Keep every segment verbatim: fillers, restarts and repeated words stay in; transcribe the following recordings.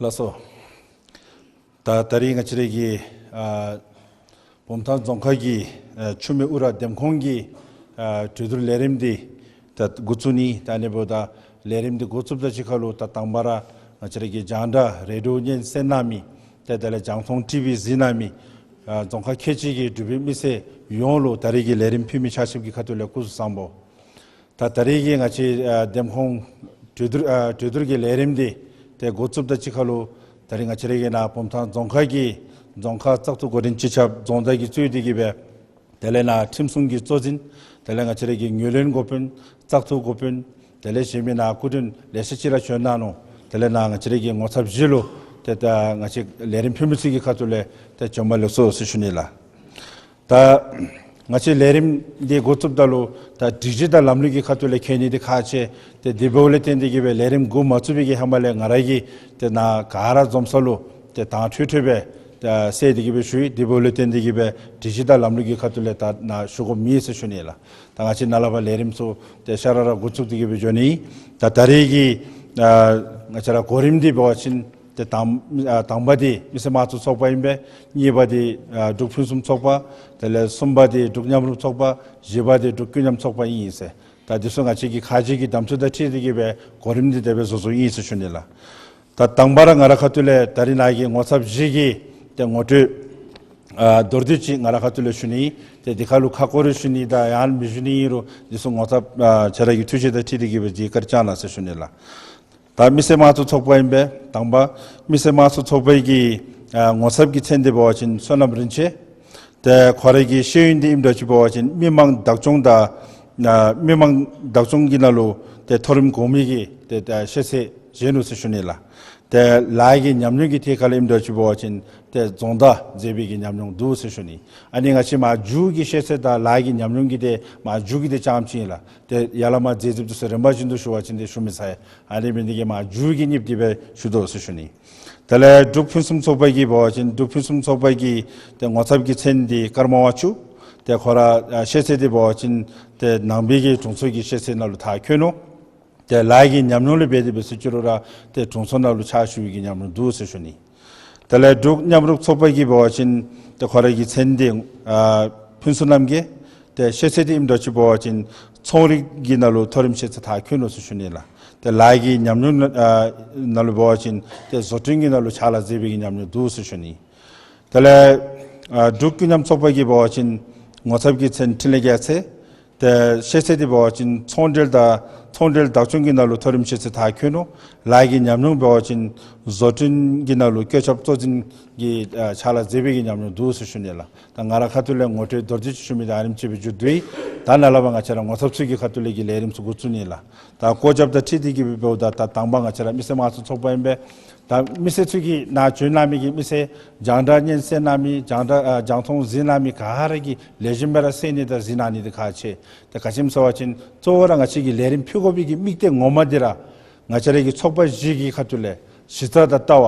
ལགས་སོ། ད་ད་རིས་ང་བཅས་ར་གི་ཨ་བུམ་ཐང་རྫོང་ཁག་གི་ཨ་ཆུ་སྨད་ཨུ་ར་འདེམས་ཁོངས་ཀྱི་ཨ་གྲོས་བསྡུར་ལས་རིམ་འདི་ད་འགོ་བཙུགས་ནི། ད་ཨ་ནི་འབདཝ་ད་ལས་རིམ་འདི་འགོ་བཙུགསཔ་དང་གཅིག་ཁར་ལུ་ད་དང་པ་ར་ང་བཅས་ར་གི་རྒྱང་བསྒྲགས་རེ་ཌི་ཡོ་སྙན་གསན་གནང་མི་ཏེ་དེ་ལས་རྒྱང་མཐོང་ཊི་བི་གཟིགས་གནང་མི་ཨ་རྫོང་ཁག་ཁལ་གཅིག་གི་འབྲུག་པའི་མི་སེར་ཡོངས་ལུ་ད་རིས་ཀྱི་ལས་རིམ་ཕུལ་མི་ཆ་ཁྱབ་ཀྱི་ཁ་ཐུག་ལས་སྐུ་གཟུགས་བཟང་པོ། ད་ད་རིས་ཀྱི་ང་བཅས་ཨ་འདེམས་ཁོངས་གྲོས་བསྡུར་ཨ་གྲོས་བསྡུར་གྱི་ལས་རིམ་འདི་ཏེ་འགོ་བཙུགསཔ་དང་གཅིག་ཁར་ལུ་ད་རིས་ང་བཅས་ར་གི་ནཱ་བུམ་ཐང་རྫོང་ཁག་གི་རྫོང་ཁག་བཙག་འཐུ་འགོ་འདྲེན་སྤྱི་ཁྱབ་རྫོང་བདག་གིས་གཙོས་ཏེ་གི་སྦེ་དེ་ལས་ནཱ་ཁྲིམས་སྲུང་གི་གཙོ་འཛིན་དེ་ལས་ང་བཅས་ར་གི་ངོས་ལེན་འགོ་དཔོན་བཙག་འཐུ་འགོ་དཔོན་དེ་ལས་གཞན་མི་ནཱ་སྐུ་མགྲོན་ལེ་ཤ་ཅིག་ར་བྱོན་གནང་ནུག། དེ་ལས་ནཱ་ང་བཅས་ར་གི་ངོ་ཚབ་བཞི་ལུ་ཏེ་ད་ང་བཅས་ལས་རིམ་ཕུལ་མི་ཚུ་གི་ཁ་ཐུག་ལས་ཏེ་བྱོན་པ་ལེགས་སོ་ཟེར་ཞུ་ནི་ལགས། ད་ང་བཅས་ལས་རིམ་འདི་འགོ་བཙུགསཔ་ད་ལུ་ད་སྒྲིག་གཞི་དང་ལམ་ལུགས་ཀྱི་ཁ་ཐུག་ལས་མཁྱེན་ནི་འདི་ཁག་ཆེ། ཏེ་དེ་འབདཝ་ལས་བརྟེན་ཏེ་གི་སྦེ་ལས་རིམ་འགོ་མ་བཙུགས་པའི་གི་ཧེ་མ་ལས་ང་ར་གིས་ཏེ་ནཱ་ག་ར་འཛོམས་ས་ལུ་ཏེ་དྭངས་འཕྲོས་འཕྲོས་སྦེ་ཏེ་གསལ་ཏེ་གི་སྦེ་ཞུ་ཡི། དེ་འབདཝ་ལས་བརྟེན་ཏེ་གི་སྦེ་སྒྲིག་གཞི་དང་ལམ་ལུགས་ཀྱི་ཁ་ཐུག་ལས་ད་ནཱ་ཞུ་དགོཔ་མེད་ཟེར་ཞུ་ནི་ལགས། ད་ང་བཅས་ནཱ་ལས་ཕར་ལས་རིམ་ཚུ་ཏེ་ཤ་ར་ར་འགོ་བཙུགས་ཏེ་གི་སྦེ་འགྱོ་ནི། ད་ད་རིས་ཀྱི་ཨ་ང་བཅས་ར་གོ་རིམ་འདི་འབད་བ་ཅིན་ཏེ་དང་ཨ་དང་པ་འདི་མི་སེར་དམངས་གཙོ་ཚོགས་པ་ཨིན་པས། གཉིས་པ་འདི་ཨ་འབྲུག་ཕུན་སུམ་ཚོགས་པ། དེ་ལས་གསུམ་པ་འདི་འབྲུག་མཉམ་རུབ་ཚོགས་པ། བཞི་པ་འདི་འབྲུག་ཀུན་མཉམ་ཚོགས་པ་ཨིན་ཟེར། ད་འདི་ཚུ་ང་བཅས་ཀྱི་ཁ་རྗེ་གི་གདམ་འཐུ་དང་འཁྲིལ་ཏེ་གི་སྦེ་གོ་རིམ་འདི་དེ་སྦེ་བཟོ་བཟོཝ་ཨིན་ཟེར་ཞུ་ནི་ལགས། ད་དང་པ་ར་ང་ར་ཁ་ཐུག་ལས་ད་རིས་ནཱ་གི་ངོ་ཚབ་བཞི་གི་ཏེ་ངོ་སྤྲོད་ཨ་མདོར་བསྡུས་ཅིག་ང་ར་ཁ་ཐུག་ལས་ཞུ་ནི། ཏེ་འདི་ཁར་ལུ་ཁ་སྐོར་རེ་ཞུ་ནི་དང་ཡང་མི་ཞུ་ནི་ཨིན་རུང་འདི་ཚུ་ངོ་ཚབ་ཨ་ཁྱེད་ར་གི་ཐུགས་བཞེད་དང་འཁྲིལ་ཏེ་གི་སྦེ་ཅིག་བཀའ་དྲིན་བསྐྱང་གནང་ཟེར་ཞུ་ནི་ལགས། ད་མི་སེར་དམངས་གཙོ་ཚོགས་པ་ཨིན་པས། དང་པ་མི་སེར་དམངས་གཙོ་ཚོགས་པའི་གི་ཨ་ངོ་ཚབ་ཀྱི་མཚན་འདི་འབད་བ་ཅིན་བསོད་ནམས་རིན་ཆེན། ཏེ་ཁོ་རའི་གི་ཤེས་ཡོན་འདི་ཨིནམ་འདྲཝ་ཅིག་འབད་བ་ཅིན་མི་མང་བདག་སྐྱོང་དང་ཨ་མི་མང་བདག་སྐྱོང་གི་ནང་ལུ་ཏེ་མཐོ་རིམ་གོང་མའི་གི་ཏེ་ཏེ་ཤེས་ཚད་བཞེས་ནུག་ཟེར་ཞུ་ནི་ལགས། ཏེ་ལཱ་གི་ཉམས་མྱོང་གི་ཐད་ཁར་ལས་ཨིནམ་འདྲཝ་ཅིག་འབད་བ་ཅིན་ཏེ་རྫོང་བདག་མཛད་པའི་གི་ཉམས་མྱོང་འདུག་ཟེར་ཞུ་ནི། ཨ་ནི་ང་བཅས་མ་མཇུག་གི་ཤེས་ཚད་དང་ལཱ་གི་ཉམས་མྱོང་གི་ཏེ་མ་མཇུག་གི་ཏེ་རྐྱངམ་ཅིག་ཨིན་ལགས། ཏེ་ཡར་ལས་མར་མཛད་རྫོགསཔ་འདི་ཚུ་རིམ་པ་བཞིན་དུ་ཞུ་བ་ཅིན་ཏེ་ཞུ་མི་ཚར། ཨ་ནི་འབད་ནི་དེ་གིས་མ་མཇུག་གི་སྙིང་བསྡུས་སྦེ་ཞུ་དོ་ཟེར་ཞུ་ནི། དེ་ལས་འབྲུག་ཕུན་སུམ་ཚོགས་པ་གི་འབད་བ་ཅིན་འབྲུག་ཕུན་སུམ་ཚོགས་པ་གི་ཏེ་ངོ་ཚབ་ཀྱི་མཚན་འདི་ཀརྨ་དབང་ཕྱུག། ཏེ་ཁོ་ར་ཨ་ཤེས་ཚད་འདི་འབད་བ་ཅིན་ཏེ་ནང་པའི་གི་དྲུང་འཚོ་གི་ཤེས་ཚད་ནང་ལུ་མཐར་འཁྱོལ་ནུག། ཏེ་ལཱ་གི་ཉམས་མྱོང་ལུ་འབད་དེ་འབད་ཟེར་ཅི་རུང་ར་ཏེ་དྲུང་འཚོ་ནང་ལུ་ཕྱག་ཞུ་བའི་གི་ཉམས་མྱོང་འདུག་ཟེར་ཞུ་ནི། དེ་ལས་འབྲུག་མཉམ་རུབ་ཚོགས་པ་གི་འབད་བ་ཅིན་ཏེ་ཁོ་ར་གི་མཚན་འདི་ཨ་ཕུན་ཚོགས་རྣམ་རྒྱལ། ཏེ་ཤེས་ཚད་འདི་ཨིནམ་འདྲཝ་ཅིག་འབད་བ་ཅིན་ཚོང་རིག་གི་ནང་ལུ་མཐོ་རིམ་ཤེས་ཚད་མཐར་འཁྱོལ་ནུག་ཟེར་ཞུ་ནི་ལགས། ཏེ་ལཱ་གི་ཉམས་མྱོང་ཨ་ནང་ལུ་འབད་བ་ཅིན་ཏེ་བཟོ་སྐྲུན་གྱི་ནང་ལུ་ཕྱག་ལཱ་མཛད་པའི་གི་ཉམས་མྱོང་འདུག་ཟེར་ཞུ་ནི། དེ་ལས་ཨ་འབྲུག་ཀུན་མཉམ་ཚོགས་པ་གི་འབད་བ་ཅིན་ངོ་ཚབ་ཀྱི་མཚན་འཕྲིན་ལས་རྒྱལ་མཚན། ཏེ་ཤེས་ཚད་འདི་འབད་བ་ཅིན་ཚོང་འབྲེལ་དང་ཚོང་འབྲེལ་བདག་སྐྱོང་གི་ནང་ལུ་མཐོ་རིམ་ཤེས་ཚད་མཐར་འཁྱོལ་ནུག། ལཱ་གི་ཉམས་མྱོང་འབད་བ་ཅིན་བཟོ་སྐྲུན་གྱི་ནང་ལུ་བཀོད་ཁྱབ་གཙོ་འཛིན་གྱི་ཨ་ཕྱག་ལཱ་མཛད་པའི་གི་ཉམས་མྱོང་འདུག་ཟེར་ཞུ་ནི་ལགས། ད་ང་ར་ཁ་ཐུག་ལས་ངོ་སྤྲོད་མདོར་བསྡུས་ཅིག་ཞུ་མི་འདི་ཨ་ནེམ་ཅིག་སྦེ་མཇུག་བསྡུ་ཡི། ད་ནཱ་ལས་ཕར་ང་བཅས་ར་ངོ་ཚབ་ཚུ་གི་ཁ་ཐུག་ལས་ཀྱི་ལས་རིམ་ཚུ་འགོ་བཙུགས་ནི་ལགས། ད་སྐོར་རྒྱབ་དང་འཁྲིལ་ཏེ་གི་འབདཝ་ད་ད་དང་པ་ང་བཅས་ར་མི་སེར་དམངས་གཙོ་ཚོགས་པ་ཨིན་པས། ད་མི་སེར་ཚུ་གིས་ནཱ་བྱོན་གནང་མི་གི་མི་སེར་རྒྱང་བསྒྲགས་སྙན་གསན་གནང་མི་རྒྱང་བསྒྲགས་ཨ་རྒྱང་མཐོང་གཟིགས་གནང་མི་ག་ར་གིས་ལེགས་ཤོམ་སྦེ་ར་གསན་ནི་དང་གཟིགས་གནང་ནི་འདི་ཁག་ཆེ། ཏེ་ག་ཅི་སྨོ་ཟེར་བ་ཅིན་གཙོ་བོ་ར་ང་བཅས་ཀྱིས་ལས་རིམ་ཕུལ་དགོ་པའི་གི་དམིགས་གཏད་ངོ་མ་འདི་ར་ང་བཅས་ར་གི་ཚོགས་པ་བཞི་གི་ཁ་ཐུག་ལས་གཞི་རྩ་དང་ལྟ་བ་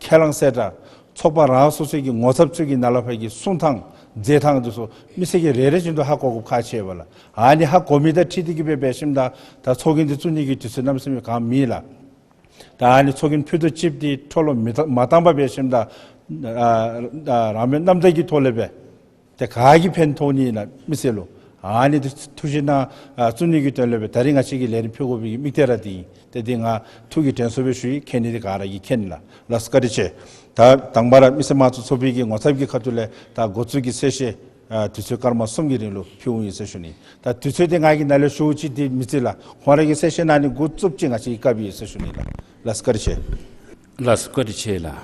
ཁས་བླངས་གསལ་བསྒྲགས་ཚོགས་པ་རང་སོ་སོའི་གི་ངོ་ཚབ་ཚུ་གི་ནཱ་ལས་ཕར་གྱི་གསུང་ཐངས་མཛད་ཐངས་འདི་ཚུ་མི་སེར་གྱིས་རེ་རེ་བཞིན་དུ་ཧ་གོ་དགོཔ་ཁག་ཆེ་བས་ལགས། ཨ་ནི་ཧ་གོ་མི་དང་འཁྲིལ་ཏེ་གི་སྦེ་འབད་ཞིནམ་ད་ད་ཚོགས་རྒྱན་འདི་བཙུགས་ནི་གི་དུས་ཚོད་གནམ་མེད་ས་མེད་ག་མེད་ལགས། ད་ཨ་ནི་ཚོགས་རྒྱན་ཕུད་རྡོག་གཅིག་འདི་འཕྲོ་བརླག་མི་བཏང་མ་བཏང་པར་འབད་ཞིནམ་ད་ཨ་ཨ་རང་མོས་རྣམ་དག་གི་ཐོག་ལས་སྦེ་ཏེ་ག་གིས་ཕན་ཐོགས་ནི་ཨིན་ན་མི་སེར་ལུ་ཨ་ནི་འདི་ཐུགས་བཞེད་ནང་ཨ་བཙུགས་ནི་གི་དོན་ལས་སྦེ་ད་རིས་ང་བཅས་ཀྱིས་ལས་རིམ་ཕུལ་དགོ་པའི་གི་དམིགས་གཏད་ར་འདི་ཨིན། ཏེ་འདི་ང་ཐུགས་ཀྱི་དྲན་གསོ་སྦེ་ཞུ་ཡི། མཁྱེན་ནི་འདི་ག་ར་གིས་མཁྱེན་ལགས། ལགས་སོ་བཀའ་དྲིན་ཆེ། ད་དང་པ་ར་མི་སེར་དམངས་གཙོ་ཚོགས་པའི་གི་ངོ་ཚབ་ཀྱི་ཁ་ཐུག་ལས་ད་འགོ་བཙུགས་ཀྱི་གསལ་བཤད་ཨ་དུས་ཚོད་སྐར་མ་གསུམ་གྱི་རིང་ལུ་ཕུལཝ་ཨིན་ཟེར་ཞུ་ནི། ད་དུས་ཚོད་འདི་ང་གིས་ནཱ་ལས་ཞུཝ་ཅིག་འདི་མི་རྩིས་ལགས། ཁོང་ར་གིས་གསལ་བཤད་གནང་ནི་འགོ་བཙུགསཔ་ཅིག་ང་བཅས་ཀྱིས་བཀའ་ཕུལ་ཡི་ཟེར་ཞུ་ནི་ལགས། ལགས་སོ་བཀའ་དྲིན་ཆེ། ལགས་སོ་བཀའ་དྲིན་ཆེ་ལགས།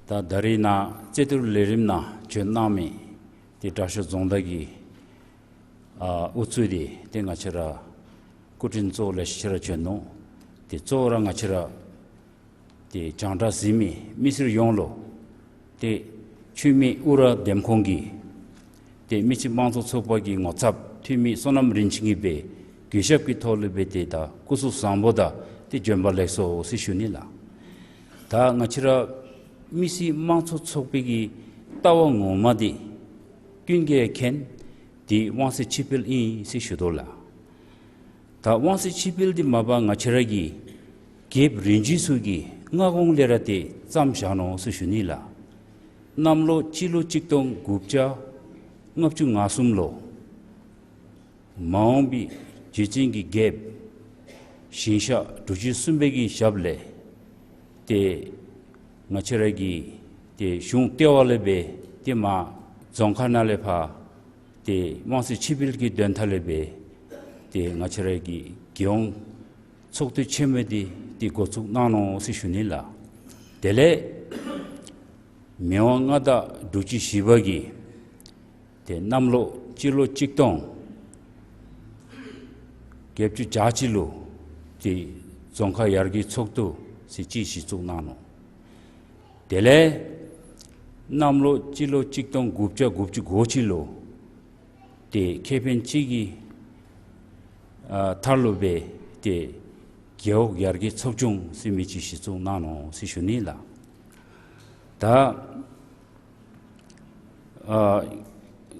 ད་ད་རིས་ནཱ་རྩོད་བསྡུར་ལས་རིམ་ནང་བྱོན་གནང་མི་ཏེ་དྲག་ཤོས་རྫོང་བདག་གི་ཨ་དབུ་གཙོས་ཏེ་ཏེ་ང་བཅས་ར་སྐུ་མགྲོན་ཚུ་ལེ་ཤ་ཅིག་ར་བྱོན་ནུག། ཏེ་གཙོ་བོ་ར་ང་བཅས་ར་ཏེ་རྒྱང་བསྒྲགས་གཟིགས་མི་མི་སེར་ཡོངས་ལུ་ཏེ་ཆུ་སྨད་ཨུ་ར་འདེམས་ཁོངས་ཀྱི་ཏེ་མི་སེར་དམངས་གཙོ་ཚོགས་པ་གི་ངོ་ཚབ་འཐུས་མི་བསོད་ནམས་རིན་ཆེན་གྱིས་སྦེ་གུས་ཞབས་ཀྱི་ཐོག་ལས་སྦེ་ཏེ་ད་སྐུ་གཟུགས་བཟང་པོ་དང་ཏེ་བྱོན་པ་ལེགས་སོ་ཟེར་ཞུ་ནི་ལགས། ད་ང་བཅས་ར་མི་སེར་དམངས་གཙོ་ཚོགས་པའི་གི་ལྟ་བ་ངོ་མ་འདི་ཀུན་གྱིས་མཁྱེན། འདི་དབང་ཚད་ཕྱིར་སྤེལ་ཨིན་ཟེར་ཞུ་དོ་ལགས། ད་དབང་ཚད་ཕྱིར་སྤེལ་འདི་མ་པ་ང་བཅས་ར་གི་རྒྱལཔོ་རིམ་བྱོན་ཚུ་གི་ སྔ་གོང་ལས་ར་ཏེ་བརྩམས་བཞག་ནུག་ཟེར་ཞུ་ནི་ལགས། གནམ་ལོ་སྤྱི་ལོ་གཅིག་སྟོང་དགུ་བརྒྱ་ལྔ་བཅུ་ང་གསུམ་ལུ་མ་འོངས་པའི་རྗེ་བཙུན་གྱི་རྒྱལཔོ་ཞིང་གཤེགས་འབྲུག་ཆེན་གསུམ་པའི་གི་ཞབས་ལས་ཏེ་ང་བཅས་ར་གི་ཏེ་གཞུང་ལྟེ་བ་ལས་སྦེ་ཏེ་མར་རྫོང་ཁག་ནང་ལས་ཕར་ཏེ་དབང་ཚད་ཕྱེད་སྤེལ་གྱི་དོན་དག་ལས་སྦེ་ཏེ་ང་བཅས་ར་གི་རྒྱལ་ཡོངས་ཚོགས་འདུ་ཆེན་མོ་འདི་ཏེ་འགོ་བཙུགས་གནང་ནུག་ཟེར་ཞུ་ནི་ལགས། དེ་ལས་མི་དབང་མངའ་བདག་འབྲུག་རྒྱལ་བཞི་པ་གིས་ཏེ་གནམ་ལོ་སྤྱི་ལོ་གཅིག་སྟོང་བརྒྱད་ཅུ་གྱ་གཅིག་ལུ་ཏེ་རྫོང་ཁག་ཡར་རྒྱས་ཚོགས་འདུ་ཟེར་ཅིག་གཞི་བཙུགས་གནང་ནུག། དེ་ལས་གནམ་ལོ་སྤྱི་ལོ་གཅིག་སྟོང་དགུ་བརྒྱ་དགུ་བཅུ་གོ་གཅིག་ལུ་ཏེ་ཁེ་ཕན་གཅིག་གི་ཨ་མཐར་ལུ་སྦེ་ཏེ་རྒེད་འོག་ཡར་རྒྱས་ཚོགས་ཆུང་ཟེར་མི་ཅིག་གཞི་བཙུགས་གནང་ནུག་ཟེར་ཞུ་ནི་ལགས། ད་ཨ་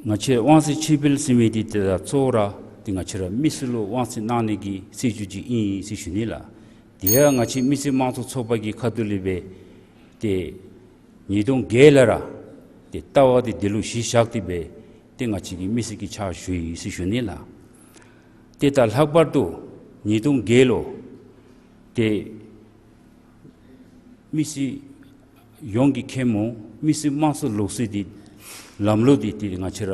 ང་བཅས་དབང་ཚད་ཕྱེད་སྤེལ་ཟེར་མི་འདི་ཏེ་ད་གཙོ་བོ་ར་ཏེ་ང་བཅས་ར་མི་སེར་ལུ་དབང་ཚད་གནང་ནི་གི་སྲིད་བྱུས་ཅིག་ཨིན་ཟེར་ཞུ་ནི་ལགས། དེ་ཡང་ང་བཅས་མི་སེར་དམངས་གཙོ་ཚོགས་པ་གི་ཁ་ཐུག་ལས་སྦེ་ཏེ་ཉིས་སྟོང་བརྒྱད་ལས་ར་ཏེ་ལྟ་བ་འདི་འདི་ལུ་གཞི་བཞག་སྟེ་སྦེ་ཏེ་ང་བཅས་ཀྱིས་མི་སེར་གྱི་ཕྱག་ཞུ་ཡི་ཟེར་ཞུ་ནི་ལགས། ཏེ་ད་ལྷག་པར་དུ་ཉིས་སྟོང་བརྒྱད་ལུ་ཏེ་མི་སེར་ཡོངས་ཀྱི་ཁེ་མོ་མི་སེར་དམངས་གཙོ་ལུགས་སྲོལ་འདི་ལམ་ལུགས་འདི་ཏེ་ང་བཅས་ར་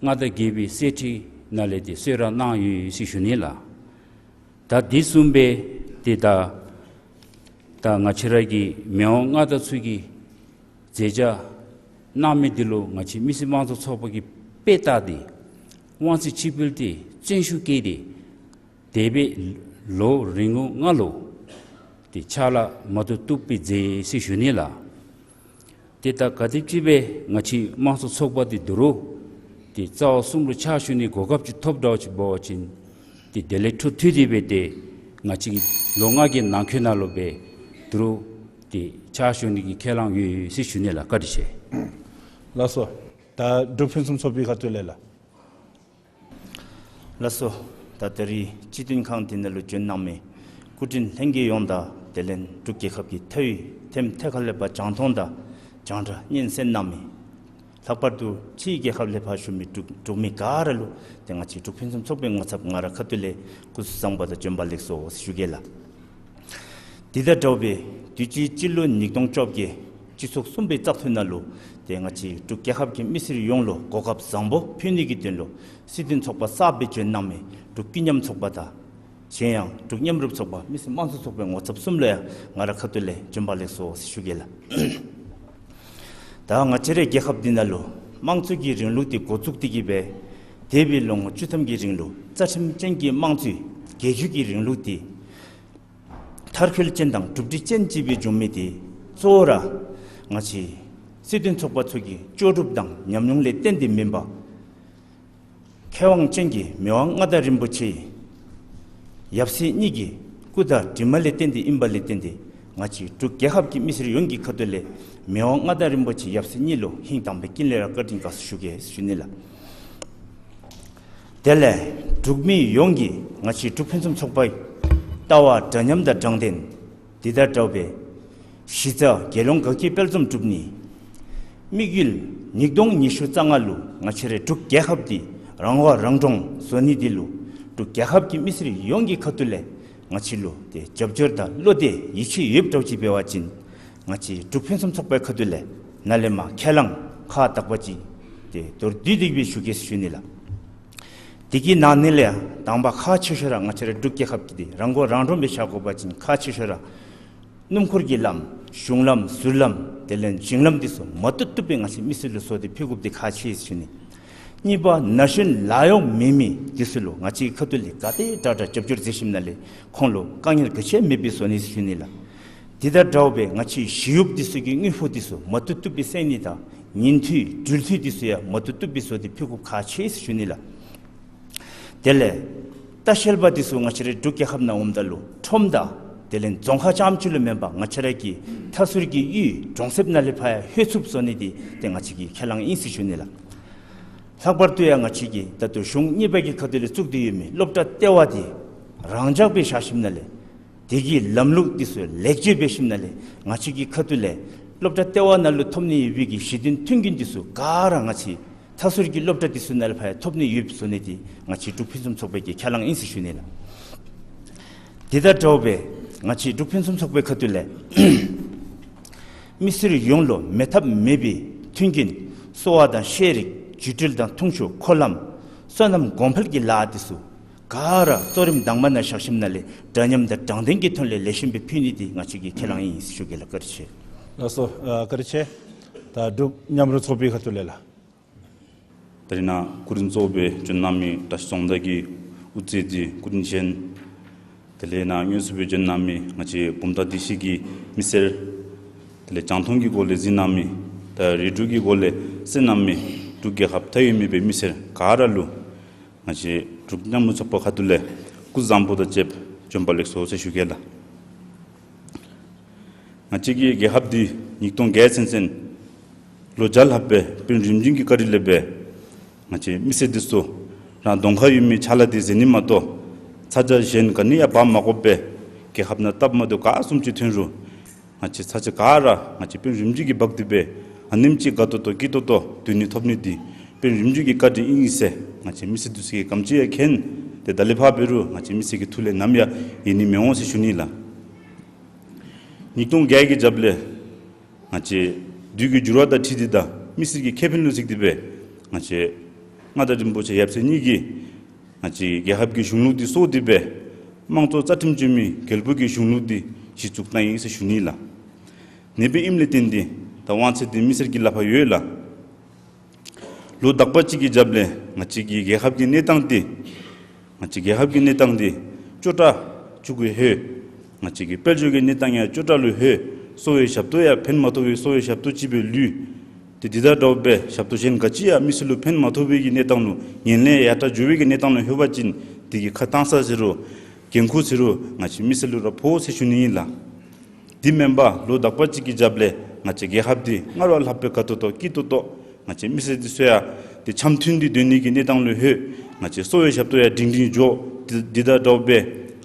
མངའ་བདག་རྒྱལ་པོའི་གསེར་ཁྲི་ནང་ལས་ཏེ་གསོལ་རས་གནང་ཡོད་ཟེར་ཞུ་ནི་ལགས། ད་འདི་བཟུམ་སྦེ་ཏེ་ད་ད་ང་བཅས་ར་གི་མི་དབང་མངའ་བདག་ཚུ་གིས་མཛད་བྱ་གནང་མི་འདི་ལུ་ང་བཅས་མི་སེར་དམངས་གཙོ་ཚོགས་པ་གིས་དཔེ་བལྟ་སྟེ་དབང་ཚད་ཕྱེད་སྤེལ་འདི་བརྩོན་ཤུགས་བསྐྱེད་དེ་འདས་པའི་ལོ་རིང་ངོ་ལྔ་ལུ་ཏེ་ཕྱག་ལཱ་མ་ཐུབ་ཐུབ་སྦེ་མཛད་ཟེར་ཞུ་ནི་ལགས། ཏེ་ད་ག་དེམ་ཅིག་སྦེ་ང་བཅས་དམངས་གཙོ་ཚོགས་པ་འདི་དོ་རུང་ཏེ་རྩ་བ་གསུམ་ལུ་ཕྱག་ཞུ་ནི་གོ་སྐབས་ཅིག་ཐོབ་འདྲཝ་ཅིག་འབད་བ་ཅིན་ཏེ་དེ་ལས་འཕྲོ་མཐུད་དེ་སྦེ་ཏེ་ང་བཅས་ཀྱིས་ལོ་ལྔ་གི་ནང་འཁོད་ནང་ལུ་སྦེ་དོ་རུང་ཏེ་ཕྱག་ཞུ་ནི་གི་ཁས་བླངས་ཡོད་ཟེར་ཞུ་ནི་ལགས། བཀའ་དྲིན་ཆེ། ལགས་སོ། ད་འབྲུག་ཕུན་སུམ་ཚོགས་པའི་ཁ་ཐུག་ལས་ལགས། ལགས་སོ། ད་ད་རིས་སྤྱི་འཐུས་ཁང་འདི་ནང་ལུ་བྱོན་གནང་མི་སྐུ་མགྲོན་ལྷན་རྒྱས་ཡོངས་དང་དེ་ལས་འབྲུག་རྒྱལ་ཁབ་ཀྱི་མཐའ་དབུས་ཐེམ་ཐེ་ཁ་ལས་ཕར་རྒྱང་མཐོང་དང་རྒྱང་བསྒྲགས་སྙན་གསན་གནང་མི་ལྷག་པར་དུ་ཕྱིའི་རྒྱལ་ཁབ་ལས་ཕར་བཞུགས་མི་འབྲུག་འབྲུག་མི་ག་ར་ལུ་ཏེ་ང་བཅས་འབྲུག་ཕུན་སུམ་ཚོགས་པའི་ངོ་ཚབ་ང་ར་ཁ་ཐུག་ལས་སྐུ་གཟུགས་བཟང་པོ་དང་བྱོན་པ་ལེགས་སོ་ཞུ་གེ་ལགས། དེ་དང་འདྲཝ་སྦེ་དུས་ཅི་སྤྱི་ལོ་ཉིས་སྟོང་བཅོ་བརྒྱད་སྤྱི་ཚོགས་གསུམ་པའི་བཙག་འཐུ་ནང་ལུ་ཏེ་ང་བཅས་འབྲུག་རྒྱལ་ཁབ་ཀྱི་མི་སེར་ཡོངས་ལུ་གོ་སྐབས་བཟང་པོ་ཕུལ་ནི་གི་དོན་ལུ་སྲིད་དོན་ཚོགས་པ་གསརཔ་སྦེ་བྱོན་གནང་མི་འབྲུག་ཀུན་མཉམ་ཚོགས་པ་དང་གཞན་ཡང་འབྲུག་མཉམ་རུབ་ཚོགས་པ་མི་སེར་དམངས་གཙོ་ཚོགས་པའི་ངོ་ཚབ་གསུམ་ལུ་ཡང་ང་ར་ཁ་ཐུག་ལས་བྱོན་པ་ལེགས་སོ་ཞུ་གེ་ལགས། ད་ང་བཅས་རའི་རྒྱལ་ཁབ་འདི་ནང་ལུ་དམངས་གཙོ་གི་རིང་ལུགས་འདི་འགོ་བཙུགས་ཏེ་གི་སྦེ་འདས་པའི་ལོ་ངོ་བཅུ་ཐམ་གྱི་རིང་ལུ་རྩ་ཁྲིམས་ཅན་གྱི་དམངས་གཙོའི་རྒྱལ་བརྒྱུད་ཀྱི་རིང་ལུགས་འདི་མཐར་འཁྱོལ་ཅན་དང་གྲུབ་འབྲས་ཅན་ཅིག་སྦེ་འབྱུང་མི་འདི་གཙོ་བོ་ར་ང་བཅས་སྲིད་དོན་ཚོགས་པ་ཚུ་གི་ལྕོགས་གྲུབ་དང་ཉམས་མྱོང་ལས་བརྟེན་ཏེ་མེན་པར་མཁས་དབང་ཅན་གྱི་མི་དབང་མངའ་བདག་རིན་པོ་ཆེ་ཡབ་སྲས་གཉིས་ཀྱི་སྐུ་དང་གྲིབ་མ་ལས་བརྟེན་ཏེ་ཨིན་པ་ལས་བརྟེན་ཏེ་ང་བཅས་འབྲུག་རྒྱལ་ཁབ་ཀྱི་མི་སེར་ཡོངས་ཀྱི་ཁ་ཐུག་ལས་མི་དབང་མངའ་བདག་རིན་པོ་ཆེ་ཡབ་སྲས་གཉིས་ལུ་ཧིང་དྭངས་པའི་དཀྱིལ་ལས་ར་བཀའ་དྲིན་དགའ་ཚོར་ཞུ་གེ་ཞུ་ནི་ལགས། དེ་ལས་འབྲུག་མི་ཡོངས་ཀྱིས་ང་བཅས་འབྲུག་ཕུན་སུམ་ཚོགས་པའི་ལྟ་བ་འདྲ་མཉམ་དང་དྲང་བདེན་དེ་དང་འདྲཝ་སྦེ་གཞི་རྩ་རྒྱལ་ཡོངས་དགའ་སྐྱིད་དཔལ་འཛོམས་སྒྲུབ་ནི། དམིགས་ཡུལ་ཉིས་སྟོང་ཉི་ཤུ་རྩ་ལྔ་ལུ་ང་བཅས་རའི་འབྲུག་རྒྱལ་ཁབ་འདི་རང་དབང་རང་གྲོང་བཟོ་ནི་འདི་ལུ་འབྲུག་རྒྱལ་ཁབ་ཀྱི་མི་སེར་ཡོངས་ཀྱི་ཁ་ཐུག་ལས་ང་བཅས་ལུ་ཏེ་རྒྱབ་སྐྱོར་དང་བློ་གཏད་ཡིད་ཆེས་ཡོདཔ་འདྲཝ་ཅིག་འབད་བ་ཅིན་ང་བཅས་འབྲུག་ཕུན་སུམ་ཚོགས་པའི་ཁ་ཐུག་ལས་ནཱ་ལས་མར་ཁས་བླངས་ཁག་དག་པ་ཅིག་ཏེ་མདོར་བསྡུས་ཏེ་གི་སྦེ་ཞུ་གེ་ཞུ་ནི་ལགས། དེ་གི་ནང་ན་ལས་ཡང་དང་པ་ཁག་ཆེ་ཤོས་ར་ང་བཅས་རའི་འབྲུག་རྒྱལ་ཁབ་ཀྱི་འདི་རང་མགོ་རང་འདྲོངས་སྦེ་བཞག་དགོ་པ་ཅིན་ཁག་ཆེ་ཤོས་ར་སྣུམ་འཁོར་གྱི་ལམ་གཞུང་ལམ་ཟུར་ལམ་དེ་ལས་ཞིང་ལམ་འདི་ཚུ་མ་བཏུབ་བཏུབ་སྦེ་ང་བཅས་མི་སེར་ལུ་བཟོ་སྟེ་ཕུལ་དགོཔ་འདི་ཁག་ཆེ་ཟེར་ཞུ་ནི། གཉིས་པ་ན་གཞོན་ལཱ་གཡོག་མེད་མི་འདི་ཚུ་ལུ་ང་བཅས་ཀྱི་ཁ་ཐུག་ལས་ག་དེ་དྲག་དྲག་རྒྱབ་སྐྱོར་མཛད་ཞིནམ་ལས་ཁོང་ལུ་དཀའ་ངལ་ག་ཅི་ཡང་མེདཔ་སྦེ་བཟོ་ནི་ཟེར་ཞུ་ནི་ལགས། དེ་དང་འདྲཝ་སྦེ་ང་བཅས་ཞི་གཡོགཔ་འདི་ཚུ་གི་དངུལ་ཕོགས་འདི་ཚུ་མ་བཏུབ་བཏུབ་སྦེ་སེང་ནི་དང་ཉིན་འཐུས་འགྲུལ་འཐུས་འདི་ཚུ་ཡང་མ་བཏུབ་བཏུབ་སྦེ་བཟོ་སྟེ་ཕུལ་དགོཔ་ཁག་ཆེ་ཟེར་ཞུ་ནི་ལགས། དེ་ལས་ལྟ་བཤལ་པ་འདི་ཚུ་ང་བཅས་རའི་འབྲུག་རྒྱལ་ཁབ་ནང་འོངམ་ད་ལུ་ཁྲོམ་དང་དེ་ལས་རྫོང་ཁག་རྐྱངམ་གཅིག་ལུ་མེན་པར་ང་བཅས་ར་གི་མཐའ་ཟུར་གྱི་གཡུས་གྲོང་གསེབ་ནང་ལས་ཕར་ཡང་ལྷོད་ཚུགསཔ་བཟོ་ནི་འདི་ཏེ་ང་བཅས་ཀྱི་ཁས་བླངས་ཨིན་ཟེར་ཞུ་ནི་ལགས། ལྷག་པར་དུ་ཡང་ང་བཅས་ཀྱིས་ད་ལྟོ་གཞུང་གཉིས་པ་གི་ཁ་ཐུག་ལས་བཙུགས་ཏེ་ཡོད་མི་སློབ་གྲྭ་ལྟེ་བ་འདི་རང་འཇགས་སྦེ་བཞག་ཞིནམ་ལས་ དེ་གི་ལམ་ལུགས་འདི་ཚུ་ལེགས་བཅོས་འབད་ཞིནམ་ལས་ང་བཅས་ཀྱི་ཁ་ཐུག་ལས་སློབ་གྲྭ་ལྟེ་བ་ནང་ལུ་ཐོབ་ནི་ཡོད་པའི་གི་གཞི་རྟེན་མཐུན་རྐྱེན་འདི་ཚུ་ག་ར་ང་བཅས་མཐའ་ཟུར་གྱི་སློབ་གྲྭ་འདི་ཚུ་ནང་ལས་ཕར་ཡང་ཐོབ་ནི་ཡོདཔ་བཟོ་ནི་འདི་ང་བཅས་འབྲུག་ཕུན་སུམ་ཚོགས་པའི་གི་ཁས་བླངས་ཨིན་ཟེར་ཞུ་ནི་ལགས། དེ་དང་འདྲཝ་སྦེ་ང་བཅས་འབྲུག་ཕུན་སུམ་ཚོགས་པའི་ཁ་ཐུག་ལས་མི་སེར་ཡོངས་ལུ་མེད་ཐབས་མེད་པའི་མཐུན་རྐྱེན་གསོ་བ་དང་ཤེས་རིག་བརྒྱུད་འཕྲིན་དང་འཐུང་ཆུ་འཁོར་ལམ་སོ་ནམ་གོང་འཕེལ་གྱི་ལཱ་འདི་ཚུ་ག་ར་གཙོ་རིམ་དང་པ་ནང་བཞག་ཞིནམ་ལས་འདྲ་མཉམ་དང་དྲང་བདེན་གྱི་དོན་ལས་ལེགས་ཤོམ་སྦེ་ཕུལ་ནི་འདི་ང་བཅས་ཀྱི་ཁས་བླངས་ཨིན་ཟེར་ཞུ་གེ་ལགས། བཀའ་དྲིན་ཆེ། ལགས་སོ། ཨ་བཀའ་དྲིན་ཆེ། ད་འབྲུག་མཉམ་རུབ་ཚོགས་པའི་ཁ་ཐུག་ལས་ལགས། ད་རིས་ནཱ་སྐུ་མགྲོན་གཙོ་བོ་སྦེ་བྱོན་གནང་མི་བཀྲིས་རྫོང་བདག་གི་དབུ་མཛད་འདི་སྐུ་མགྲོན་ཆེན། དེ་ལས་ནཱ་དངོས་སུ་སྦེ་བྱོན་གནང་མི་ང་བཅས་བུམ་ཐང་སྡེ་བཞི་གི་མི་སེར། དེ་ལས་རྒྱང་མཐོང་གི་སྒོ་ལས་གཟིགས་གནང་མི་དང་རིག་འབྱུང་གི་སྒོ་ལས་གསན་གནང་མི་འབྲུག་རྒྱལ་ཁབ་མཐའ་དབུས་མེད་པའི་མི་སེར་ག་ར་ལུ་ང་བཅས་འབྲུག་མཉམ་རུབ་ཚོགས་པ་ཁ་ཐུག་ལས་སྐུ་གཟུགས་བཟང་པོ་དང་བཅས་པ་བྱོན་པ་ལེགས་སོ་ཟེར་ཞུ་གེ་ལགས། ང་བཅས་ཀྱི་རྒྱལ་ཁབ་འདི་ཉིས་སྟོང་བརྒྱད་ཚུན་ཚོད་ལོ་བརྒྱ་ལྷགཔ་སྦེ་དཔོན་རིམ་བྱོན་གྱི་བཀའ་དྲིན་ལས་སྦེ་ང་བཅས་མི་སེར་འདི་ཚུ་རང་གདོང་ཁར་ཡོད་མི་ཕྱག་ལཱ་འདི་མཛད་ནི་མ་གཏོགས་ཚ་གྱང་གཞན་ག་ནི་ཡང་འབག་མ་དགོཔ་སྦེ་རྒྱལ་ཁབ་ནང་སྟབས་མ་བདེཝ་ག་བཟུམ་ཅིག་ཐོན་རུང་ང་བཅས་ཚ་གྱང་ག་ར་ང་བཅས་དཔོན་རིམ་བྱོན་གྱིས་འབག་སྟེ་སྦེ་ཨ་ནེམ་ཅིག་དགའ་ཏོག་ཏོ་སྐྱིད་ཏོག་ཏོ་སྡོད་ནི་ཐོབ་ནི་འདི་དཔོན་རིམ་བྱོན་གྱི་བཀའ་དྲིན་ཨིན་ཟེར་ང་བཅས་མི་སེར་འདི་ཚུ་གིས་ག་དེམ་ཅིག་ཡང་མཁྱེན། ཏེ་ད་ལས་ཕར་འབད་རུང་ང་བཅས་མི་སེར་གྱི་ཐུགས་ལས་ནམ་ཡང་ཡལ་ནི་མི་འོང་ཟེར་ཞུ་ནི་ལགས། ཉིས་སྟོང་བརྒྱད་ཀྱི་རྒྱབ་ལས་ང་བཅས་དུས་ཀྱི་འགྱུར་བ་དང་འཁྲིལ་ཏེ་དང་མི་སེར་གྱི་ཁེ་ཕན་ལུ་གཟིགས་ཏེ་སྦེ་ང་བཅས་མངའ་བདག་རིན་པོ་ཆེ་ཡབ་སྲས་གཉིས་ཀྱིས་ང་བཅས་རྒྱལ་ཁབ་ཀྱི་གཞུང་ལུགས་འདི་གསོ་སྟེ་སྦེ་དམངས་གཙོ་རྩ་ཁྲིམས་གཅོད་མི་རྒྱལ་པོ་གི་གཞུང་ལུགས་འདི་གཞི་བཙུགས་གནང་ཡི་ཟེར་ཞུ་ནི་ལགས། ཨ་ནི་སྦེ་ཨིནམ་ལས་བརྟེན་ཏེ་ད་དབང་ཚད་འདི་མི་སེར་གྱི་ལག་པར་ཡོད་ལགས། ལོ་དག་པ་ཅིག་གི་རྒྱབ་ལས་ང་བཅས་ཀྱི་རྒྱལ་ཁབ་ཀྱི་གནས་སྟངས་འདི་ང་བཅས་རྒྱལ་ཁབ་ཀྱི་གནས་སྟངས་འདི་སྐྱོ་དྲགས་བཅུག་པའི་ཧེ། ང་བཅས་ཀྱི་དཔལ་འབྱོར་གྱི་གནས་སྟངས་ཡང་སྐྱོ་དྲགས་ལུ་ཧེ། གསོ་བའི་ཞབས་ཏོག་ཡང་ཕན་མ་ཐོགས་པའི་གསོ་བའི་ཞབས་ཏོག་ཅིག་སྦེ་ལུས། ཏེ་འདི་དང་འདྲཝ་སྦེ་ཞབས་ཏོག་གཞན་ག་ཅི་ཡང་མི་སེར་ལུ་ཕན་མ་ཐོགས་པའི་གི་གནས་སྟངས་ལུ་ངན་ལྷད་ཡར་དྲག་འགྱོ་བའི་གི་གནས་སྟངས་ལུ་ལྷོད་པ་ཅིན་དེ་གི་ཁ་གཏང་ས་ཟེར་རུང་འགན་ཁུར་ཟེར་རུང་ང་བཅས་མི་སེར་ལུ་ར་ཕོག་ཟེར་ཞུ་ནི་ཨིན་ལགས། དེ་མེན་པར་ལོ་དག་པ་ཅིག་གི་རྒྱབ་ལས་ང་བཅས་རྒྱལ་ཁབ་འདི་སྔར་བ་ལྷག་པའི་དགའ་ཏོག་ཏོ་སྐྱིད་ཏོག་ཏོ་ང་བཅས་མི་སེར་འདི་ཚུ་ཡང་ཏེ་འཆམ་མཐུན་འདི་སྡོད་ནི་གི་གནས་སྟངས་ལུ་ལྷོད། ང་བཅས་གསོ་བའི་ཞབས་ཏོག་ཡང་སྒྲིང་སྒྲིང་འགྱོ། འདི་འདི་དང་འདྲཝ་སྦེ་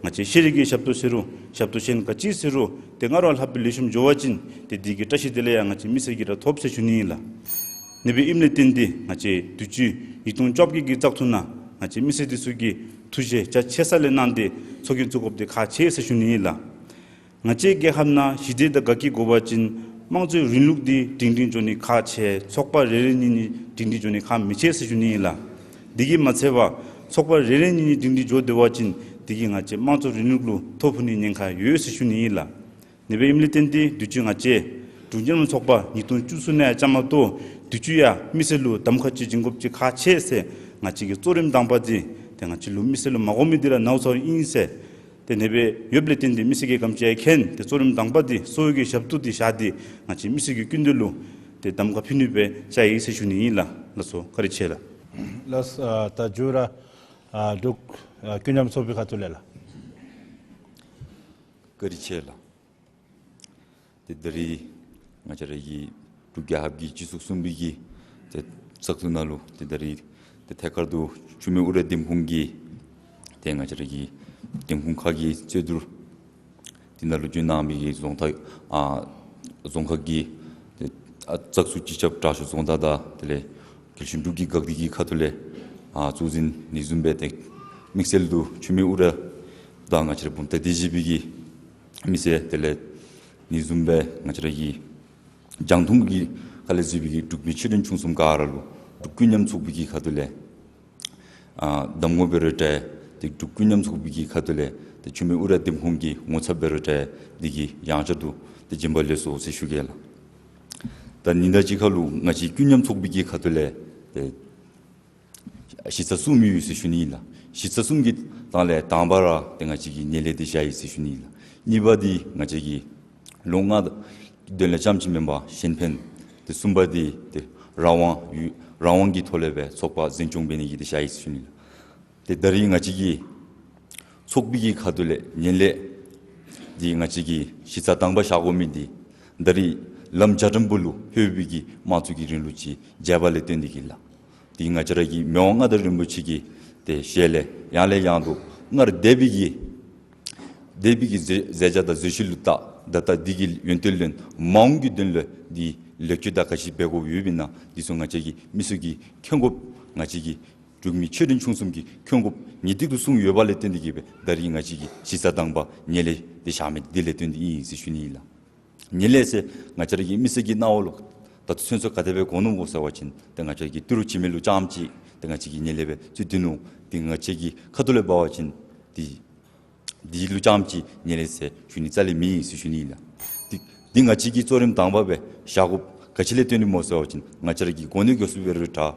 ང་བཅས་ཤེས་རིག་གི་ཞབས་ཏོག་ཟེར་རུང་ཞབས་ཏོག་གཞན་ག་ཅི་ཟེར་རུང་ཏེ་སྔར་བ་ལྷག་པའི་ལེགས་ཤོམ་འགྱོ་བ་ཅིན་ཏེ་འདི་གི་བཀྲ་ཤིས་བདེ་ལེགས་ཡང་ང་བཅས་མི་སེར་གྱིས་ར་ཐོབ་ཟེར་ཞུ་ནི་ཨིན་ལགས། ཨ་ནི་སྦེ་ཨིནམ་ལས་བརྟེན་ཏེ་ང་བཅས་དུས་ཅི་ཉིས་སྟོང་བཅོ་བརྒྱད་ཀྱི་བཙག་འཐུ་ནང་ང་བཅས་མི་སེར་འདི་ཚུ་གིས་ཐུགས་བཞེད་རྒྱ་ཆེ་ས་ལས་གནང་སྟེ་ཚོགས་རྒྱན་བཙུགས་དགོཔ་འདི་ཁག་ཆེ་ཟེར་ཞུ་ནི་ཨིན་ལགས། ང་བཅས་རྒྱལ་ཁབ་ནང་ཞི་བདེ་དང་དགའ་སྐྱིད་དགོ་པ་ཅིན་དམངས་གཙོའི་རིང་ལུགས་འདི་སྒྲིང་སྒྲིང་འགྱོ་ནི་ཁག་ཆེ། ཚོགས་པ་རེ་རེ་གཉིས་གཉིས་སྒྲིང་སྒྲིང་འགྱོ་ནི་ཁག་མི་ཆེ་ཟེར་ཞུ་ནི་ཨིན་ལགས། འདི་གིས་མ་ཚད་པར་ཚོགས་པ་རེ་རེ་གཉིས་གཉིས་སྒྲིང་སྒྲིང་འགྱོ་སྡོད་པ་ཅིན་འདི་གིས་ང་བཅས་དམངས་གཙོའི་རིང་ལུགས་ལུ་ཐོ་ཕོག་ནི་ཉེན་ཁ་ཡོད་ཟེར་ཞུ་ནི་ཨིན་ལགས། ཨ་ནི་སྦེ་ཨིནམ་ལས་བརྟེན་ཏེ་དུས་ཅི་ང་བཅས་འབྲུག་མཉམ་རུབ་ཚོགས་པ་ཉིས་སྟོང་བཅུ་གསུམ་ནང་ཡང་བཅའ་མར་གཏོགས་དུས་ཅི་ཡང་མི་སེར་ལུ་གདམ་ཁ་ཅིག་བྱིན་དགོཔ་ཅིག་ཁག་ཆེ་ཟེར་ང་བཅས་ཀྱི་གཙོ་རིམ་དང་པ་འདི་ཏེ་ང་བཅས་ལུ་མི་སེར་ལུ་མ་དགོ་མི་འདི་ར་ནཝ་ཚཝ་ཨིན་ཟེར། ཏེ་ཨ་ནི་སྦེ་ཡོདཔ་ལས་བརྟེན་ཏེ་མི་སེར་གྱིས་ག་དེམ་ཅིག་ཡང་མཁྱེན། ཏེ་གཙོ་རིམ་དང་པ་འདི་གསོ་བའི་གི་ཞབས་ཏོག་འདི་བཞག་སྟེ་ང་བཅས་མི་སེར་གྱི་སྐྱིད་སྡུག་ལུ་ཏེ་གདམ་ཁ་ཕུལ་ནི་སྦེ་བཅའ་ཡི་ཟེར་ཞུ་ནི་ཨིན་ལགས། ལགས་སོ། བཀའ་དྲིན་ཆེ་ལགས། ལགས་སོ། ཨ་ད་མཇུག་ར་ཨ་འབྲུག་ཨ་ཀུན་མཉམ་ཚོགས་པའི་ཁ་ཐུག་ལས་ལགས། བཀའ་དྲིན་ཆེ་ལགས། ཏེ་ད་རིས་ང་བཅས་ར་གི་འབྲུག་རྒྱལ་ཁབ་ཀྱི་སྤྱི་ཚོགས་གསུམ་པའི་གི་ཏེ་བཙག་འཐུ་ནང་ལུ་ཏེ་ད་རིས་ཏེ་ཐད་ཀར་དུ་འཕྱོངས་མེད་ཨུ་ར་འདེམས་ཁོངས་ཀྱི་ཏེ་ང་བཅས་ར་གི་འདེམས་ཁོངས་ཁག་གི་རྩོད་བསྡུར་འདི་ནང་ལུ་བྱོན་གནང་མི་གི་རྫོང་ཐག་ཨ་རྫོང་ཁག་གི་ཏེ་ཨ་བཙག་འཐུ་སྤྱི་ཁྱབ་དྲག་ཤོས་རྫོང་བདག་དང་དེ་ལས་རྒྱལ་གཞུང་འབྲུག་གི་འགག་སྡེ་གི་ཁ་ཐུག་ལས་ཨ་གཙོ་འཛིན་ཨ་ནི་བཟུམ་སྦེ་ཏེ་དམིགས་བསལ་དུ་འཕྱོངས་མེད་ཨུ་ར་དང་ང་བཅས་ར་བུམ་ཐང་སྡེ་བཞི་པའི་གི་མི་སེར་དེ་ལས་ཨ་ནི་བཟུམ་སྦེ་ང་བཅས་ར་གི་རྒྱང་མཐོང་གི་ཁ་ལས་གཟིགས་པའི་གི་འབྲུག་མི་ཆེ་འབྲིང་ཆུང་གསུམ་ག་ར་ལུ་འབྲུག་ཀུན་མཉམ་ཚོགས་པའི་གི་ཁ་ཐུག་ལས་ཨ་གདམ་ངོ་འབད་རུང་འདྲ་ཏེ་འབྲུག་ཀུན་མཉམ་ཚོགས་པའི་གི་ཁ་ཐུག་ལས་ཏེ་འཕྱོངས་མེད་ཨུ་ར་འདེམས་ཁོངས་ཀྱི་ངོ་ཚབ་འབད་རུང་འདྲ་འདི་གིས་ཡང་བསྐྱར་དུ་ཏེ་བྱོན་པ་ལེགས་སོ་ཟེར་ཞུ་གེ་ལགས། ད་ཉིན་དང་གཅིག་ཁར་ལུ་ང་བཅས་ཀུན་མཉམ་ཚོགས་པའི་གི་ཁ་ཐུག་ལས་ཏེ་གཞི་རྩ་གསུམ་ཡོད་ཟེར་ཞུ་ནི་ཨིན་ལགས། གཞི་རྩ་གསུམ་གྱི་ནང་ལས་དང་པ་ར་ཏེ་ང་བཅས་ཀྱི་ངན་ལྷད་འདི་བཞག་ཡི་ཟེར་ཞུ་ནི་ཨིན་ལགས། གཉིས་པ་འདི་ང་བཅས་ཀྱི་ལོ་ལྔ་དོན་ལས་རྐྱངམ་ཅིག་མེན་པར་གཞན་ཕན། ཏེ་གསུམ་པ་འདི་ཏེ་རང་དབང་ཡོད་རང་དབང་གི་ཐོག་ལས་སྦེ་ཚོགས་པ་འཛིན་སྐྱོང་འབད་ནི་གི་འདི་བཞག་ཡི་ཟེར་ཞུ་ནི་ཨིན་ལགས། ཏེ་ད་རིས་ང་བཅས་ཀྱི་ཚོགས་པའི་གི་ཁ་ཐུག་ལས་ངན་ལྷད་འདི་ང་བཅས་ཀྱི་གཞི་རྩ་དང་པ་བཞག་དགོ་མི་འདི་ད་རིས་ལམ་རྒྱ་ཀྲམ་པ་ལུ་ལྷོད་པའི་གི་དམངས་གཙོ་གི་རིང་ལུགས་ཅིག་མཇལ་བ་ལས་བརྟེན་ཏེ་གིས་ལགས། ཏེ་ང་བཅས་ར་གི་མི་དབང་མངའ་བདག་རིན་པོ་ཆེ་གི་ཏེ་ཞལ་ལས་ཡང་ལས་ཡང་དུ་སྔར་འདས་པའི་གི་ འདས་པའི་གི་མཛད་མཛད་བྱ་དང་མཛད་ཤུལ་ལུ་བལྟ། ད་ལྟོ་འདི་གི་ཡོན་ཏན་ལུ་མ་འོངས་ཀྱི་དོན་ལུ་འདི་ལེགས་བཅོས་དང་ག་ཅི་འབད་དགོཔ་ཡོདཔ་ཨིན་ན་འདི་ཚུ་ང་བཅས་ཀྱིས་མི་སེར་གྱིས་མཁྱེན་དགོཔ་ང་བཅས་ཀྱི་འབྲུག་མི་ཆེ་འབྲིང་ཆུང་གསུམ་གྱིས་མཁྱེན་དགོཔ་ངེས་ཏིག་ཏུ་གསུངས་ཡོདཔ་ལས་བརྟེན་ཏེ་གིས་སྦེ་ད་རིས་ང་བཅས་ཀྱིས་གཞི་རྩ་དང་པ་ངན་ལྷད་འདི་བཞག་མི་འདི་ལས་བརྟེན་ཏེ་ཨིན་ཟེར་ཞུ་ནི་ཨིན་ལགས། ངན་ལྷད་ཟེར་ང་བཅས་ར་གི་མི་སེར་གྱི་སྣང་བ་ལུ་ད་ལྟོ་ཚུན་ཚོད་ག་དེ་སྦེ་གོ་ནུག་གོ་ཟེར་བ་ཅིན་ཏེ་ང་བཅས་ར་གི་ཏི་རུ་བྱེ་མ་ལུ་རྐྱངམ་ཅིག་ཏེ་ང་བཅས་ཀྱིས་ངན་ལྷད་སྦེ་ཚུ་འདི་ནུག། ཏེ་ང་བཅས་ཀྱི་ཁ་ཐུག་ལས་འབད་བ་ཅིན་ཏེ་འདི་ལུ་རྐྱངམ་ཅིག་ངན་ལྷད་ཟེར་ཞུ་ནི་རྩ་ལས་མེད་ཟེར་ཞུ་ནི་ཨིན་ལགས། ཏེ་འདི་ང་བཅས་ཀྱིས་གཙོ་རིམ་དང་པ་སྦེ་བཞག་དགོཔ་ག་ཅི་ལས་བརྟེན་ཏེ་སྨོ་ཟེར་བ་ཅིན་ང་བཅས་ར་གི་གོ་གནས་གྱོགས་སུ་འབད་རུང་འདྲ།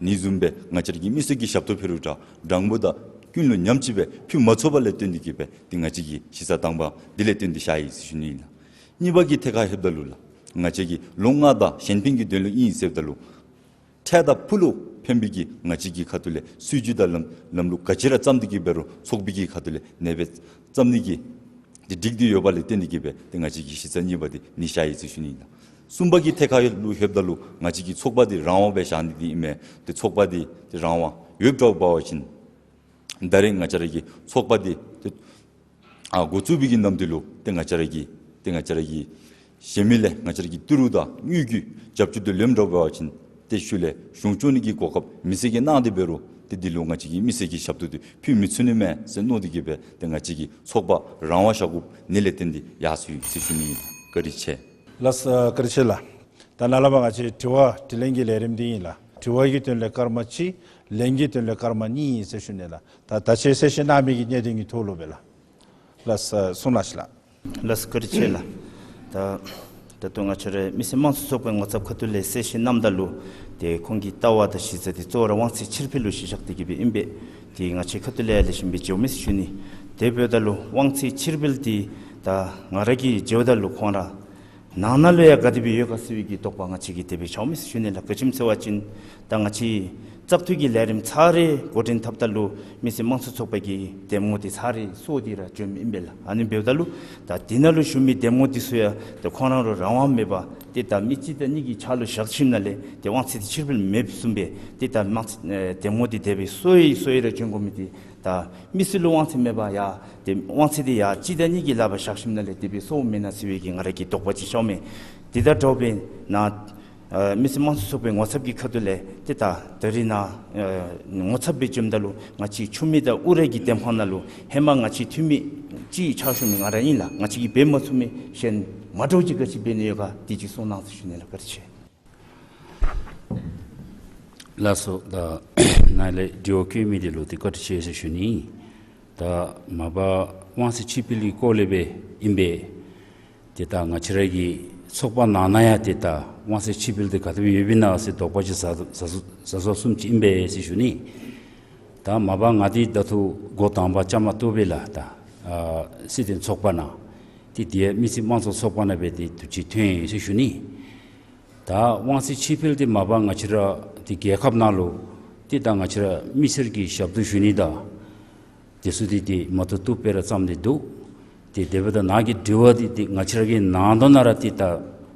ནི་བཟུམ་སྦེ་ང་བཅས་ར་གི་མི་སེར་གྱི་ཞབས་ཏོག་འབད་རུང་འདྲ། དྲང་པོ་དང་ཀུན་སློང་ཉམས་ཅིག་སྦེ་ཕུལ་མ་ཚུགསཔ་ལས་བརྟེན་ཏེ་གིས་སྦེ་ཏེ་ང་བཅས་ཀྱིས་གཞི་རྩ་དང་པ་འདི་ལས་བརྟེན་ཏེ་བཞག་ཡི་ཟེར་ཞུ་ནི་ཨིན་ལགས། གཉིས་པ་གི་ཐད་ཁར་ལྷོདཔ་ད་ལུ་ལགས། ང་བཅས་ཀྱིས་ལོ་ལྔ་དང་གཞན་ཕན་གྱི་དོན་ལུ་ཨིན་ཟེརཝ་ད་ལུ་འཕྲལ་དང་ཕུགས་ལུ་ཕན་པའི་གི་ང་བཅས་ཀྱི་ཁ་ཐུག་ལས་སྲིད་བྱུས་དང་ལམ་ལམ་ལུགས་ག་ཅི་ར་བརྩམས་ཏེ་གིས་འབད་རུང་ཚོགས་པའི་གི་ཁ་ཐུག་ལས་ནེ་སྦེ་བརྩམ་ནི་གི་ཏེ་སྒྲིག་སྟེ་ཡོདཔ་ལས་བརྟེན་ཏེ་གིས་སྦེ་ཏེ་ང་བཅས་ཀྱིས་གཞི་རྩ་གཉིས་པ་འདི་ནི་བཞག་ཡི་ཟེར་ཞུ་ནི་ཨིན་ལགས། གསུམ་པ་གི་ཐད་ཁར་ལུ་ལྷོདཔ་ད་ལུ་ང་བཅས་ཀྱི་ཚོགས་པ་འདི་རང་དབང་སྦེ་བཞག་ནི་འདི་ཨིན་མས། ཏེ་ཚོགས་པ་འདི་ཏེ་རང་དབང་ཡོདཔ་འདྲཝ་འབད་བ་ཅིན་ད་རེས་ང་བཅས་ར་གི་ཚོགས་པ་འདི་ཏེ་ཨ་འགོ་བཙུགས་པའི་གི་ནམ་དུས་ལུ་ཏེ་ང་བཅས་ར་གི་ཏེ་ང་བཅས་ར་གི་གཞན་མི་ལས་ང་བཅས་ར་གི་ཏི་རུ་དང་དངུལ་གྱི་རྒྱབ་སྐྱོར་འདི་ལེནམ་འདྲཝ་འབད་བ་ཅིན་ཏེ་ཤུལ་ལས་གཞུང་སྐྱོང་ནི་གི་གོ་སྐབས་མེད་ཟེར་གྱི་གནང་སྟེ་འབད་རུང་ཏེ་འདི་ལུ་ང་བཅས་ཀྱིས་མི་སེར་གྱི་ཞབས་ཏོག་འདི་ཕུལ་མི་ཚུགས་ནི་མས་ཟེར་མནོ་སྟེ་གིས་སྦེ་ཏེ་ང་བཅས་ཀྱིས་ཚོགས་པ་རང་དབང་བཞག་དགོཔ་ནི་ལས་བརྟེན་ཏེ་ཡར་སོང་ཡི་ཟེར་ཞུ་ནི་ཨིན། བཀའ་དྲིན་ཆེ། ལགས་སོ། བཀའ་དྲིན་ཆེ་ལགས། ད་ནཱ་ལས་ཕར་ང་བཅས་དྲི་བ་དྲིས་ལན་གྱི་ལས་རིམ་འདི་ཨིན་ལགས། དྲི་བ་གི་དོན་ལས་སྐར་མ་གཅིག། ལན་གྱི་དོན་ལས་སྐར་མ་གཉིས་ཨིན་ཟེར་ཞུ་ནི་ལགས། ད་ད་ཅི་གསལ་བཤད་གནང་མི་གི་གནད་དོན་གྱི་ཐོག་ལུ་སྦེ་ལགས། ལགས་སོ། གསུང་གནང་ཤིག་ལགས། ལགས་སོ། བཀའ་དྲིན་ཆེ་ལགས། ད་ད་ལྟོ་ང་བཅས་ར་མི་སེར་དམངས་གཙོ་ཚོགས་པའི་ངོ་ཚབ་ཁ་ཐུག་ལས་གསལ་བཤད་གནངམ་ད་ལུ་ཏེ་ཁོང་གི་ལྟ་བ་དང་གཞི་རྩ་འདི་གཙོ་བོ་ར་དབང་ཚད་ཕྱིར་འབུལ་ལུ་གཞི་བཞག་སྟེ་གིས་སྦེ་ཨིན་པས། ཏེ་ང་བཅས་ཁ་ཐུག་ལས་ཡང་ལེགས་ཤོམ་སྦེ་མཇལཝ་མས་ཟེར་ཞུ་ནི། དེ་འབདཝ་ད་ལུ་དབང་ཚད་ཕྱིར་འབུལ་འདི་ད་ང་ར་གིས་མཇལཝ་ད་ལུ་ཁོང་ར་ནང་ན་ལུ་ཡང་ག་དེ་སྦེ་ཡོད་ག་ཟེར་བའི་གི་དོགས་པ་ང་བཅས་ཀྱིས་དེ་སྦེ་ཞུཝ་མས་ཟེར་ཞུ་ནི་ལགས། ག་ཅི་སྨོ་ཟེར་བ་ཅིན་ད་ང་བཅས་བཙག་འཐུ་གི་ལས་རིམ་ཚར་རེ་འགོ་འདྲེན་འཐབ་ད་ལུ་མི་སེར་དམངས་གཙོ་ཚོགས་པ་གི་འདེམས་ངོ་འདི་ཚར་རེ་སོར་ཏེ་ར་བྱོནམ་ཨིན་པས་ལགས། ཨ་ནི་འབདཝ་ད་ལུ་ད་འདི་ནང་ལུ་བཞུགས་མི་འདེམས་ངོ་འདི་ཚུ་ཡང་ད་ཁོང་ར་ལུ་རང་དབང་མེད་པར་ཏེ་ད་མི་གཅིག་དང་གཉིས་ཀྱི་ཕྱག་ལུ་བཞག་ཞིནམ་ལས་ཏེ་དབང་ཚད་འདི་ཕྱིར་འབུལ་མེདཔ་བཟུམ་སྦེ་ཏེ་ད་དམངས་ཨེ་འདེམས་ངོ་འདི་དེ་སྦེ་སོར་ཡི་སོར་ཡི་ར་བྱོན་དགོ་མི་འདི་ད་མི་སེར་ལུ་དབང་ཚད་མེད་པར་ཡང་ཏེ་དབང་ཚད་འདི་ཡང་གཅིག་དང་གཉིས་ཀྱི་ལག་པར་བཞག་ཞིནམ་ལས་དེ་སྦེ་སོརཝ་མེན་ན་ཟེར་བའི་གི་ང་ར་གི་དོགས་པ་ཅིག་ཞུཝ་མས། དེ་དང་འདྲཝ་སྦེ་ནཱ་ཨ་མི་སེར་དམངས་གཙོ་ཚོགས་པའི་ངོ་ཚབ་ཀྱི་ཁ་ཐུག་ལས་ཏེ་ད་ད་རིས་ནཱ་ཨ་ངོ་ཚབ་སྦེ་བྱོནམ་ད་ལུ་ང་བཅས་ཆུ་མིག་དང་ཨུ་ར་གི་འདེམས་ཁོངས་ནང་ལུ་ཧེ་མ་ང་བཅས་འཐུས་མི་ཅིག་ཕྱག་ཞུ་མི་ང་ར་ཨིན་ལགས། ང་བཅས་ཀྱིས་འབད་མ་ཚུགས་མི་གཞན་མ་འདྲཝ་ཅིག་ག་ཅི་འབད་ནི་ཡོད་ག་དེ་ཅིག་གསུང་གནང་ཟེར་ཞུ་ནི་ལགས། བཀའ་དྲིན་ཆེ། ལགས་སོ། ད་ནཱ་ལས་དྲི་བ་བཀོད་མི་འདི་ལུ་ཏེ་བཀའ་དྲིན་ཆེ་ཟེར་ཞུ་ནི། ད་མ་པ་དབང་ཚད་ཕྱིར་འབུལ་གྱི་སྐོར་ལས་སྦེ་ཨིན་པས། ཏེ་ད་ང་བཅས་ར་གི་ཚོགས་པ་ནང་ན་ཡང་ཏེ་ད་དབང་ཚད་ཕྱིར་འབུལ་འདི་ག་དེ་སྦེ་ཡོདཔ་ཨིན་ན་ཟེར་དོགས་པ་ཅིག་ཟ་ཟ་ཟ་ཟ་བཟུམ་ཅིག་ཨིན་པས་ཟེར་ཞུ་ནི། ད་མ་པ་ང་འདི་ད་ལྟོ་འགོ་དང་པ་བཅའ་མར་གཏོགས་པས་ལགས། ད་ཨ་སྲིད་དོན་ཚོགས་པ་ནང་ཏེ་དེ་མི་སེར་དམངས་གཙོ་ཚོགས་པ་ནང་སྦེ་ཏེ་དུས་ཅི་ཐོན་ཡི་ཟེར་ཞུ་ནི། ད་དབང་ཚད་ཕྱིར་འབུལ་འདི་མ་པ་ང་བཅས་ར་འདི་རྒྱལ་ཁབ་ནང་ལུ་ཏེ་ད་ང་བཅས་ར་མི་སེར་གྱི་ཞབས་ཏོག་ཞུ་ནི་དང་དེ་ཚུ་འདི་ཏེ་མ་བཏུབ་བཏུབ་སྦེ་ར་བརྩམས་ཏེ་འདུག། ཏེ་དེ་འབདཝ་ད་ནཱ་གི་དྲི་བ་འདི་ཏེ་ང་བཅས་ར་གི་ནང་དོན་ནང་ར་ཏེ་ད་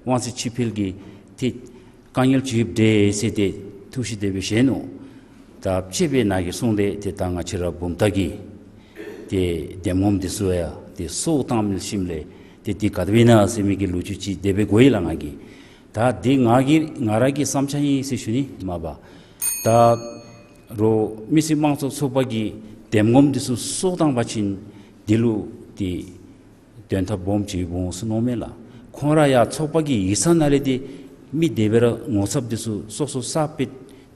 དབང་ཚད་ཕྱིར་འབུལ་གྱི་ཏེ་དཀའ་ངལ་ཅིག་ཡོདཔ་འདྲས་ཟེར་ཏེ་ཐུགས་བཞེད་དེ་སྦེ་བཞེས་ནུག། ད་དཔྱེ་སྦེ་ནཱ་གིས་གསུངས་ཏེ་ཏེ་ད་ང་བཅས་ར་བུམ་ཐང་གི་ཏེ་འདེམས་ངོམ་འདི་ཚུ་ཡང་ཏེ་སོར་བཏང་མི་ཞིནམ་ལས་ཏེ་འདི་ག་དེ་སྦེ་ཨིན་ན་ཟེར་མི་གི་ལོ་རྒྱུས་ཅིག་དེ་སྦེ་གོ་ཡི་ལགས་ང་གིས། ད་འདི་ང་གི་ང་ར་གི་བསམ་འཆར་ཨིན་ཟེར་ཞུ་ནི་མ་པ། ད་རུང་མི་སེར་དམངས་གཙོ་ཚོགས་པ་གི་འདེམས་ངོམ་འདི་ཚུ་སོར་བཏང་པ་ཅིན་འདི་ལུ་ཏེ་དོན་དག་སྦོམ་ཅིག་འོང་ཟེར་མནོཝ་མས་ལགས། ཁོང་ར་ཡང་ཚོགས་པ་གི་ཡིག་ཚང་ནང་ལས་ཏེ་མི་དེ་སྦེ་ར་ངོ་ཚབ་འདི་ཚུ་སོ་སོ་གསརཔ་སྦེ་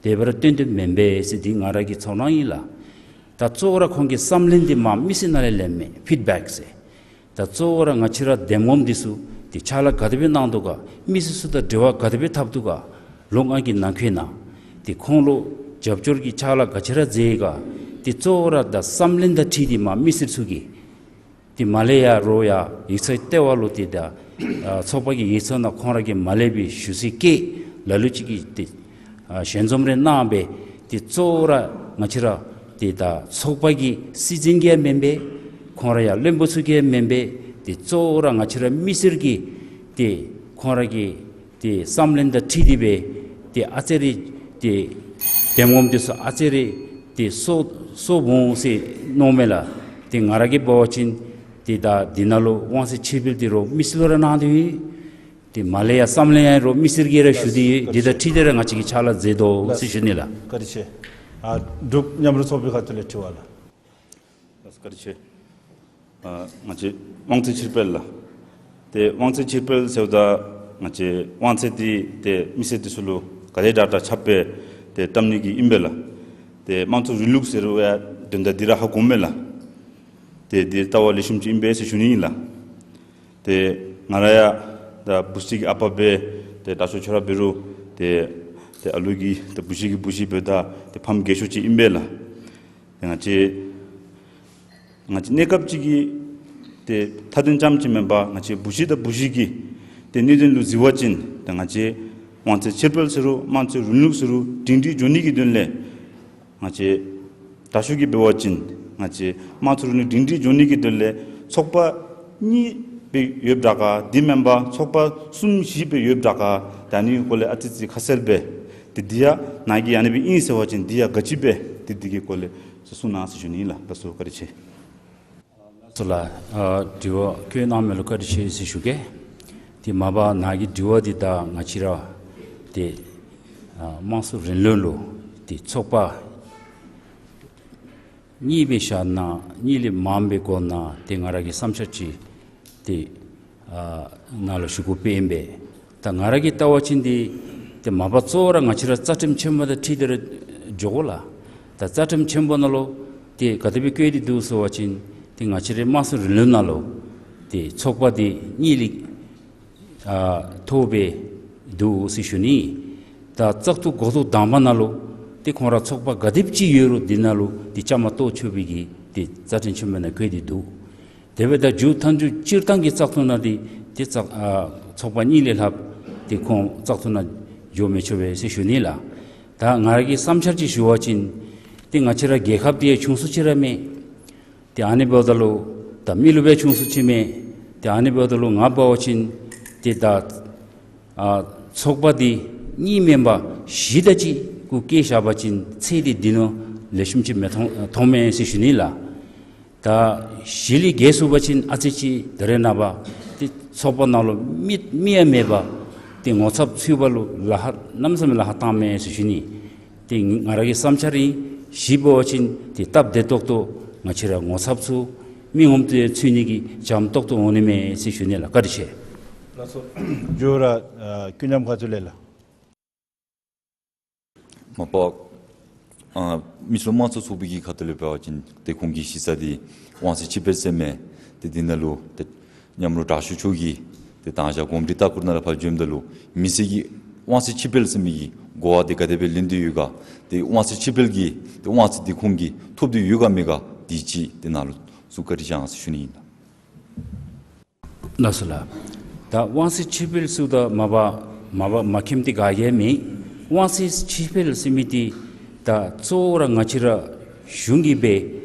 དེ་སྦེ་ར་བཏོན་བཏོནམ་མེན་པས་ཟེར་འདི་ང་ར་གི་ཚོར་སྣང་ཨིན་ལགས། ད་གཙོ་བོ་ར་ཁོང་གི་བསམ་ལན་འདི་མར་མི་སེར་ནང་ལས་ལེནམ་མས། ཕིཌ་བེཀ་ཟེར། ད་གཙོ་བོ་ར་ང་བཅས་ར་འདེམས་ངོམ་འདི་ཚུ་ཏེ་ཕྱག་ལཱ་ག་དེ་སྦེ་གནང་དོ་ག་མི་སེར་ཚུ་དང་འབྲེལ་བ་ག་དེ་སྦེ་འཐབ་དོ་ག་ལོ་ལྔ་གི་ནང་འཁོད་ནང་ཏེ་ཁོང་ལུ་རྒྱབ་སྐྱོར་གྱི་ཕྱག་ལཱ་ག་ཅི་ར་མཛད་ག་ཏེ་གཙོ་བོ་ར་ད་བསམ་ལན་དང་འཁྲིལ་ཏེ་མར་མི་སེར་ཚུ་གིས་ཏེ་མར་ལས་ཡར་རོགས་ཡར་ཡིག་ཚང་ལྟེ་བ་ལུ་ཏེ་ད་ཨ་ཚོགས་པ་གི་ཡིག་ཚང་ནང་ཁོང་ར་གིས་མར་ལས་སྦེ་ཞུ་ཚིག་བཀོད་ལ་ལུ་ཅིག་གིས་ཏེ་ཨ་ཞལ་འཛོམས་རེ་གནང་སྦེ་ཏེ་གཙོ་བོ་ར་ང་བཅས་ར་ཏེ་ད་ཚོགས་པ་གི་སྲིད་འཛིན་གྱིས་ཡང་མེན་པས། ཁོང་ར་ཡང་བློན་པོ་ཚུ་གིས་ཡང་མེན་པས། ཏེ་གཙོ་བོ་ར་ང་བཅས་ར་མི་སེར་གྱིས་ཏེ་ཁོང་ར་གི་ཏེ་བསམ་ལན་དང་འཁྲིལ་ཏེ་སྦེ་ཏེ་ཨ་ཙི་རེ་ཏེ་འདེམས་ངོམ་འདི་ཚུ་ཨ་ཙི་རེ་ཏེ་སོར་སོརཝ་འོང་ཟེར་མནོཝ་མས་ལགས། ཏེ་ང་ར་གིས་འབད་བ་ཅིན་ ཏེ་ད་འདི་ནང་ལུ་དབང་ཚད་ཕྱིར་སྤེལ་འདི་རོགས་མི་སེར་ལུ་ར་གནང་སྟེ་ཡོད། ཏེ་མར་ལས་ཡར་བསམ་བློ་ཡང་རོགས་མི་སེར་གྱིས་ར་ཞུ་སྟེ་ཡོད། འདི་དང་འཁྲིལ་ཏེ་ར་ང་བཅས་ཀྱིས་ཕྱག་ལཱ་མཛད་དོ་ཟེར་ཞུ་ནི་ལགས། བཀའ་དྲིན་ཆེ། ཨ་འབྲུག་མཉམ་རུབ་ཚོགས་པའི་ཁ་ཐུག་ལས་དྲི་བ་ལགས། ལགས་སོ་བཀའ་དྲིན་ཆེ། ཨ་ང་བཅས་དབང་ཚད་ཕྱིར་སྤེལ་ལགས། ཏེ་དབང་ཚད་ཕྱིར་སྤེལ་ཟེརཝ་ད་ང་བཅས་དབང་ཚད་འདི་ཏེ་མི་སེར་འདི་ཚུ་ལུ་ག་དེ་དྲག་དྲག་ཁྱབ་སྦེ་ཏེ་བཏབ་ནི་གི་ཨིན་པས་ལགས། ཏེ་དམངས་གཙོའི་རིང་ལུགས་ཟེར་བའི་དོན་དག་འདི་ར་ཧ་གོཝ་མས་ལགས། ཏེ་འདི་ལྟ་བ་ལེགས་ཤོམ་ཅིག་ཨིན་པས་ཟེར་ཞུ་ནི་ཨིན་ལགས། ཏེ་ང་ར་ཡང་ད་བུ་གཞི་གི་ཨ་པ་སྦེ་ཏེ་དྲག་ཤོས་ཁྱོད་ར་འབད་རུང་ཏེ་ཏེ་ཨ་ལུ་གི་ཏེ་བུ་གཞི་གི་བུ་གཞི་འབདཝ་ད་ཏེ་ཕམ་རྒས་ཤོས་ཅིག་ཨིན་པས་ལགས། ཏེ་ང་བཅས་ང་བཅས་གནས་སྐབས་ཅིག་གི་ཏེ་མཐའ་དོན་རྐྱངམ་ཅིག་མེན་པར་ང་བཅས་བུ་གཞི་དང་བུ་གཞི་གི་ཏེ་གནད་དོན་ལུ་གཟིགས་པ་ཅིན་ཏེ་ང་བཅས་དབང་ཚད་ཕྱིར་སྤེལ་ཟེར་རུང་དམངས་གཙོའི་རིང་ལུགས་ཟེར་རུང་སྒྲིང་སྒྲིང་འགྱོ་ནི་གི་དོན་ལས་ང་བཅས་དྲག་ཤོས་ཀྱིས་འབད་བ་ཅིན་ང་བཅས་དམངས་གཙོའི་རིང་ལུགས་སྒྲིང་སྒྲིང་འགྱོ་ནི་གི་དོན་ལས་ཚོགས་པ་གཉིས་སྦེ་ཡོདཔ་དྲག་ག། དེ་མེན་པར་ཚོགས་པ་གསུམ་བཞི་སྦེ་ཡོདཔ་དྲག་ག། ད་ཨ་ནི་སྐོར་ལས་ཨ་ཙི་ཙི་ཁ་གསལ་སྦེ་ཏེ་འདི་ཡང་ནཱ་གིས་ཨ་ནི་སྦེ་ཨིན་ཟེར་བ་ཅིན་འདི་ཡང་ག་ཅི་སྦེ་ཏེ་འདི་གི་སྐོར་ལས་གསུང་གནང་ཟེར་ཞུ་ནི་ལགས། ལགས་སོ་བཀའ་དྲིན་ཆེ། ལགས་སོ་ལགས། ཨ་དྲི་བ་བཀོད་གནང་མི་ལུ་བཀའ་དྲིན་ཆེ་ཟེར་ཞུ་གེ། ཏེ་མ་པ་ནཱ་གི་དྲི་བ་འདི་ད་ང་བཅས་ར་ཏེ་ཨ་དམངས་གཙོའི་རིང་ལུགས་ལུ་ཏེ་ཚོགས་པ་གཉིས་སྦེ་བཞག་ན་གཉིས་ལས་མངམ་སྦེ་དགོ་ན་ཏེ་ང་ར་གི་བསམ་འཆར་ཅིག་ཏེ་ཨ་ནཱ་ལུ་ཞུ་དགོཔ་ཨིན་པས། ད་ང་ར་གིས་བལྟ་བ་ཅིན་ཏེ་ཏེ་མ་པ་གཙོ་བོ་ར་ང་བཅས་ར་རྩ་ཁྲིམས་ཆེན་མོ་དང་འཁྲིལ་ཏེ་ར་འགྱོ་དགོ་ལགས། ད་རྩ་ཁྲིམས་ཆེན་མོ་ནང་ལུ་ཏེ་ག་དེ་སྦེ་བཀོད་དེ་འདུག་ཟེར་བ་ཅིན་ཏེ་ང་བཅས་རའི་དམངས་གཙོའི་རིང་ལུགས་ནང་ལུ་ཏེ་ཚོགས་པ་འདི་གཉིས་ལས་ཨ་མཐོ་སྦེ་འདུག་ཟེར་ཞུ་ནི། ད་བཙག་འཐུ་འགོ་ཐོག་དང་པ་ནང་ལུ་ཏེ་ཁོང་ར་ཚོགས་པ་ག་དེམ་ཅིག་ཡོད་རུང་འདི་ནང་ལུ་ཏེ་བཅའ་མར་གཏོགས་ཆོག་པའི་གི་ཏེ་རྩ་ཁྲིམས་ཆེན་མོ་ནང་བཀོད་དེ་འདུག། དེ་འབདཝ་ད་མཇུག་མཐའ་མཇུག་སྤྱིར་བཏང་གི་བཙག་འཐུ་ནང་འདི་ཏེ་བཙག་ཨ་ཚོགས་པ་གཉིས་ལས་ལྷག་ཏེ་ཁོང་བཙག་འཐུ་ནང་འགྱོ་མི་ཆོག་པས་ཟེར་ཞུ་ནི་ལགས། ད་ང་ར་གི་བསམ་འཆར་ཅིག་ཞུ་བ་ཅིན་ཏེ་ང་བཅས་ར་རྒྱལ་ཁབ་འདི་ཡང་ཆུང་སུ་ཅིག་ར་མེན། ཏེ་ཨ་ནི་འབདཝ་ད་ལུ་ད་མི་ལུ་སྦེ་ཆུང་སུ་ཅིག་མེན། ཏེ་ཨ་ནི་འབདཝ་ད་ལུ་ང་འབད་བ་ཅིན་ཏེ་ད་ཨ་ཚོགས་པ་འདི་གཉིས་མེན་པར་བཞི་དེ་ཅིག་གུ་བཀལ་བཞག་པ་ཅིན་ཚད་འདི་འདི་ནང་ལེགས་ཤོམ་ཅིག་མི་མཐོང་མཐོང་མས་ཟེར་ཞུ་ནི་ལགས། ད་བཞི་ལས་བརྒལ་སོང་པ་ཅིན་ཨ་ཙི་ཅིག་ད་རེས་ནངས་པ་ཏེ་ཚོགས་པ་ནང་ལུ་མི་མི་ཡང་མེད་པར་ཏེ་ངོ་ཚབ་ཚུད་པ་ལུ་ལཱ་ཁག་གནམ་མེད་ས་མེད་ལཱ་ཁག་བཏངམ་མས་ཟེར་ཞུ་ནི། ཏེ་ང་ར་གི་བསམ་འཆར་ཨིན། བཞི་འབད་བ་ཅིན་ཏེ་སྟབས་བདེ་ཏོག་ཏོ་ང་བཅས་ར་ངོ་ཚབ་ཚུ་མི་ངོམ་ཏེ་ཚུད་ནི་གི་བྱམས་ཏོག་ཏོ་འོང་ནི་མས་ཟེར་ཞུ་ནི་ལགས། བཀའ་དྲིན་ཆེ། ལགས་སོ། མགྱོགས་ར་ཨ་ཀུན་མཉམ་ཁ་ཐུག་ལས་ལགས། མ་པ་ཨ་མི་སེར་དམངས་གཙོ་ཚོགས་པའི་གི་ཁ་ཐུག་ལས་འབད་བ་ཅིན་ཏེ་ཁོང་གི་གཞི་རྩ་འདི་དབང་ཚད་ཕྱིར་སྤེལ་ཟེར་མི་འདི་འདི་ནང་ལུ་ཏེ་མཉམ་རོགས་དྲག་ཤོས་མཆོག་གིས་ཏེ་དང་ཞག་གོམས་འདྲིས་ལྟ་སྐོར་ནང་ལུ་ཕར་འབྱོནམ་ད་ལུ་མི་སེར་གྱིས་དབང་ཚད་ཕྱིར་སྤེལ་ཟེར་མི་གི་གོ་བ་འདི་ག་དེ་སྦེ་ལེན་དོ་ཡོད་ག། ཏེ་དབང་ཚད་ཕྱིར་སྤེལ་གྱི་ཏེ་དབང་ཚད་འདི་ཁོང་གིས་ཐོབ་སྟེ་ཡོད་ག་མེད་ག་འདི་ཅིག་ཏེ་ནཱ་ལུ་གསུང་བཀའ་དྲིན་བསྐྱང་ཟེར་ཞུ་ནི་ཨིན་ལགས། ལགས་སོ་ལགས། ད་དབང་ཚད་ཕྱིར་སྤེལ་ཟེརཝ་ད་མ་པ་མ་པ་མ་མཁྱེནམ་འདི་ག་ཡང་མེད། དབང་ཚད་ཕྱིར་སྤེལ་ཟེར་མི་འདི་ད་གཙོ་བོ་ར་ང་བཅས་ར་གཞུང་གིས་སྦེ་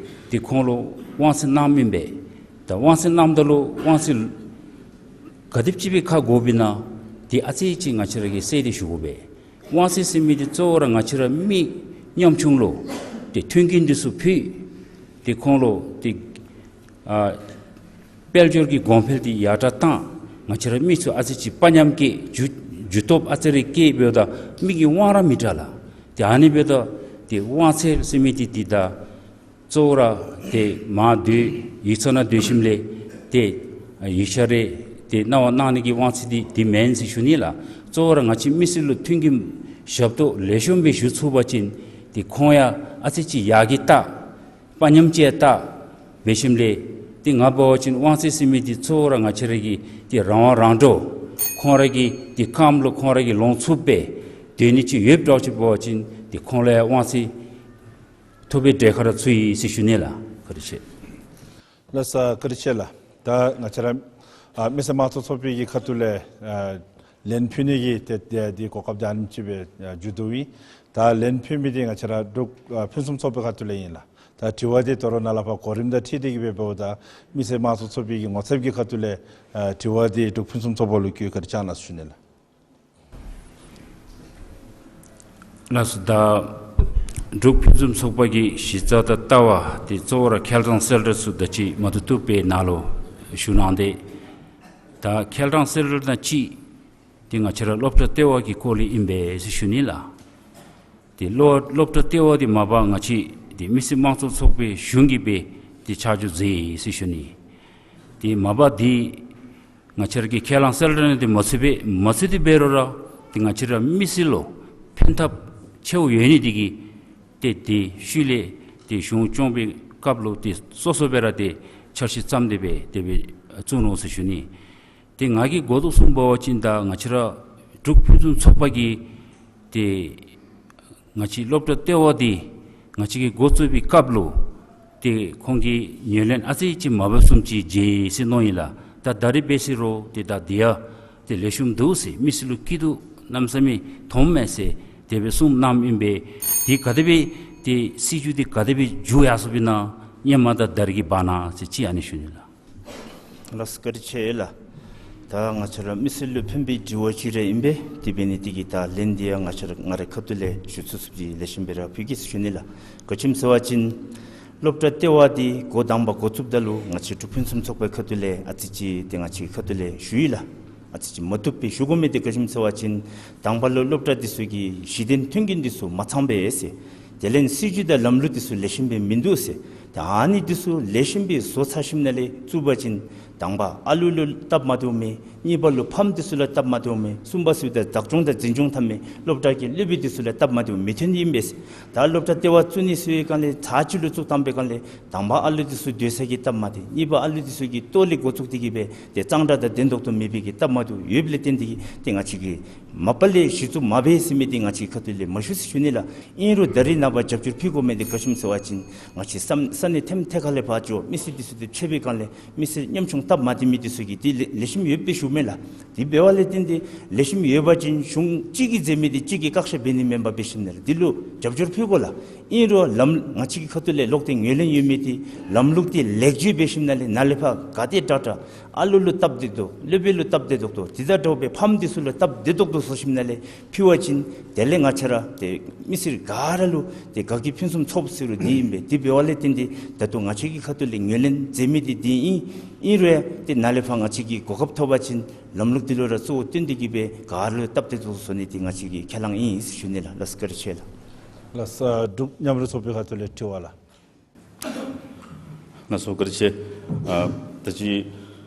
ཏེ་ཁོང་ལུ་དབང་ཚད་གནངམ་ཨིན་པས། ད་དབང་ཚད་གནངམ་ད་ལུ་དབང་ཚད་ག་དེམ་ཅིག་སྦེ་ཁ་དགོཔ་ཨིན་ན་འདི་ཨ་ཙི་ཅིག་ང་བཅས་ར་གིས་གསལ་ཏེ་ཞུ་དགོ་པས། དབང་ཚད་ཟེར་མི་འདི་གཙོ་བོ་ར་ང་བཅས་ར་མི་ཉམ་ཆུང་ལུ་ཏེ་མཐུན་རྐྱེན་འདི་ཚུ་ཕུལ། ཏེ་ཁོང་ལུ་ཏེ་ཨ་དཔལ་འབྱོར་གྱི་གོང་འཕེལ་འདི་ཡར་དྲག་བཏང་། ང་བཅས་ར་མི་ཚུ་ཨ་ཙི་ཅིག་དཔའ་ཉམས་བསྐྱེད་འགྱུར་འགྱུར་སྟོབས་ཨ་ཙི་རེ་བསྐྱེད་འབདཝ་ད་མི་གི་དབང་ར་མི་དྲག་ལགས། ཏེ་ཨ་ནི་འབདཝ་ད་ཏེ་དབང་ཚད་ཟེར་མི་འདི་འདི་ད་གཙོ་བོ་ར་ཏེ་མར་སྡོད་ཡིག་ཚང་ནང་སྡོད་ཞིནམ་ལས་ཏེ་ཡིག་ཆ་རེ་ཏེ་གནང་བ་གནང་ནི་གི་དབང་ཚད་འདི་འདི་མེན་ཟེར་ཞུ་ནི་ལགས། གཙོ་བོ་ར་ང་བཅས་མི་སེར་ལུ་མཐུན་རྐྱེན་ཞབས་ཏོག་ལེགས་ཤོམ་སྦེ་ཞུ་ཚུགས་པ་ཅིན་ཏེ་ཁོང་ཡང་ཨ་ཙི་ཅིག་ཡར་གྱི་ལྟ་དཔའ་ཉམས་ཅིག་ཡང་བལྟ་འབད་ཞིནམ་ལས་ཏེ་ང་འབད་བ་ཅིན་དབང་ཚད་ཟེར་མི་འདི་གཙོ་བོ་ར་ང་བཅས་ར་གི་ཏེ་རང་དབང་རང་འགྲོ་ཁོང་ར་གི་ཏེ་རྐངམ་ལུ་ཁོང་ར་གིས་ལོང་ཚུགསཔ་སྦེ་སྡོད་ནི་ཅིག་ཡོདཔ་འདྲཝ་ཅིག་འབད་བ་ཅིན་ཏེ་ཁོང་ལུ་ཡང་དབང་ཚད་ཐོབ་པའི་གྲལ་ཁར་ར་ཚུད་ཡི་ཟེར་ཞུ་ནི་ལགས། བཀའ་དྲིན་ཆེ། ལགས་སོ་བཀའ་དྲིན་ཆེ་ལགས། ད་ང་བཅས་ར་ཨ་མི་སེར་དམངས་གཙོ་ཚོགས་པའི་གི་ཁ་ཐུག་ལས་ཨ་ལན་ཕུལ་ནི་གི་ཏེ་ཏེ་འདི་གོ་སྐབས་འདི་ཨ་ནེམ་ཅིག་སྦེ་ཨ་མཇུག་བསྡུ་ཡི། ད་ལན་ཕུལ་མི་འདི་ང་བཅས་ར་འབྲུག་ཨ་ཕུན་སུམ་ཚོགས་པའི་ཁ་ཐུག་ལས་ཨིན་ལགས། ད་དྲི་བ་འདི་དོ་རུང་ནཱ་ལས་ཕར་གོ་རིམ་དང་འཁྲིལ་ཏེ་གི་སྦེ་འབདཝ་ད་མི་སེར་དམངས་གཙོ་ཚོགས་པའི་གི་ངོ་ཚབ་ཀྱི་ཁ་ཐུག་ལས་ཨ་དྲི་བ་འདི་འབྲུག་ཕུན་སུམ་ཚོགས་པ་ལུ་བསྐྱོན་བཀའ་དྲིན་བསྐྱང་གནང་ཟེར་ཞུ་ནི་ལགས། ལགས་སོ། ད་འབྲུག་ཕུན་སུམ་ཚོགས་པ་གི་གཞི་རྩ་དང་ལྟ་བ་འདི་གཙོ་བོ་ར་ཁེལ་དང་གསལ་བསྒྲགས་ཚུ་ད་ཅི་མ་ཐུབ་ཐུབ་སྦེ་ནཱ་ལུ་ ཞུ་གནང་སྟེ། ད་ཁེ་ལས་གསལ་བསྒྲགས་དང་གཅིག་ཏེ་ང་བཅས་ར་སློབ་གྲྭ་ལྟེ་བ་གི་སྐོར་ལས་ཨིན་པས་ཟེར་ཞུ་ནི་ལགས། ཏེ་སློབ་སློབ་གྲྭ་ལྟེ་བ་འདི་མ་པ་ང་བཅས་ཏེ་མི་སེར་དམངས་གཙོ་ཚོགས་པའི་གཞུང་གིས་སྦེ་ཏེ་ཆ་འཇོག་མཛད་ཡི་ཟེར་ཞུ་ནི། ཏེ་མ་པ་འདི་ང་བཅས་ར་གི་ཁེ་ལས་གསལ་བསྒྲགས་ནང་འདི་མ་ཚུད་པས། མ་ཚུད་དེ་འབད་རུང་ར་ཏེ་ང་བཅས་ར་མི་སེར་ལུ་ཕན་ཐབས་ཆེཝ་ཡོད་ནི་འདི་གིས་ཏེ་ཏེ་ཤུལ་ལས་ཏེ་གཞུང་སྐྱོང་བའི་སྐབས་ལུ་ཏེ་སོ་སོ་སྦེ་ར་ཏེ་འཆར་གཞི་བརྩམས་ཏེ་སྦེ་དེ་སྦེ་བཙུགས་ནུག་ཟེར་ཞུ་ནི། ཏེ་ང་གིས་གོ་དོ་བཟུམ་འབད་བ་ཅིན་ད་ང་བཅས་ར་འབྲུག་ཕུན་སུམ་ཚོགས་པ་གིས་ཏེ་ང་བཅས་སློབ་གྲྭ་ལྟེ་བ་འདི་ང་བཅས་ཀྱིས་འགོ་བཙུགས་པའི་སྐབས་ལུ་ཏེ་ཁོང་གིས་ངོས་ལེན་ཨ་ཙི་ཅིག་མ་འབད་བཟུམ་ཅིག་མཇལ་ཡི་ཟེར་མནོ་ཡི་ལགས། ད་ད་རིས་འབད་ཟེར་རུང་ཏེ་ད་འདི་ཡང་ཏེ་ལེགས་ཤོམ་འདུག་ཟེར། མི་སེར་ལུ་སྐྱིད་སྡུག་གནམ་མེད་ས་མེད་མཐོངམ་མས་ཟེར་དེ་སྦེ་གསུངས་གནངམ་ཨིན་པས། ཏེ་ག་དེ་སྦེ་ཏེ་སྲིད་བྱུས་འདི་ག་དེ་སྦེ་མཇུག་ཡར་སོཔ་ཨིན་ན་ཧེ་མ་དང་ད་རིས་ཀྱི་བར་ན་ཟེར་ཅིག་ཨ་ནི་ཞུ་ནི་ལགས། ལགས་སོ། བཀའ་དྲིན་ཆེ་ལགས། ད་ང་བཅས་ར་མི་སེར་ལུ་ཕན་པའི་དྲི་བ་ཅིག་ར་ཨིན་པས། དེ་འབད་ནི་དེ་གིས་ད་ལན་འདི་ཡང་ང་བཅས་ར་ང་རའི་ཁ་ཐུག་ལས་ཞུ་ཚུགས་ཚུགསཔ་ཅིག་ལེགས་ཤོམ་སྦེ་ར་ཕུལ་གེ་ཟེར་ཞུ་ནི་ལགས། ག་ཅི་སྨོ་ཟེར་བ་ཅིན་སློབ་གྲྭ་ལྟེ་བ་འདི་འགོ་དང་པ་འགོ་བཙུགསཔ་ད་ལུ་ང་བཅས་འབྲུག་ཕུན་སུམ་ཚོགས་པའི་ཁ་ཐུག་ལས་ཨ་ཙི་ཅིག་ཏེ་ང་བཅས་ཁ་ཐུག་ལས་ཞུ་ཡི་ལགས། ཨ་ཙི་ཅིག་མ་བཏུབ་པའི་ཞུ་དགོ་མི་འདི་ག་ཅི་སྨོ་ཟེར་བ་ཅིན་དང་པ་ལུ་སློབ་གྲྭ་འདི་ཚུ་གི་གཞི་རྟེན་མཐུན་རྐྱེན་འདི་ཚུ་མ་ཚང་པས་ཟེར། དེ་ལས་སྲིད་བྱུས་དང་ལམ་ལུགས་འདི་ཚུ་ལེགས་ཤོམ་སྦེ་མིན་འདུག་ཟེར། ད་ཨ་ནི་འདི་ཚུ་ལེགས་ཤོམ་སྦེ་བཟོ་ཚར་ཞིནམ་ལས་བཙུགས་པ་ཅིན་དང་པ་ཨ་ལུ་ལུ་སྟབས་མ་བདེཝ་མེད། གཉིས་པ་ལུ་ཕམ་འདི་ཚུ་ལུ་སྟབས་མ་བདེཝ་མེད། གསུམ་པ་ཚུ་ད་བདག་སྐྱོང་དང་འཛིན་སྐྱོང་འཐབ་མི་སློབ་གྲྭ་གི་སློབ་དཔོན་འདི་ཚུ་ལུ་སྟབས་མ་བདེཝ་མི་ཐོན་ནི་ཨིན་པས། ད་སློབ་གྲྭ་ལྟེ་བ་བཙུགས་ནི་ཟེར་བའི་སྒང་ལས་ཚར་གཅིག་ལུ་བཙུགས་བཏང་པའི་སྒང་ལས་དང་པ་ཨ་ལུ་འདི་ཚུ་སྡོད་ས་གི་སྟབས་མ་བདེ། གཉིས་པ་ཨ་ལུ་འདི་ཚུ་གི་ལྟོ་ལས་འགོ་བཙུགས་ཏེ་གིས་སྦེ་ཏེ་གཙང་སྦྲ་དང་ལྡན་ཏོག་ཏོ་མེད་པའི་གི་སྟབས་མ་བདེཝ་ཡོདཔ་ལས་བརྟེན་ཏེ་གིས་ཏེ་ང་བཅས་ཀྱིས་མ་པ་ལས་གཞི་བཙུགས་མ་འབད་ཟེར་མི་འདི་ང་བཅས་ཁ་ཐུག་ལས་མ་ཞུ་ཟེར་ཞུ་ནི་ལགས། ཨིན་རུང་ད་རིས་ནངས་པ་རྒྱབ་སྐྱོར་ཕུལ་དགོ་མི་འདི་ག་ཅི་སྨོ་ཟེར་བ་ཅིན་ང་བཅས་ས་ས་གནས་ཐེམ་ཐེ་ཁ་ལས་ཕར་འགྱོ་མི་སེར་འདི་ཚུ་ཏེ་ཕྱད་པའི་སྒང་ལས་མི་སེར་ཉམ་ཆུང་སྟབས་མ་བདེ་མི་འདི་ཚུ་གིས་འདི་ལེགས་ལེགས་ཤོམ་ཡོདཔ་སྦེ་ཞུཝ་མས་ལགས། དེ་འབདཝ་ལས་བརྟེན་ཏེ་ལེགས་ཤོམ་ཡོད་པ་ཅིན་གཞུང་གཅིག་གིས་མཛད་མི་འདི་གཅིག་གིས་བཀག་ཆ་འབད་ནི་མེན་པར་འབད་ཞིནམ་ལས་འདི་ལུ་རྒྱབ་སྐྱོར་ཕུལ་དགོ་ལགས། ཨིན་རུང་ལམ་ང་བཅས་ཀྱི་ཁ་ཐུག་ལས་ལོག་སྟེ་ངོས་ལེན་ཡོད་མི་འདི་ལམ་ལུགས་འདི་ལེགས་བཅོས་འབད་ཞིནམ་ལས་ནཱ་ལས་ཕར་ག་དེ་དྲག་དྲག་ཨ་ལུ་ལུ་སྟབས་བདེ་ཏོག་ཏོ་སློབ་དཔོན་ལུ་སྟབས་བདེ་ཏོག་ཏོ་དེ་དང་འདྲཝ་སྦེ་ཕམ་འདི་ཚུ་ལུ་སྟབས་བདེ་ཏོག་ཏོ་བཟོ་ཞིནམ་ལས་ཕུལ་བ་ཅིན་དེ་ལས་ང་བཅས་ར་ཏེ་མི་སེར་ག་ར་ལུ་ཏེ་དགའ་སྐྱིད་ཕུན་སུམ་ཚོགས་ཟེར་རུང་འདི་ཨིན་པས། དེ་འབདཝ་ལས་བརྟེན་ཏེ་ད་ལྟོ་ང་བཅས་ཀྱི་ཁ་ཐུག་ལས་ངོས་ལེན་མཛད་མི་འདི་འདི་ཨིན། ཨིན་རུང་ཏེ་ནཱ་ལས་ཕར་ང་བཅས་ཀྱིས་གོ་སྐབས་ཐོབ་པ་ཅིན་ལམ་ལུགས་འདི་ལུ་ར་གཙོ་བོ་བཏོན་ཏེ་གིས་སྦེ་ག་ར་ལུ་སྟབས་བདེ་ཏོག་ཏོ་བཟོ་ནི་འདི་ང་བཅས་ཀྱི་ཁས་བླངས་ཨིན་ཟེར་ཞུ་ནི་ལགས། ལགས་སོ། བཀའ་དྲིན་ཆེ་ལགས། ལགས་སོ། འབྲུག་མཉམ་རུབ་ཚོགས་པའི་ཁ་ཐུག་ལས་དྲི་བ་ལགས། ལགས་སོ། བཀའ་དྲིན་ཆེ། ཨ་ད་ཅི་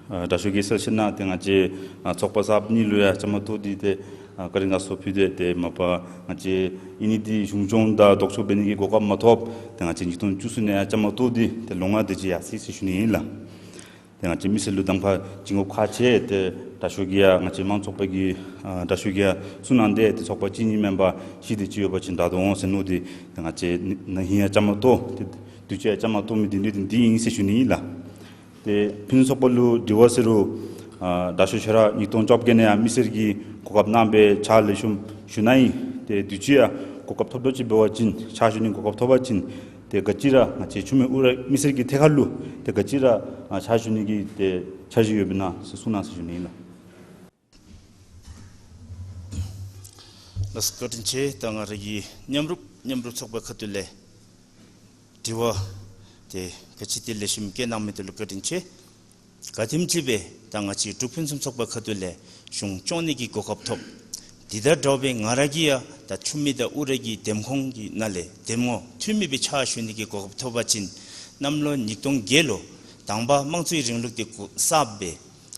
ཨ་དྲག་ཤོས་ཀྱིས་གསལ་བཤད་གནང་སྟེ་ང་བཅས་ཨ་ཚོགས་པ་གསརཔ་གཉིས་ལུ་ཡང་བཅའ་མར་གཏོགས་ཏེ་ཏེ་ཨ་བཀའ་དྲིན་དགའ་ཚོར་ཕུལ་ཏེ་ཏེ་མ་པ་ང་བཅས་ཨིན་ནི་འདི་གཞུང་སྐྱོང་དང་ལྡོག་ཕྱོགས་འབད་ནི་གི་གོ་སྐབས་མ་ཐོབ། ཏེ་ང་བཅས་ཉིས་སྟོང་བཅུ་གསུམ་ནང་ཡང་བཅའ་མར་གཏོགས་ཏེ་ཏེ་ལོ་ལྔ་དེ་ཅིག་ཡར་སོ་ཡི་ཟེར་ཞུ་ནི་ཨིན་ལགས། ཏེ་ང་བཅས་མི་སེར་ལུ་དང་པ་བྱིན་རླབས་ཁག་ཆེ། ཏེ་དྲག་ཤོས་ཀྱིས་ཡང་ང་བཅས་མང་ཚོགས་པ་གི་ཨ་དྲག་ཤོས་ཀྱིས་ཡང་གསུངས་གནང་སྟེ་ཏེ་ཚོགས་པ་གཅིག་གཉིས་མེན་པར་བཞི་དེ་ཅིག་ཡོད་པ་ཅིན་དྲག་དོ་འོང་ཟེར་མནོ་སྟེ་ཏེ་ང་བཅས་ན་ཧིང་ཡང་བཅའ་མར་གཏོགས་ཏེ་དུས་ཅི་ཡང་བཅའ་མར་གཏོགས་མི་དེ་འདི་འདི་ཨིན་ཟེར་ཞུ་ནི་ཨིན་ལགས། ཏེ་ཕུན་ཚོགས་པ་ལུ་དྲི་བ་ཟེར་རུང་ཨ་དྲག་ཤོས་ཁྱོད་ར་ཉིས་སྟོང་བཅོ་བརྒྱད་ནང་ཡང་མི་སེར་གྱི་གོ་སྐབས་གནང་སྦེ་ཕྱག་ལེགས་ཤོམ་ཞུ་གནང་ཡི། ཏེ་དུས་ཅི་ཡང་གོ་སྐབས་ཐོབ་དོ་ཅིག་འབད་བ་ཅིན་ཕྱག་ཞུ་ནི་གོ་སྐབས་ཐོབ་པ་ཅིན་ཏེ་ག་ཅི་ར་ང་བཅས་འཆུ་མེད་ཨུ་ར་མི་སེར་གྱི་ཐད་ཁར་ལུ་ཏེ་ག་ཅི་ར་ཨ་ཕྱག་ཞུ་ནི་གི་ཏེ་འཆར་གཞི་ཡོདཔ་ཨིན་ན་ཟེར་གསུངས་གནང་ཟེར་ཞུ་ནི་ཨིན་ལགས། ལགས་སོ། བཀའ་དྲིན་ཆེ། ད་ང་ར་གི་མཉམ་རུབ་མཉམ་རུབ་ཚོགས་པའི་ཁ་ཐུག་ལས་དྲི་བ་ཏེ་ག་ཅི་ཏེ་ལེགས་ཤོམ་བཀོད་གནང་མི་འདི་ལུ་བཀའ་དྲིན་ཆེ། ག་དེམ་ཅིག་སྦེ་ད་ང་བཅས་འབྲུག་ཕུན་སུམ་ཚོགས་པའི་ཁ་ཐུག་ལས་གཞུང་སྐྱོང་ནི་གི་གོ་སྐབས་ཐོབ། དེ་དང་འདྲཝ་སྦེ་ང་ར་གིས་ཡང་ད་འཆུ་མེད་དང་ཨུ་ར་གི་འདེམས་ཁོངས་ཀྱི་ནང་ལས་འདེམས་ངོ་འཐུས་མི་སྦེ་ཕྱག་ཞུ་ནི་གི་གོ་སྐབས་ཐོབ་པ་ཅིན་གནམ་ལོ་ཉིས་སྟོང་བརྒྱད་ལུ་དང་པ་དམངས་གཙོའི་རིང་ལུགས་འདི་འགོ་གསརཔ་སྦེ་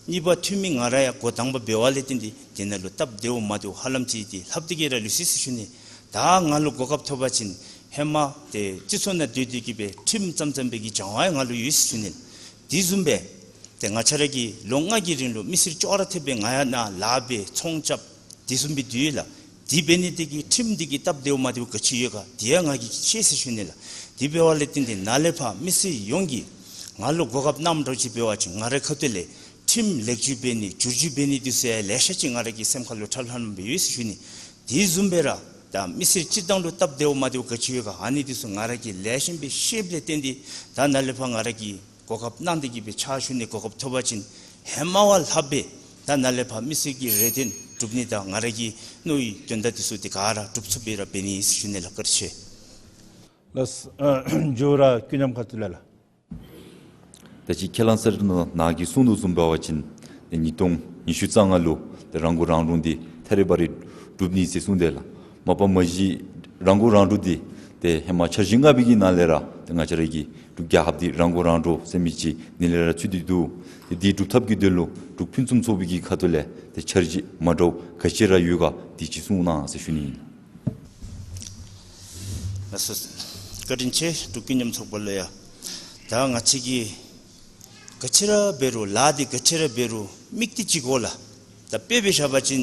གཉིས་པ་འཐུས་མི་ང་ར་ཡང་འགོ་དང་པ་འབདཝ་ལས་བརྟེན་ཏེ་དེ་ནང་ལུ་སྟབས་བདེཝ་མ་བདེཝ་ཧ་ལམ་ཅིག་ཏེ་ལྷགཔ་དེ་གིས་ར་ལུས་ཅི་ཟེར་ཞུ་ནི། ད་ང་ལུ་གོ་སྐབས་ཐོབ་པ་ཅིན་ཧེ་མ་ཏེ་སྤྱི་ཚོགས་ནང་སྡོད་དེ་གིས་སྦེ་ཁྲིམས་བརྩམ་བརྩམ་པའི་གི་སྦྱང་བ་ཡང་ང་ལུ་ཡོད་ཟེར་ཞུ་ནི། དེ་བཟུམ་སྦེ་ཏེ་ང་བཅས་ར་གིས་ལོ་ལྔ་གི་རིང་ལུ་མི་སེར་ཅོག་ར་འཐདཔ་སྦེ་ང་ཡང་ནཱ་ལཱ་འབད་ཚོང་རྐྱབ་དེ་བཟུམ་སྦེ་སྡོད་ཡི་ལགས། དེ་འབད་ནི་དེ་གིས་ཁྲིམས་འདི་གི་སྟབས་བདེཝ་མ་བདེཝ་ག་ཅི་ཡོད་ག་དེ་ཡང་ང་གིས་ཤེས་ཟེར་ཞུ་ནི་ལགས། དེ་འབདཝ་ལས་བརྟེན་ཏེ་ནཱ་ལས་ཕར་མི་སེར་ཡོངས་ཀྱིས་ང་ལུ་གོ་སྐབས་གནངམ་འདྲཝ་ཅིག་འབད་བ་ཅིན་ང་རའི་ཁ་ཐུག་ལས་ཁྲིམས་ལེགས་བཅོས་འབད་ནི་བསྒྱུར་བཅོས་འབད་ནི་དེ་ཚུ་ཡང་ལེ་ཤ་ཅིག་ང་ར་གི་སེམས་ཁ་ལུ་ཁྲལ་ལྷམ་སྦེ་ཡོད་ཟེར་ཞུ་ནི། དེ་བཟུམ་སྦེ་ར་ད་མི་སེར་སྤྱིར་བཏང་ལུ་སྟབས་བདེཝ་མ་བདེཝ་ག་ཅི་ཡོད་ག་ཨ་ནི་དེ་ཚུ་ང་ར་གིས་ལེགས་ཤོམ་སྦེ་ཤེསཔ་ལས་བརྟེན་ཏེ་ད་ནཱ་ལས་ཕར་ང་ར་གིས་གོ་སྐབས་གནང་སྟེ་གིས་སྦེ་ཕྱག་ཞུ་ནི་གོ་སྐབས་ཐོབ་པ་ཅིན་ཧེ་མ་བ་ལྷགཔ་སྦེ་ད་ནཱ་ལས་ཕར་མི་སེར་གྱི་རེ་འདུན་སྒྲུབ་ནི་དང་ང་ར་གི་མནོ་བའི་དོན་དག་དེ་ཚུ་དེ་ག་ར་སྒྲུབ་ཚུགསཔ་སྦེ་ར་འབད་ནི་ཟེར་ཞུ་ནི་ལགས། བཀའ་དྲིན་ཆེ། ལགས་སོ། ཨ་འགྱོ་ར་ཀུན་མཉམ་ཁ་ཐུག་ལས་ལགས། ད་ཅི་ཁས་བླངས་ས་ར་ནང་གི་གསུང་དོ་བཟུམ་འབད་བ་ཅིན་ཏེ་ཉིས་སྟོང་ཉི་ཤུ་རྩ་ལྔ་ལུ་ཏེ་རང་མགོ་རང་འདྲོངས་འདི་ཐད་རི་བ་རི་གྲུབ་ནི་ཟེར་གསུངས་དེས་ལགས། མ་པ་མ་གཞི་རང་མགོ་རང་འདྲོངས་འདི་ཏེ་ཧེ་མ་འཆར་གཞི་ལྔ་པའི་གི་ནང་ལས་ར་ཏེ་ང་བཅས་ར་གི་འབྲུག་རྒྱལ་ཁབ་འདི་རང་མགོ་རང་འདྲོངས་ཟེར་མི་ཅིག་ནི་ལས་ར་ཚུད་དེ་འདུག། ཏེ་འདི་སྒྲུབ་ཐབས་ཀྱི་དོན་ལུ་འབྲུག་ཕུན་སུམ་ཚོགས་པའི་གི་ཁ་ཐུག་ལས་ཏེ་འཆར་གཞི་མ་འདྲཝ་ག་ཅི་ར་ཡོད་ག་འདི་ཅིག་གསུང་གནང་ཟེར་ཞུ་ནི་ཨིན། ལགས་སོ། བཀའ་དྲིན་ཆེ། འབྲུག་ཀུན་མཉམ་ཚོགས་པ་ལུ་ཡང་ད་ང་བཅས་ཀྱིས་ག་ཅི་ར་འབད་རུང་ལཱ་འདི་ག་ཅི་ར་འབད་རུང་དམིགས་གཏད་ཅིག་དགོ་ལགས། ད་དཔེ་འབད་བཞག་པ་ཅིན་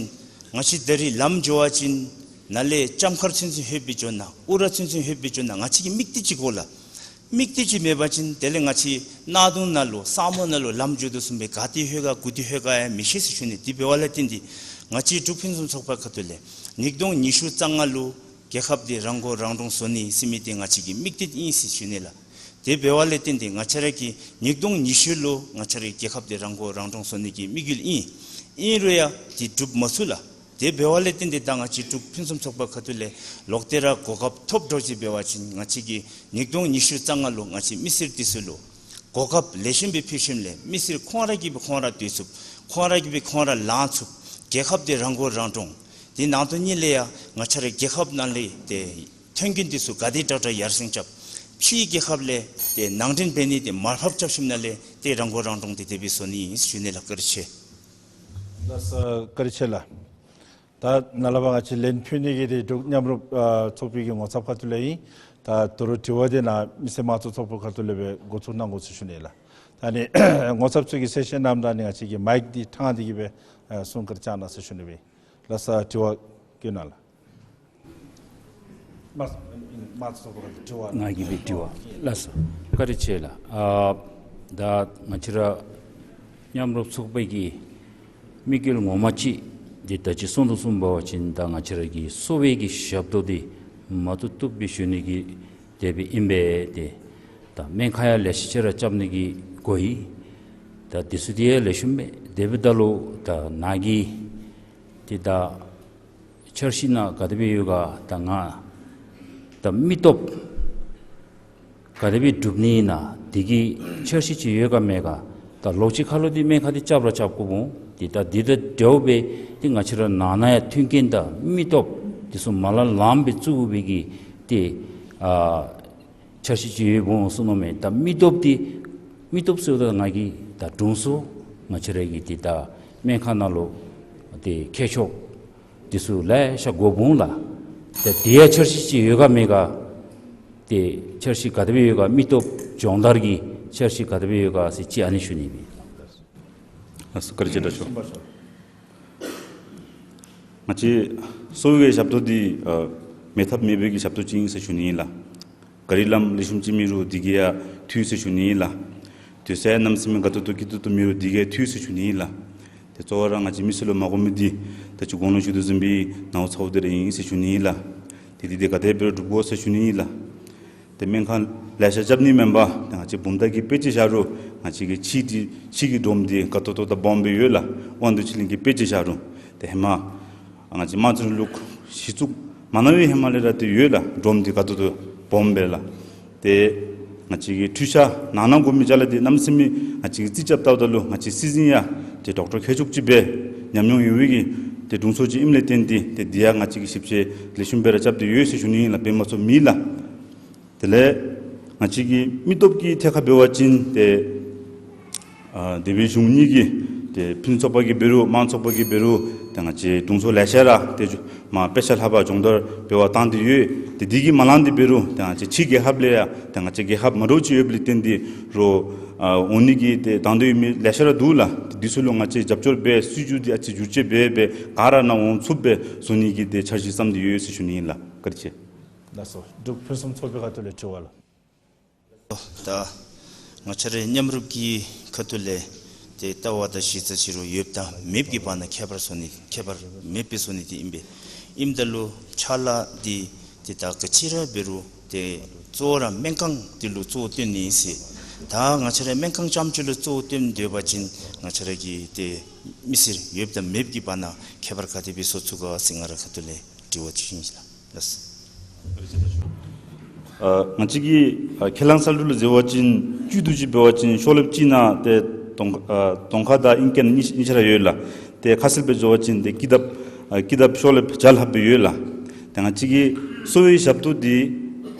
ང་བཅས་ད་རིས་ལམ་འགྱོ་བ་ཅིན་ནཱ་ལས་ལྕམ་མཁར་ཚུན་ཚོད་ལྷོད་སྦེ་འགྱོ་ན་ཨུ་ར་ཚུན་ཚོད་ལྷོད་སྦེ་འགྱོ་ན་ང་བཅས་ཀྱིས་དམིགས་གཏད་ཅིག་དགོ་ལགས། དམིགས་གཏད་ཅིག་མེད་པ་ཅིན་དེ་ལས་ང་བཅས་གནག་དུང་ནང་ལུ་སྲང་མོ་ནང་ལུ་ལམ་འགྱོ་དོ་བཟུམ་སྦེ་ག་ཏེ་ལྷོད་ག་གུ་ཏེ་ལྷོད་ག་ཡང་མི་ཤེས་ཟེར་ཞུ་ནི། དེ་འབད་བ་ལས་བརྟེན་ཏེ་ང་བཅས་འབྲུག་ཕུན་སུམ་ཚོགས་པའི་ཁ་ཐུག་ལས་ཉིས་སྟོང་ཉི་ཤུ་རྩ་ལྔ་ལུ་རྒྱལ་ཁབ་འདི་རང་མགོ་རང་འདྲོངས་བཟོ་ནི་ཟེར་མི་འདི་ང་བཅས་ཀྱི་དམིགས་གཏད་ཨིན་ཟེར་ཞུ་ནི་ལགས། དེ་འབད་བ་ལས་བརྟེན་ཏེ་ང་བཅས་ར་གིས་ཉིས་སྟོང་ཉི་ཤུ་ལུ་ང་བཅས་རའི་རྒྱལ་ཁབ་འདི་རང་མགོ་རང་འདྲོངས་བཟོ་ནི་གི་དམིགས་ཡུལ་ཨིན། ཨིན་རུང་ཡང་འདི་འགྲུབ་མ་ཚུགས་ལགས། དེ་འབད་བ་ལས་བརྟེན་ཏེ་ད་ང་བཅས་འབྲུག་ཕུན་སུམ་ཚོགས་པའི་ཁ་ཐུག་ལས་ལོག་སྟེ་ར་གོ་སྐབས་ཐོབ་འགྱོ་ཅི་འབད་བ་ཅིན་ང་བཅས་ཀྱིས་ཉིས་སྟོང་ཉི་ཤུ་རྩ་ལྔ་ལུ་ང་བཅས་མི་སེར་འདི་ཚུ་ལུ་གོ་སྐབས་ལེགས་ཤོམ་སྦེ་ཕུལ་ཞིནམ་ལས་མི་སེར་ཁོང་ར་གིས་སྦེ་ཁོང་ར་སྡོད་ཚུགསཔ། ཁོང་ར་གིས་སྦེ་ཁོང་ར་ལང་ཚུགསཔ། རྒྱལ་ཁབ་འདི་རང་མགོ་རང་འདྲོངས། དེ་ནང་དོན་གཉིས་ལས་ཡང་ང་བཅས་རའི་རྒྱལ་ཁབ་ནང་ལས་ཏེ་མཐུན་རྐྱེན་འདི་ཚུ་ག་དེ་དྲག་དྲག་ཡར་སེང་རྐྱབ། ཕྱིའི་རྒྱལ་ཁབ་ལས་ཏེ་ནང་འདྲེན་འབད་ནི་འདི་མར་ཕབ་རྐྱབ་ཞིནམ་ལས་ཏེ་རང་མགོ་རང་འདྲོངས་འདི་དེ་སྦེ་བཟོ་ནི་ཨིན་ཟེར་ཞུ་ནི་ལགས། བཀའ་དྲིན་ཆེ། ལགས་སོ། བཀའ་དྲིན་ཆེ་ལགས། ད་ནཱ་ལས་ཕར་ང་བཅས་ལན་ཕུལ་ནི་གི་འདི་འབྲུག་མཉམ་རུབ་ཨ་ཚོགས་པའི་གི་ངོ་ཚབ་ཁ་ཐུག་ལས་ཨིན། ད་ད་རུང་དྲི་བ་འདི་ནཱ་མི་སེར་དམངས་གཙོ་ཚོགས་པའི་ཁ་ཐུག་ལས་སྦེ་འགོ་བཙུགས་གནང་དགོ་ཟེར་ཞུ་ནི་ལགས། ད་ནི་ངོ་ཚབ་ཚུ་གིས་གསལ་བཤད་གནངམ་ད་ནི་ང་བཅས་ཀྱིས་མའིཀ་འདི་ཕྲང་སྟེ་གི་སྦེ་ཨ་གསུང་བཀའ་དྲིན་བསྐྱང་གནང་ཟེར་ཞུ་ནི་སྦེ། ལགས་སོ། དྲི་བ་བཀོད་གནང་ལགས། མ་མ་ཚོགས་པ་དྲི་བ། ང་གིས་སྦེ་དྲི་བ། ལགས་སོ། བཀའ་དྲིན་ཆེ་ལགས། ཨ་ད་ང་བཅས་ར་མཉམ་རུབ་ཚོགས་པའི་གི་དམིགས་ཡུལ་ངོ་མ་ཅིག་འདི་ད་ཅི་གསུང་དོ་བཟུམ་འབད་བ་ཅིན་ད་ང་བཅས་ར་གི་གསོ་བའི་གི་ཞབས་ཏོག་འདི་མ་བཏུབ་བཏུབ་སྦེ་ཞུ་ནི་གི་དེ་སྦེ་ཨིན་པས། ཏེ་ད་སྨན་ཁང་ཡང་ལེ་ཤ་ཅིག་ར་རྐྱབ་ནི་གི་དགོ་ཡི། ད་འདི་ཚུ་འདི་ཡང་ལེགས་ཤོམ་སྦེ་དེ་སྦེ་ད་ལུ་ད་ནཱ་གི་ཏེ་ད་འཆར་གཞི་ནང་ག་དེ་སྦེ་ཡོད་ག། ད་ང་ད་མི་སྟོབས་ག་དེ་སྦེ་སྒྲུབ་ནི་ཨིན་ན་འདི་གི་འཆར་གཞི་ཅིག་ཡོད་ག་མེད་ག། ད་ལོགས་ཅིག་ཁ་ལུ་འདི་སྨན་ཁང་འདི་རྐྱབ་ར་རྐྱབ་དགོཔ་འོང་། ཏེ་ད་འདི་དང་འདྲཝ་སྦེ་ཏེ་ང་བཅས་ར་ནང་ན་ཡང་མཐུན་རྐྱེན་དང་མི་སྟོབས་འདི་ཚུ་མ་ལང་ལངམ་སྦེ་བཙུགས་པའི་གི་ཏེ་ཨ་འཆར་གཞི་ཅིག་ཡོདཔ་འོང་ཟེར་མནོཝ་མས། ད་མི་སྟོབས་འདི་མི་སྟོབས་ཟེརཝ་ད་ང་གིས་ད་དྲུང་འཚོ་ང་བཅས་ར་གི་འདི་ད་སྨན་ཁང་ནང་ལུ་ཏེ་མཁས་མཆོག་འདི་ཚུ་ལེ་ཤ་དགོཔ་འོང་ལགས། ཏེ་འདི་ཡང་འཆར་གཞི་ཅིག་ཡོད་ག་མེད་ག། ཏེ་འཆར་གཞི་ག་དེ་སྦེ་ཡོད་ག། མི་སྟོབས་སྦྱོང་བརྡར་གྱི་འཆར་གཞི་ག་དེ་སྦེ་ཡོད་ག་ཟེར་ཅིག་ཨ་ནི་ཞུ་ནི་ཨིན། ལགས་སོ། བཀའ་དྲིན་ཆེ་དྲག་ཤོས། ང་བཅས་གསོ་བའི་ཞབས་ཏོག་འདི་ཨ་མེད་ཐབས་མེད་པའི་གི་ཞབས་ཏོག་ཅིག་ཨིན་ཟེར་ཞུ་ནི་ཨིན་ལགས། གཱ་རི་ལམ་ལེགས་ཤོམ་ཅིག་མེད་རུང་འདི་གིས་ཡང་འཐུས་ཟེར་ཞུ་ནི་ཨིན་ལགས། སྡོད་ས་གནམ་མེད་ས་མེད་དགའ་ཏོག་ཏོ་སྐྱིད་ཏོག་ཏོ་མེད་རུང་འདི་གིས་ཡང་འཐུས་ཟེར་ཞུ་ནི་ཨིན་ལགས། ཏེ་གཙོ་བོ་ར་ང་བཅས་མི་སེར་ལུ་མ་དགོ་མི་འདི་ད་ཅི་གོང་ལུ་ཞུ་དོ་བཟུམ་སྦེ་ནཝ་ཚཝ་འདི་ར་ཨིན་ཟེར་ཞུ་ནི་ཨིན་ལགས། ཏེ་འདི་འདི་ག་དེ་སྦེ་ར་སྒྲུབ་དགོ་ཟེར་ཞུ་ནི་ཨིན་ལགས། ཏེ་སྨན་ཁང་ལེ་ཤ་རྐྱབ་ནི་མེན་པར་ཏེ་ང་བཅས་བུམ་ཐང་གི་དཔེ་ཅིག་བཞག་རུང་ང་བཅས་ཀྱི་ཕྱི་འདི་ཕྱི་གི་སྒྲོམ་འདི་དགའ་ཏོག་ཏོ་དང་སྦོམ་སྦེ་ཡོད་ལགས། དབང་འདུས་ཆོས་གླིང་གི་དཔེ་ཅིག་བཞག་རུང་ཏེ་ཧེ་མ་ང་བཅས་རྨ་ཆུ་རིང་ལུགས་གཞི་བཙུགས་མ་གནང་བའི་ཧེ་མ་ལས་ར་ཏེ་ཡོད་ལགས། སྒྲོམ་འདི་དགའ་ཏོག་ཏོ་སྦོམ་སྦེ་ལགས། ཏེ་ང་བཅས་ཀྱི་འཕྲུལ་ཆས་ནང་ན་དགོ་མི་ཅ་ལ་འདི་གནམ་མེད་ས་མེད་ང་བཅས་ཀྱིས་རྩིས་རྐྱབ་བལྟཝ་ད་ལུ་ང་བཅས་སྲིད་འཛིན་ཡང་ཏེ་ཌོག་ཊར་མཁས་མཆོག་ཅིག་སྦེ་ཉམས་མྱོང་ཡོད་པའི་གི་ཏེ་དྲུང་འཚོ་ཅིག་ཨིནམ་ལས་བརྟེན་ཏེ་ཏེ་འདི་ཡང་ང་བཅས་ཀྱིས་ཞིབ་དཔྱད་ལེགས་ཤོམ་སྦེ་ར་རྐྱབ་སྟེ་ཡོད་ཟེར་ཞུ་ནི་ཨིན་ལགས། དཔེ་མ་ཚུགས་མེད་ལགས། དེ་ལས་ང་བཅས་ཀྱི་མི་སྟོབས་ཀྱི་ཐད་ཁར་འབད་བ་ཅིན་ཏེ་ཨ་སྡེ་པའི་གཞུང་གཉིས་ཀྱིས་ཏེ་ཕུན་ཚོགས་པ་གིས་འབད་རུང་དམངས་ཚོགས་པ་གིས་འབད་རུང་ཏེ་ང་བཅས་དྲུང་འཚོ་ལེ་ཤ་ར་ཏེ་མ་དཔེ་ཆ་ལྷག་པར་སྦྱོང་བརྡར་འབད་བར་བཏང་སྟེ་ཡོད། ཏེ་འདི་གིས་མ་ལང་སྟེ་འབད་རུང་ཏེ་ང་བཅས་ཕྱི་རྒྱལ་ཁབ་ལས་ཡང་ཏེ་ང་བཅས་རྒྱལ་ཁབ་མ་འདྲཝ་ཅིག་ཡོདཔ་ལས་བརྟེན་ཏེ་རོགས་ཨ་འོང་ནི་གི་ཏེ་དང་འདོད་ཡོད་མི་ལེ་ཤ་ར་འདུག་ལགས། ཏེ་འདི་ཚུ་ལུ་ང་བཅས་རྒྱབ་སྐྱོར་འབད་སྲིད་བྱུས་འདི་ཨ་ཙི་བསྒྱུར་བཅོས་འབད་འབད་ག་ར་ནཱ་འོང་ཚུགསཔ་སྦེ་བཟོ་ནི་གི་ཏེ་འཆར་གཞི་བརྩམས་ཏེ་ཡོད་ཟེར་ཞུ་ནི་ཨིན་ལགས། བཀའ་དྲིན་ཆེ། ལགས་སོ། འབྲུག་ཕུན་སུམ་ཚོགས་པའི་ཁ་ཐུག་ལས་དྲི་བ་ལགས། ད་ང་བཅས་རའི་མཉམ་རུབ་ཀྱི་ཁ་ཐུག་ལས་ཏེ་ལྟ་བ་དང་གཞི་རྩ་ཕྱི་རུ་ཡོདཔ་དང་མེདཔ་གི་བར་ན་ཁྱད་པར་བཟོ་ནི་ཁྱད་པར་མེདཔ་སྦེ་བཟོ་ནི་འདི་ཨིན་པས། ཨིནམ་ད་ལུ་ཕྱག་ལཱ་འདི་ཏེ་ད་ག་ཅི་ར་འབད་རུང་ཏེ་གཙོ་བོ་ར་སྨན་ཁང་འདི་ལུ་གཙོ་བོ་བཏོན་ནི་ཨིན་ཟེར། ད་ང་བཅས་རའི་སྨན་ཁང་རྐྱངམ་ཅིག་ལུ་གཙོ་བོ་བཏོན་སྡོད་པ་ཅིན་ང་བཅས་ར་གི་ཏེ་མི་སེར་ཡོདཔ་དང་མེདཔ་གི་བར་ན་ཁྱད་པར་ག་དེ་སྦེ་བཟོ་ཚུགས་ག་ཟེར་ང་རའི་ཁ་ཐུག་ལས་དྲི་བ་ཅིག་ཨིན་ལགས། ལགས་སོ། ཨ་ང་བཅས་ཀྱི་ཨ་ཁས་བླངས་སལ་འགྲུལ་ལུ་འཛོལ་བ་ཅིན་བཅུད་དུ་ཅིག་འབད་བ་ཅིན་ཤོ་ལེབ་གཅིག་ནང་ཏེ་དོང་ཨ་དོང་ཁ་དང་ཨིན་སྐད་གཉིས་གཉིས་ཆ་ར་ཡོད་ལགས། ཏེ་ཁ་གསལ་སྦེ་འཛོལ་བ་ཅིན་ཏེ་ཀི་དེབ་ཨ་ཀི་དེབ་ཤོ་ལེབ་བརྒྱ་ལྷགཔ་སྦེ་ཡོད་ལགས། ཏེ་ང་བཅས་ཀྱི་གསོ་བའི་ཞབས་ཏོག་འདི་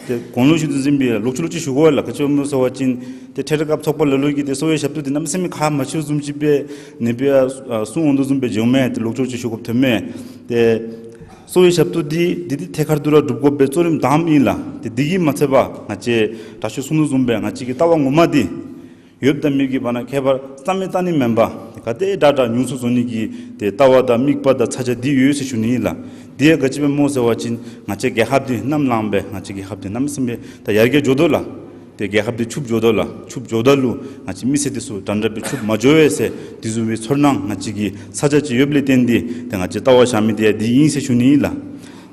ཏེ་གོང་ལུ་ཞུ་དོ་བཟུམ་སྦེ་ལོག་ཅི་ལོག་ཅི་ཞུ་དགོ་ལགས། ག་ཅི་སྨོ་ཟེར་བ་ཅིན་ཏེ་འཕྲལ་ར་སྐབས་ཚོགས་པ་ལ་ལུ་གིས་ཏེ་གསོ་བའི་ཞབས་ཏོག་འདི་གནམ་མེད་ས་མེད་ཁག་མ་ཆེཝ་བཟུམ་ཅིག་སྦེ་ཨ་ནེ་སྦེ་ཨ་གསུང་འོང་དོ་བཟུམ་སྦེ་འགྱོཝ་མས། ཏེ་ལོག་ཅི་ལོག་ཅི་ཞུ་དགོཔ་ཐོནམ་མས། ཏེ་གསོ་བའི་ཞབས་ཏོག་འདི་འདི་འདི་ཐད་ཀར་དུ་ར་སྒྲུབ་དགོ་པའི་གཙོ་རིམ་དང་པ་ཨིན་ལགས། ཏེ་འདི་གིས་མ་ཚད་པར་ང་བཅས་དྲག་ཤོས་གསུང་དོ་བཟུམ་སྦེ་ང་བཅས་ཀྱི་ལྟ་བ་ངོ་མ་འདི་ཡོདཔ་དང་མེདཔ་ཀྱི་བར་ན་ཁྱད་པར་རྩ་མེད་བཏང་ནི་མེན་པར་ག་དེ་དྲག་དྲག་ཉུང་སུ་བཟོ་ནི་གི་ཏེ་ལྟ་བ་དང་དམིགས་པ་དང་ཚ་གྱང་འདི་ཡོད་ཟེར་ཞུ་ནི་ཨིན་ལགས། འདི་ཡང་ག་ཅི་སྦེ་སྨོ་ཟེར་བ་ཅིན་ང་བཅས་རྒྱལ་ཁབ་འདི་ནམ་ལངམ་སྦེ་ང་བཅས་རྒྱལ་ཁབ་འདི་གནམ་མེད་ས་མེད་ད་ཡར་རྒྱས་འགྱོ་དོ་ལགས། ཏེ་རྒྱལ་ཁབ་འདི་ཕྱུགཔོ་འགྱོ་དོ་ལགས། ཕྱུགཔོ་འགྱོཝ་ད་ལུ་ང་བཅས་མི་སེར་འདི་ཚུ་དྲང་དྲང་སྦེ་ཕྱུགཔོ་མ་འགྱོ་བས་ཟེར་འདི་བཟུམ་སྦེ་ཚོར་སྣང་ང་བཅས་ཀྱི་ཚ་གྱང་ཅིག་ཡོདཔ་ལས་བརྟེན་ཏེ་ཏེ་ང་བཅས་ལྟ་བ་བཞག་མི་འདི་ཡང་འདི་ཨིན་ཟེར་ཞུ་ནི་ཨིན་ལགས།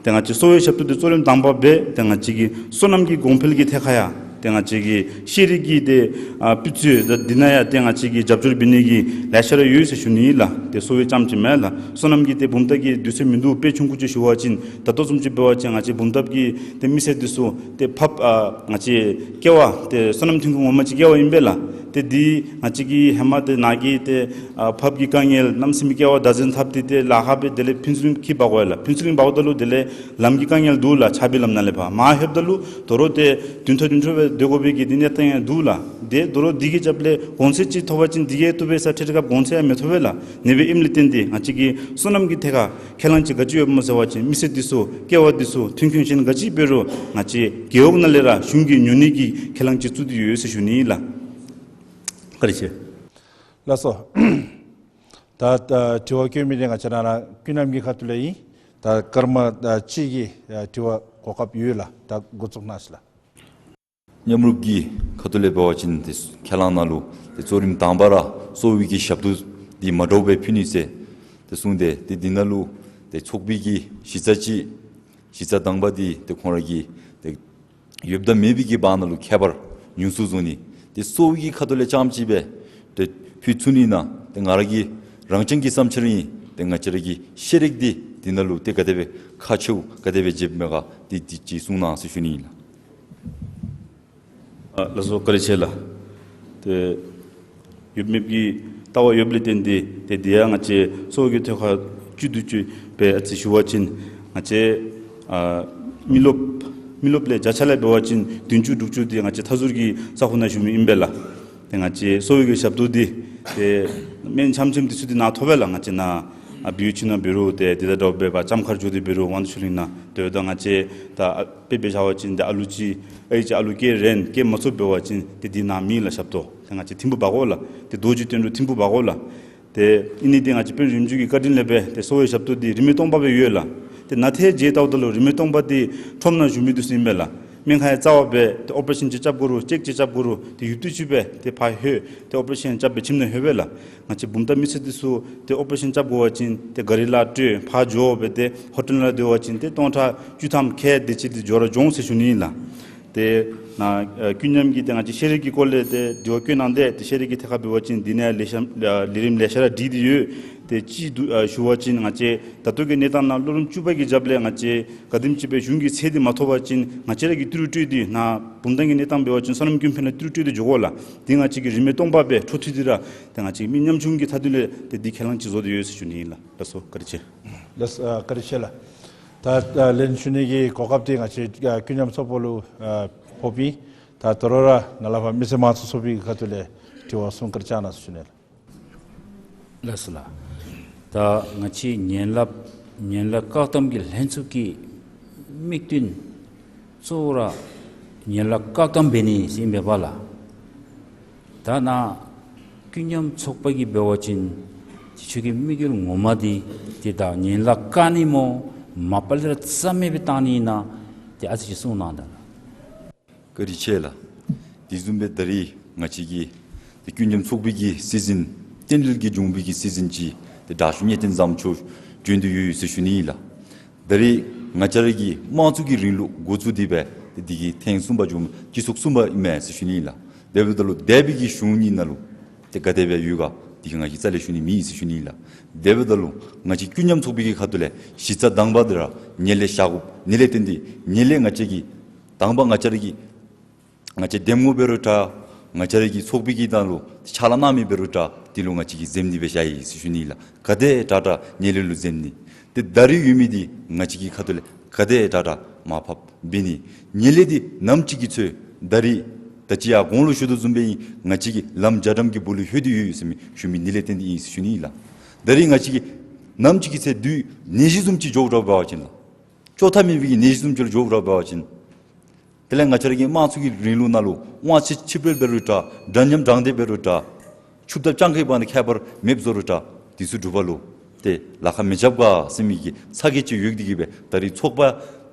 ཏེ་ང་བཅས་གསོ་བའི་ཞབས་ཏོག་འདི་གཙོ་རིམ་དང་པ་སྦེ་ཏེ་ང་བཅས་ཀྱི་སོ་ནམ་གྱི་གོང་འཕེལ་གྱི་ཐད་ཁར་ཡང་ཏེ་ང་བཅས་ཀྱི་ཤེས་རིག་གི་ཏེ་ཨ་སྤུས་ཚད་ད་འདི་ནང་ཡང་ཏེ་ང་བཅས་ཀྱིས་རྒྱབ་སྐྱོར་འབད་ནི་གི་ལེ་ཤ་ར་ཡོད་ཟེར་ཞུ་ནི་ཨིན་ལགས། ཏེ་གསོ་བ་རྐྱངམ་ཅིག་མེན་ལགས། སོ་ནམ་གྱི་ཏེ་བུམ་ཐབས་ཀྱི་དུས་ཚོད་མིན་འདུག། དཔེ་ཆུང་ཀུ་ཅིག་ཞུ་བ་ཅིན་ད་ལྟོ་བཟུམ་ཅིག་འབད་བ་ཅིན་ང་བཅས་བུམ་ཐབས་ཀྱི་ཏེ་མི་སེར་འདི་ཚུ་ཏེ་ཕགཔ་ཨ་ང་བཅས་ཀེ་བ་ཏེ་སོ་ནམ་ཐོན་ཁུངས་ངོ་མ་ཅིག་ཀེ་བ་ཨིན་པས་ལགས། ཏེ་འདི་ང་བཅས་ཀྱིས་ཧེ་མ་ཏེ་ནཱ་གི་ཏེ་ཨ་ཕགཔ་གི་དཀའ་ངལ་གནམ་མེད་ས་མེད་ཀེ་བ་བདག་འཛིན་འཐབ་སྟེ་ཏེ་ལཱ་ཁག་སྦེ་དེ་ལས་ཕུན་ཚོགས་གླིང་འཁྱིད་འབག་དགོ་ཡ་ལགས། ཕུན་ཚོགས་གླིང་འབགཔ་ད་ལུ་དེ་ལས་ལམ་གྱི་དཀའ་ངལ་འདུག་ལགས། ཆར་པའི་ལམ་ནང་ལས་ཕར་མར་ལྷོདཔ་ད་ལུ་དོ་རུང་ཏེ་བདུན་ཕྲག་བདུན་ཕྲག་སྦེ་སྡོད་དགོ་པའི་གི་འདི་གནས་སྟངས་ཡང་འདུག་ལགས། ཏེ་དོ་རུང་འདི་གི་རྒྱབ་ལས་གོང་ཚད་ཅིག་ཐོབ་པ་ཅིན་འདི་གིས་བཏུབ་པས་ཟེར་འཕྲལ་ར་སྐབས་གོང་ཚད་ཡང་མི་ཐོབ་པས་ལགས། ཨ་ནེ་སྦེ་ཨིནམ་ལས་བརྟེན་ཏེ་ང་བཅས་ཀྱི་སོ་ནམ་གྱི་ཐད་ཁར་ཁས་བླངས་ཅིག་ག་ཅི་ཡོདཔ་སྨོ་ཟེར་བ་ཅིན་མི་སེར་འདི་ཚུ་ཀེ་བ་འདི་ཚུ་ཐོན་ཁུངས་གཞན་ག་ཅི་འབད་རུང་ང་བཅས་རྒེད་འོག་ནང་ལས་ར་གཞུང་གིས་ཉོ་ནི་གི་ཁས་བླངས་ཅིག་བཙུགས་ཏེ་ཡོད་ཟེར་ཞུ་ནི་ཨིན་ལགས། བཀའ་དྲིན་ཆེ། ལགས་སོ། ད་ད་དྲི་བ་བཀོད་མི་འདི་ང་བཅས་ནཱ་ལུ་ཀུན་མཉམ་གྱི་ཁ་ཐུག་ལས་ཨིན། ད་སྐར་མ་ད་གཅིག་གི་ཨ་དྲི་བ་གོ་སྐབས་ཡོད་ལགས། ད་འགོ་བཙུགས་གནང་ཞིག་ལགས། མཉམ་རུབ་ཀྱི་ཁ་ཐུག་ལས་འབད་བ་ཅིན་ཏེ་ཁས་བླངས་ནང་ལུ་ཏེ་གཙོ་རིམ་དང་པ་ར་གསོ་བའི་གི་ཞབས་ཏོག་འདི་མ་འདྲཝ་སྦེ་ཕུལ་ནི་ཟེར་ཏེ་གསུངས་ཏེ་ཏེ་འདི་ནང་ལུ་ཏེ་ཚོགས་པའི་གི་གཞི་རྩ་ཅིག་གཞི་རྩ་དང་པ་འདི་ཏེ་ཁོང་ར་གི་ཏེ་ཡོདཔ་དང་མེདཔ་གི་བར་ན་ལུ་ཁྱད་པར་ཉུང་སུ་བཟོ་ནི། ཏེ་གསོ་བའི་གི་ཁ་ཐུག་ལས་རྐྱངམ་ཅིག་སྦེ་ཏེ་ཕུལ་ཚུགས་ནི་ནང་ཏེ་ང་ར་གི་རང་རྐྱང་གི་བསམ་འཆར་ཨིན། ཏེ་ང་བཅས་ར་གི་ཤེས་རིག་འདི་འདི་ནང་ལུ་ཏེ་ག་དེ་སྦེ་ཁག་ཆེཝ་ག་དེ་སྦེ་འཇིབ་མས་ག་འདི་འདི་ཅིག་གསུང་གནང་ཟེར་ཞུ་ནི་ཨིན་ལགས། ཨ་ལགས་སོ་བཀའ་དྲིན་ཆེ་ལགས། ཏེ་ཡོད་མེདཔ་གི་ལྟ་བ་ཡོདཔ་ལས་བརྟེན་ཏེ་ཏེ་འདི་ཡང་ང་བཅས་གསོ་བའི་གི་ཐད་ཁར་བཅུད་དུ་བཅུད་སྦེ་ཨ་ཙི་ཞུ་བ་ཅིན་ང་བཅས་ཨ་མི་རློབས་མི་རློབས་ལས་བརྒྱ་ཆ་ལས་འབད་བ་ཅིན་བདུན་ཅུ་དྲུག་ཅུ་འདི་ང་བཅས་མཐའ་ཟུར་གྱི་ས་ཁོངས་ནང་བཞུགས་མི་ཨིན་པས་ལགས། ཏེ་ང་བཅས་གསོ་བའི་གི་ཞབས་ཏོག་འདི་ཏེ་སྨན་འཆམ་འཆམ་འདི་ཚུ་འདི་ནཱ་ཐོབ་པས་ལགས། ང་བཅས་ནཱ་ཨ་བི་ཡུལ་ཅིག་ནང་འབད་རུང་ཏེ་འདི་དང་འདྲཝ་སྦེ་ཕར་ལྕམ་མཁར་འགྱོ་སྟེ་འབད་རུང་དབང་འདུས་ཆོས་གླིང་ནང་ཏེ་ད་ང་བཅས་ད་ཨ་དཔེ་འབད་བཞག་པ་ཅིན་ཏེ་ཨ་ལུ་ཅིག་ཨའི་ཅིག་ཨ་ལུ་སྐྱེ་རན་སྐྱེ་མ་ཚུགས་འབད་བ་ཅིན་ཏེ་འདི་ནཱ་མེད་ལགས་ཞབས་ཏོག། ཏེ་ང་བཅས་ཐིམ་ཕུག་འབག་དགོ་ལགས། ཏེ་རྡོ་རྗེ་གདན་དྲུག་ཐིམ་ཕུག་འབག་དགོ་ལགས། ཏེ་ཨིན་ནི་འདི་ང་བཅས་དཔོན་རིམ་བྱོན་གྱི་བཀའ་དྲིན་ལས་སྦེ་ཏེ་གསོ་བའི་ཞབས་ཏོག་འདི་རིན་མེད་སྟོང་པ་སྦེ་ཡོད་ལགས། ཏེ་ནཱ་ཏེ་མཇལ་བལྟཝ་ད་ལུ་རིན་མེད་སྟོང་པ་འདི་ཁྲོམ་ནང་བཞུགས་མི་འདི་ཚུ་ཨིན་པས་ལགས། སྨན་ཁང་ཡང་རྩ་བ་སྦེ་ཏེ་ཨོ་པ་རེ་ཤཱན་ཅིག་རྐྱབ་དགོ་རུང་ཅེཀ་ཅིག་རྐྱབ་དགོ་རུང་ཏེ་ཡུདཔ་ཐེངས་ཅིག་སྦེ་ཏེ་ཕར་ལྷོད་ཏེ་ཨོ་པ་རེ་ཤཱན་རྐྱབ་སྦེ་ཁྱིམ་ནང་ལྷོད་པས་ལགས། ང་བཅས་བུམ་ཐང་མི་སེར་འདི་ཚུ་ཏེ་ཨོ་པ་རེ་ཤཱན་རྐྱབ་དགོ་པ་ཅིན་ཏེ་ག་རི་ལུ་སྤྲོད་ཕར་འགྱོ་སྦེ་ཏེ་ཧོ་ཊེལ་ནང་སྡོད་པ་ཅིན་ཏེ་སྟོང་ཕྲག་བཅུ་ཐམ་ཁལ་དེ་ཅིག་འདི་འགྱོ་ར་འགྱོ་འོང་ཟེར་ཞུ་ནི་ཨིན་ལགས། ཏེ་ནཱ་ཨ་ཀུན་མཉམ་གྱིས་ཏེ་ང་བཅས་ཤེས་རིག་གི་སྐོར་ལས་ཏེ་དྲི་བ་བཀོད་གནང་སྟེ་ཏེ་ཤེས་རིག་གི་ཐད་ཁར་འབད་བ་ཅིན་འདི་ནང་ལེ་ཤ་ཨ་ལས་རིམ་ལེ་ཤ་ར་སྒྲིག་སྟེ་ཡོད། ཏེ་གཅིག་བསྡུ་ཨ་ཞུ་བ་ཅིན་ང་བཅས་ད་ལྟོ་གི་གནས་སྟངས་ནང་སློབ་རིམ་བཅུ་པ་གི་རྒྱབ་ལས་ང་བཅས་ག་དེམ་ཅིག་སྦེ་གཞུང་གི་ཚད་འདི་མ་ཐོབ་པ་ཅིན་ང་བཅས་ར་གིས་ཏི་རུ་སྤྲོད་དེ་ནཱ་བུམ་ཐང་གི་གནས་སྟངས་འབད་བ་ཅིན་སོ་ནམ་ཀུན་ཕན་ལུ་ཏི་རུ་སྤྲོད་དེ་འགྱོ་དགོ་ལགས། འདི་ང་བཅས་ཀྱིས་རིན་མེད་སྟོང་པ་སྦེ་འཕྲོ་མཐུད་དེ་ར་ཏེ་ང་བཅས་མི་ཉམ་ཆུང་གི་མཐའ་དོན་ལས་ཏེ་འདི་ཁས་བླངས་ཅིག་བཟོ་སྟེ་ཡོད་ཟེར་ཞུ་ནི་ཨིན་ལགས། ལགས་སོ་བཀའ་དྲིན་ཆེ། ལགས་སོ་ཨ་བཀའ་དྲིན་ཆེ་ལགས། ད་ད་ལན་ཞུ་ནི་གི་གོ་སྐབས་འདི་ང་བཅས་ཨ་ཀུན་མཉམ་ཚོགས་པ་ལུ་ཨ་ཕོགཔ་ཨིན། ད་དོ་རུང་ར་ནཱ་ལས་ཕར་མི་སེར་མང་གཙོ་ཚོགས་པའི་གི་ཁ་ཐུག་ལས་དྲི་བ་གསུང་བཀའ་དྲིན་བསྐྱང་གནང་ཟེར་ཞུ་ནི་ལགས། ལགས་སོ་ལགས། ད་ང་བཅས་ཉེན་ལག་ཉེན་ལག་བཀག་སྡོམ་གྱི་ལྷན་ཚོགས་ཀྱི་དམིགས་དོན་གཙོ་བོ་ར་ཉེན་ལག་བཀག་སྡོམ་འབད་ནི་ཟེར་ཨིན་པས་ལགས། ད་ནཱ་ཀུན་མཉམ་ཚོགས་པ་གིས་འབད་བ་ཅིན་ཁྱེད་ཚུ་གི་དམིགས་ཡུལ་ངོ་མ་འདི་ཏེ་ད་ཉེན་ལག་བཀག་ནི་སྨོ་མ་པ་ལས་ར་རྩ་མེད་སྦེ་བཏང་ནི་ཨིན་ན་ཏེ་ཨ་ཙི་ཅིག་གསུང་གནང་དང་། བཀའ་དྲིན་ཆེ་ལགས། དེ་བཟུམ་སྦེ་ད་རིས་ང་བཅས་ཀྱི་ཏེ་ཀུན་མཉམ་ཚོགས་པའི་གི་སྲིད་འཛིན་རྟེན་འབྲེལ་གྱི་ལྗོངས་པའི་གི་སྲིད་འཛིན་ཅིག་ཏེ་དྲག་ཤོས་གཉེར་སྟོན་བཟང་པོ་མཆོག་བྱོན་ཏེ་ཡོད་ཟེར་ཞུ་ནི་ཨིན་ལགས། ད་རིས་ང་བཅས་ར་གི་དམངས་གཙོ་གི་རིང་ལུགས་འགོ་བཙུགས་ཏེ་སྦེ་ཏེ་འདི་གི་ཐེངས་གསུམ་པ་བྱུང་སྤྱི་ཚོགས་གསུམ་པ་ཨིན་མས་ཟེར་ཞུ་ནི་ཨིན་ལགས། དེ་འབདཝ་ད་ལུ་འདས་པའི་གི་གཞུང་གཉིས་ནང་ལུ་ཏེ་ག་དེ་སྦེ་ཡོད་ག་འདི་གི་ང་གིས་རྩ་ལས་ཞུ་ནི་མེད་ཟེར་ཞུ་ནི་ཨིན་ལགས། དེ་འབདཝ་ད་ལུ་ང་བཅས་ཀུན་མཉམ་ཚོགས་པའི་གི་ཁ་ཐུག་ལས་གཞི་རྩ་དང་པ་འདི་ར་ཉེན་ལས་བཞག་དགོཔ་ཉེན་ལས་བརྟེན་ཏེ་ཉེན་ལས་ང་བཅས་ཀྱིས་ དང་པ་ང་བཅས་ར་གི་ང་བཅས་འདེམས་ངོ་འབད་རུང་འདྲ། ང་བཅས་ར་གི་ཚོགས་པའི་གི་ནང་ལུ་ཕྱག་ལཱ་གནང་མི་འབད་རུང་འདྲ། དེ་ལུ་ང་བཅས་ཀྱིས་འཛེམ་ནི་སྦེ་བཞག་ཡི་ཟེར་ཞུ་ནི་ལགས། ག་དེ་དྲག་དྲག་ཉེས་ལས་ལུ་འཛེམ་ནི། ཏེ་ད་རིས་ཡོད་མི་འདི་ང་བཅས་ཀྱི་ཁ་ཐུག་ལས་ག་དེ་དྲག་དྲག་མར་ཕབ་འབད་ནི། ཉེས་ལས་འདི་ནམ་ཅིག་གི་ཚེ་ད་རིས་ད་ཅི་ཡར་གོང་ལུ་ཞུ་དོ་བཟུམ་སྦེ་ཨིན། ང་བཅས་ཀྱིས་ལམ་རྒྱ་གྲམ་གྱི་སྦུག་ལུ་ལྷོད་དེ་ཡོད་ཟེར་མི་ཞུ་མི་འདི་ལས་བརྟེན་ཏེ་ཨིན་ཟེར་ཞུ་ནི་ལགས། ད་རིས་ང་བཅས་ཀྱིས་ནམ་ཅིག་གི་ཚེ་བདུད་ནད་གཞི་བཟུམ་ཅིག་འགྱོཝ་འདྲཝ་འབད་བ་ཅིན་ལགས། བཅོས་ཐབས་མེད་པའི་གི་ནད་གཞི་བཟུམ་ཅིག་ལུ་འགྱོཝ་འདྲཝ་འབད་བ་ཅིན། དེ་ལས་ང་བཅས་ར་གི་དམངས་གཙོ་གི་རིང་ལུགས་ནང་ལུ་དབང་ཆ་ཕྱིར་སྤེལ་འབད་རུང་འདྲ། འདྲ་མཉམ་དྲང་བདེན་འབད་རུང་འདྲ། ཕྱུགཔོ་དང་སྤྱང་ཀིའི་བར་ན་ཁྱད་པར་མེདཔ་བཟོ་རུང་འདྲ། དེ་ཚུ་སྒྲུབ་པ་ལུ་ཏེ་ལཱ་ཁག་མི་རྐྱབ་ག་ཟེར་མི་གི་ཚ་གྱང་ཅིག་ཡོད་དེ་གིས་སྦེ་ད་རིས་ཚོགས་པ་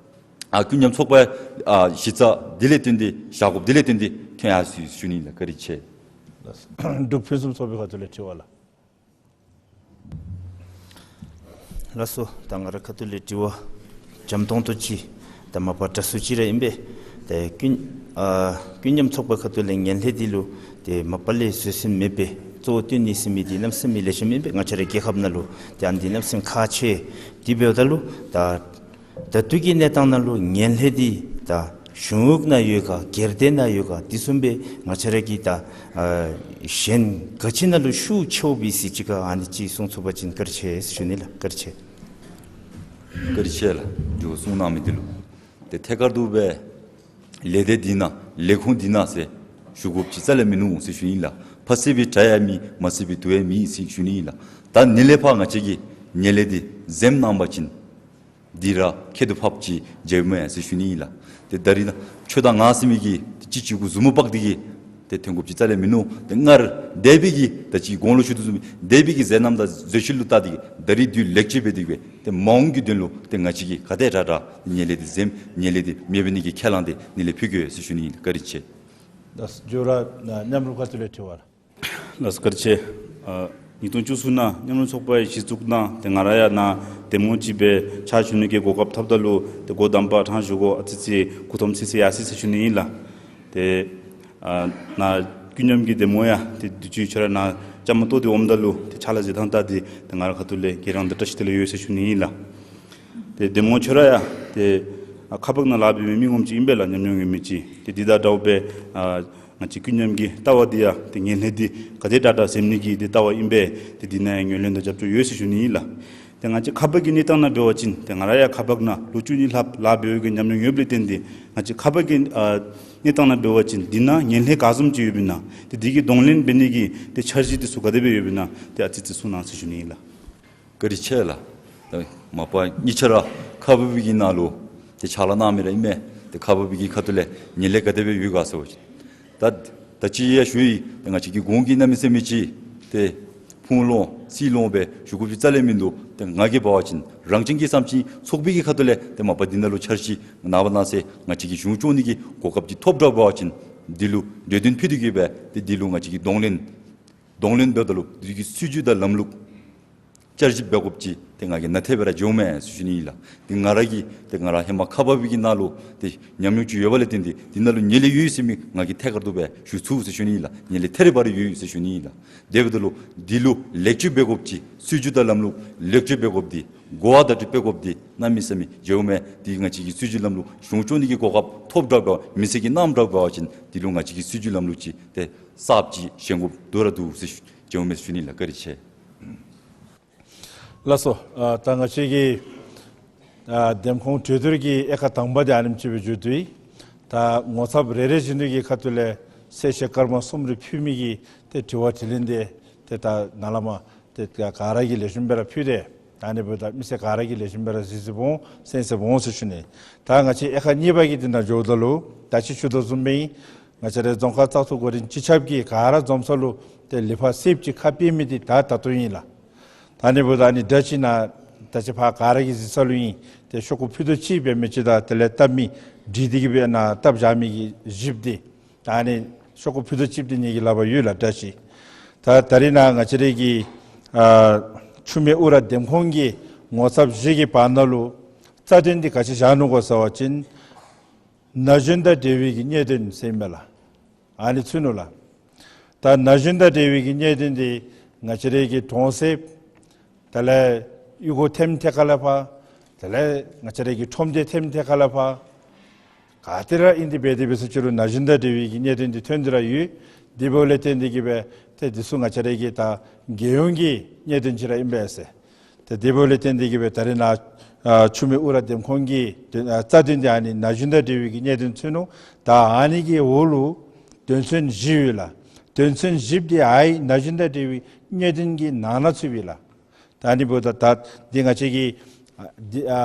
ཨ་ཀུན་མཉམ་ཚོགས་པ་ཨ་གཞི་རྩ་འདི་ལས་བརྟེན་ཏེ་བཞག་དགོཔ་འདི་ལས་བརྟེན་ཏེ་ཐོན་ཡར་སོ་ཡི་ཟེར་ཞུ་ནི་ལགས། བཀའ་དྲིན་ཆེ། འབྲུག་ཕུན་སུམ་ཚོགས་པའི་ཁ་ཐུག་ལས་དྲི་བ་ལགས། ལགས་སོ། ད་ང་རའི་ཁ་ཐུག་ལས་དྲི་བ་འཇམ་ཏོང་ཏོ་ཅིག་ད་མ་པ་དྲག་སུ་ཅིག་ར་ཨིན་པས། ཏེ་ཀུན་ཨ་ཀུན་མཉམ་ཚོགས་པའི་ཁ་ཐུག་ལས་ངན་ལྷད་འདི་ལུ་ཏེ་མ་པ་ལས་བཟོད་སེམས་མེད་པའི་གཙོ་བོ་བཏོན་ནི་ཟེར་མི་འདི་གནམ་མེད་ས་མེད་ལེགས་ཤོམ་ཨིན་པས། ང་བཅས་རའི་རྒྱལ་ཁབ་ནང་ལུ་ཏེ་ཨ་ནི་འདི་གནམ་མེད་ས་མེད་ཁག་ཆེ། དེ་འབདཝ་ད་ལུ་ད་ད་ལྟོ་གི་གནས་སྟངས་ནང་ལུ་ངན་ལྷད་འདི་ད་གཞུང་གཡོག་ནང་ཡོད་ག་སྒེར་སྡེ་ནང་ཡོད་ག་དེ་བཟུམ་སྦེ་ང་བཅས་ར་གི་ད་ཨ་གཞན་ག་ཅི་ནང་ལུ་ཤུགས་ཆེཝ་སྦེ་ཨིན་ཅི་ག་ཨ་ནི་ཅིག་གསུང་ཚུགས་པ་ཅིན་བཀའ་དྲིན་ཆེ་ཟེར་ཞུ་ནི་ལགས། བཀའ་དྲིན་ཆེ། བཀའ་དྲིན་ཆེ་ལགས། དྲི་བ་གསུང་གནང་མི་འདི་ལུ། ཏེ་ཐད་ཀར་དུ་སྦེ་ལས་སྡེ་འདི་ནང་ལས་ཁུངས་འདི་ནང་ཟེར་ཞུ་དགོཔ་ཅིག་རྩ་ལས་མིན་ནུག་ཟེར་ཞུ་ནི་ལགས། ཕ་བསད་པའི་དགྲ་ཡང་མེད། མ་བསད་པའི་དུག་ཡང་མེད་ཟེར་ཞུ་ནི་ལགས། ད་ཨ་ནི་ལས་ཕར་ང་བཅས་ཀྱིས་ངན་ལྷད་འདི་འཛེམ་གནང་པ་ཅིན་འདི་ར་ཁྱད་དུ་འཕགསཔ་ཅིག་འགྱོཝ་མས་ཟེར་ཞུ་ནི་ཨིན་ལགས། ཏེ་ད་རིས་ནཱ་ཁྱོད་དང་ང་ཟེར་མི་གི་ཏེ་གཅིག་གཅིག་གུ་མཛུབ་མོ་དཔག་སྟེ་གིས་ཏེ་ཐོན་དགོཔ་ཅིག་རྩ་ལས་མིན་ནུག། ཏེ་སྔར་འདས་པའི་གི་ད་ཅི་གོང་ལུ་ཞུ་དོ་བཟུམ་འདས་པའི་གི་མཛད་རྣམ་དང་མཛད་བྱ་ལུ་བལྟ་སྟེ་གིས་ད་རིས་དུས་ལེགས་བཅོས་འབད་དེ་གིས་སྦེ་ཏེ་མ་འོངས་ཀྱི་དོན་ལུ་ཏེ་ང་བཅས་ཀྱིས་ག་དེ་དྲག་དྲག་ངན་ལྷད་འདི་འཛེམ་ངན་ལྷད་འདི་མེད་པ་ནི་གི་ཁས་བླངས་འདི་ཨ་ནི་ལས་ཕུལ་གེ་ཟེར་ཞུ་ནི་ཨིན། བཀའ་དྲིན་ཆེ། ལགས་སོ། མཉམ་རུབ་ཁ་ཐུག་ལས་དྲི་བ་ལགས། ལགས་སོ། བཀའ་དྲིན་ཆེ། ཨ་ཉིས་སྟོང་བཅུ་གསུམ་ནང་མཉམ་རུབ་ཚོགས་པའི་གཞི་བཙུགས་གནང་། ཏེ་ང་ར་ཡང་ནཱ་འདེམས་ངོ་ཅིག་སྦེ་ཕྱག་ཞུ་ནི་གི་གོ་སྐབས་ཐོབ་ད་ལུ་ཏེ་འགོ་དང་པ་ཕྲང་ཞུ་དགོ། ཨ་ཙི་ཙི་མགུ་འཐོམ་སི་སི་ཡར་སོ་ཡི་ཟེར་ཞུ་ནི་ཨིན་ལགས། ཏེ་ཨ་ནཱ་ཀུན་མཉམ་གྱི་འདེམས་ངོ་ཡང་ཏེ་དུས་ཅི་ཁྱོད་ར་ནཱ་བཅའ་མར་གཏོགས་ཏེ་འོངམ་ད་ལུ་ཏེ་ཕྱག་ལཱ་མཛད་ཐངས་ལྟ་སྟེ་ཏེ་ང་རའི་ཁ་ཐུག་ལས་ག་ར་ད་བཀྲ་ཤིས་བདེ་ལེགས་ཡོད་ཟེར་ཞུ་ནི་ཨིན་ལགས། ཏེ་འདེམས་ངོ་ཁྱོད་ར་ཡང་ཏེ་ཨ་ཁ་འབག་ནང་ལཱ་འབད་མི་མི་ངོམ་ཅིག་ཨིན་པས་ལགས། ཉམས་མྱོང་ཡོད་མི་ཅིག། ཏེ་འདི་དང་འདྲཝ་སྦེ་ཨ་ང་བཅས་ཀུན་མཉམ་གྱི་ལྟ་བ་འདི་ཡང་ཏེ་ངན་ལྷད་འདི་ག་དེ་དྲག་དྲག་འཛེམ་ནི་གི་ཏེ་ལྟ་བ་ཨིན་པས། ཏེ་འདི་ནང་ཡང་ངོས་ལེན་དང་རྒྱབ་སྐྱོར་ཡོད་ཟེར་ཞུ་ནི་ཨིན་ལགས། ཏེ་ང་བཅས་ཁ་འབག་གི་གནས་སྟངས་ནང་འབད་བ་ཅིན་ཏེ་ང་ར་ཡང་ཁ་འབག་ནང་ལོ་བཅུ་གཉིས་ལྷག་ལཱ་འབད་བའི་གི་ཉམས་མྱོང་ཡོདཔ་ལས་བརྟེན་ཏེ་ང་བཅས་ཁ་འབག་གི་ཨ་གནས་སྟངས་ནང་འབད་བ་ཅིན་འདི་ནང་ངན་ལྷད་ག་བཟུམ་ཅིག་ཡོདཔ་ཨིན་ན་ཏེ་འདི་གི་གདོང་ལེན་འབད་ནི་གི་ཏེ་འཆར་གཞི་འདི་ཚུ་ག་དེ་སྦེ་ཡོདཔ་ཨིན་ན་ཏེ་ཨ་ཙི་ཙི་གསུང་གནང་ཟེར་ཞུ་ནི་ཨིན་ལགས། བཀའ་དྲིན་ཆེ་ལགས། ད་མ་པ་གཉིས་ཆ་ར་ཁ་འབག་པའི་གི་ནང་ལུ་ཏེ་ཕྱག་ལཱ་གནང་མི་ར་ཨིན་མས། ཏེ་ཁ་འབག་པའི་གི་ཁ་ཐུག་ལས་ངན་ལྷད་ག་དེ་སྦེ་ཡོད་ག་ཟེར་བ་ཅིན་ད་ད་ཅི་ཡང་ཞུ་ཡི། ཏེ་ང་བཅས་ཀྱི་གོང་གི་གནམ་མེད་ས་མེད་ཅིག་ཏེ་ཕུང་ལོང་སྲི་ལོང་སྦེ་ཞུ་དགོཔ་ཅིག་རྩ་ལས་མིན་འདུག། ཏེ་ང་གིས་འབད་བ་ཅིན་རང་བཙན་གྱི་བསམ་སྤྱི་ཚོགས་པའི་གི་ཁ་ཐུག་ལས་ཏེ་མ་པ་འདི་ནང་ལུ་འཆར་གཞི་ནངས་པ་གནངས་ཚེ་ང་བཅས་ཀྱིས་གཞུང་སྐྱོང་ནི་གི་གོ་སྐབས་ཅིག་ཐོབ་འདྲཝ་འབད་བ་ཅིན་འདི་ལུ་གྲོས་དོན་ཕུལ་ཏེ་གིས་སྦེ་ཏེ་འདི་ལུ་ང་བཅས་ཀྱིས་གདོང་ལེན་གདོང་ལེན་འབདཝ་ད་ལུ་འདི་གི་སྲིད་བྱུས་དང་ལམ་ལུགས་བསྐྱར་ཞིབ་འབད་དགོཔ་ཅིག་ཏེ་ང་གིས་ནཱ་ཐད་སྦེ་ར་འགྱོཝ་མས་ཟེར་ཞུ་ནི་ཨིན་ལགས། ཏེ་ང་ར་གིས་ཏེ་ང་ར་ཧེ་མ་ཁ་འབག་པའི་གི་ནང་ལུ་ཏེ་ཉམས་མྱོང་ཅིག་ཡོད་པ་ལས་བརྟེན་ཏེ་འདི་ནང་ལུ་ངན་ལྷད་ཡོད་ཟེར་མི་ང་གིས་ཐད་ཀར་དུ་སྦེ་ཞུ་ཚུགས་ཟེར་ཞུ་ནི་ཨིན་ལགས། ངན་ལྷད་ཐད་རི་བ་རི་ཡོད་ཟེར་ཞུ་ནི་ཨིན་ལགས། དེ་འབདཝ་ད་ལུ་འདི་ལུ་ལེགས་བཅོས་འབད་དགོཔ་ཅིག་སྲིད་བྱུས་དང་ལམ་ལུགས་ལེགས་བཅོས་འབད་དགོཔ་འདི་གོ་བ་བརྡ་སྤྲོད་འབད་དགོཔ་འདི་གནམ་མེད་ས་མེད་མཇལཝ་མས། ཏེ་ང་བཅས་ཀྱིས་སྲིད་བྱུས་ལམ་ལུགས་གཞུང་སྐྱོང་ནི་གི་གོ་སྐབས་ཐོབ་འདྲཝ་འབད་མི་སེར་གྱིས་གནངམ་འདྲཝ་འབད་བ་ཅིན་འདི་ལུ་ང་བཅས་ཀྱིས་སྲིད་བྱུས་ལམ་ལུགས་ཅིག་ཏེ་གསརཔ་ཅིག་བཞེངས་དགོཔ་འདུག་ར་འདུག་ཟེར་ཞུ་འགྱོཝ་མས་ཟེར་ཞུ་ནི་ལགས། བཀའ་དྲིན་ཆེ། ལགས་སོ། ཨ་ད་ང་བཅས་ཀྱི་ཨ་འདེམས་ཁོངས་གྲོས་བསྡུར་གྱི་དབྱེ་ཁག་དང་པ་འདི་ཨ་ནེམ་ཅིག་སྦེ་མཇུག་བསྡུ་ཡི། ད་ངོ་ཚབ་རེ་རེ་བཞིན་དུ་གི་ཁ་ཐུག་ལས་གསལ་བཤད་སྐར་མ་གསུམ་རེ་ཕུལ་མི་གི་ཏེ་དྲི་བ་དྲིས་ལན་འདི་ཏེ་ད་ནཱ་ལས་མར་ཏེ་ག་ར་གིས་ལེགས་ཤོམ་སྦེ་ར་ཕུལ་ཏེ་ཨ་ནི་འབདཝ་ད་མི་སེར་ག་ར་གིས་ལེགས་ཤོམ་སྦེ་ར་གཟིགས་གཟིགསཔ་འོང་གསན་གཟིགསཔ་འོང་ཟེར་ཞུ་ནི། ད་ང་བཅས་དབྱེ་ཁག་གཉིས་པ་གི་འདི་ནང་འགྱོཝ་ད་ལུ་ད་ཅི་ཞུ་དོ་བཟུམ་སྦེ་ཨིན། ང་བཅས་རའི་རྫོང་ཁག་བཙག་འཐུ་འགོ་འདྲེན་སྤྱི་ཁྱབ་ཀྱིས་ག་ར་འཛོམས་ས་ལུ་ཏེ་ལི་ཕག་སེརཔོ་ཅིག་ཁ་ཕྱེ་མི་འདི་ད་ད་ལྟོ་ཨིན་ལགས། ད་ཨ་ནི་འབདཝ་ད་ཨ་ནི་འདྲ་ཅིག་ནཱ་ད་ཅི་ཕར་ག་ར་གིས་གཟིགས་ས་ལུ་ཨིན། ཏེ་ཤོག་ཀུ་ཕུད་རྡོག་གཅིག་འབད་མི་ཅིག་དང་དེ་ལས་བཏབ་མི་འདི་འདི་གིས་སྦེ་ནཱ་བཏབ་བཞག་མི་གི་གཞིཔ་འདི་ད་ཨ་ནི་ཤོག་ཀུ་ཕུད་རྡོག་གཅིག་འདི་གཉིས་ཀྱི་ལག་པར་ཡོད་ལགས། འདྲ་ཅིག་ད་ད་རིས་ནཱ་ང་བཅས་རའི་གི་ཨ་ཆུ་སྨད་ཨུ་ར་འདེམས་ཁོངས་ཀྱི་ངོ་ཚབ་བཞི་གི་བར་ན་ལུ་རྩ་དོན་འདི་ག་ཅི་བཞག་ནུག་གོ་ཟེར་བ་ཅིན་ན་གཞོན་དང་འབྲེལ་བའི་གི་གནད་དོན་ཟེར་ཨིན་མས་ལགས། ཨ་ནི་ཚུད་ནུག་ལགས། ད་ན་གཞོན་དང་འབྲེལ་བའི་གི་གནད་དོན་འདི་ང་བཅས་རའི་གི་གྲོང་གསེབ་དེ་ལས་གཡུས་སྒོ་ཐེམ་ཐད་ཁ་ལས་ཕར་དེ་ལས་ང་བཅས་རའི་གི་ཁྲོམ་སྡེ་ཐེམ་ཐད་ཁ་ལས་ཕར་ ག་ཏེ་ར་ཨིན་ཏེ་འབད་དེ་འབད་ས་ཅིག་རུང་ན་གཞོན་དང་འབྲེལ་བའི་གི་གནད་དོན་འདི་ཐོན་ཏེ་ར་ཡོད། དེ་འབདཝ་ལས་བརྟེན་ཏེ་གིས་སྦེ་ཏེ་འདི་ཚུ་ང་བཅས་ར་གི་ད་རྒྱལ་ཡོངས་ཀྱི་གནད་དོན་ཅིག་ར་ཨིན་པས་ཟེར། ཏེ་དེ་འབདཝ་ལས་བརྟེན་ཏེ་གིས་སྦེ་ད་རེས་ནཱ་ཨ་ཆུ་སྨད་ཨུ་ར་འདེམས་ཁོངས་ཀྱི་ཨ་རྩ་དོན་འདི་ཨ་ནི་ན་གཞོན་དང་འབྲེལ་བའི་གི་གནད་དོན་ཚུད་ནུག། ད་ཨ་ནི་གི་འོག་ལུ་དོན་ཚན་བཞི་ཡོད་ལགས། དོན་ཚན་བཞི་འདི་ཨའི་ན་གཞོན་དང་འབྲེལ་བའི་གནད་དོན་གྱི་ནང་ན་ཚུད་པས་ལགས། ད་ཨ་ནི་འབདཝ་ད་ད་འདི་ང་བཅས་ཀྱི་ཨ་འདི་ཨ་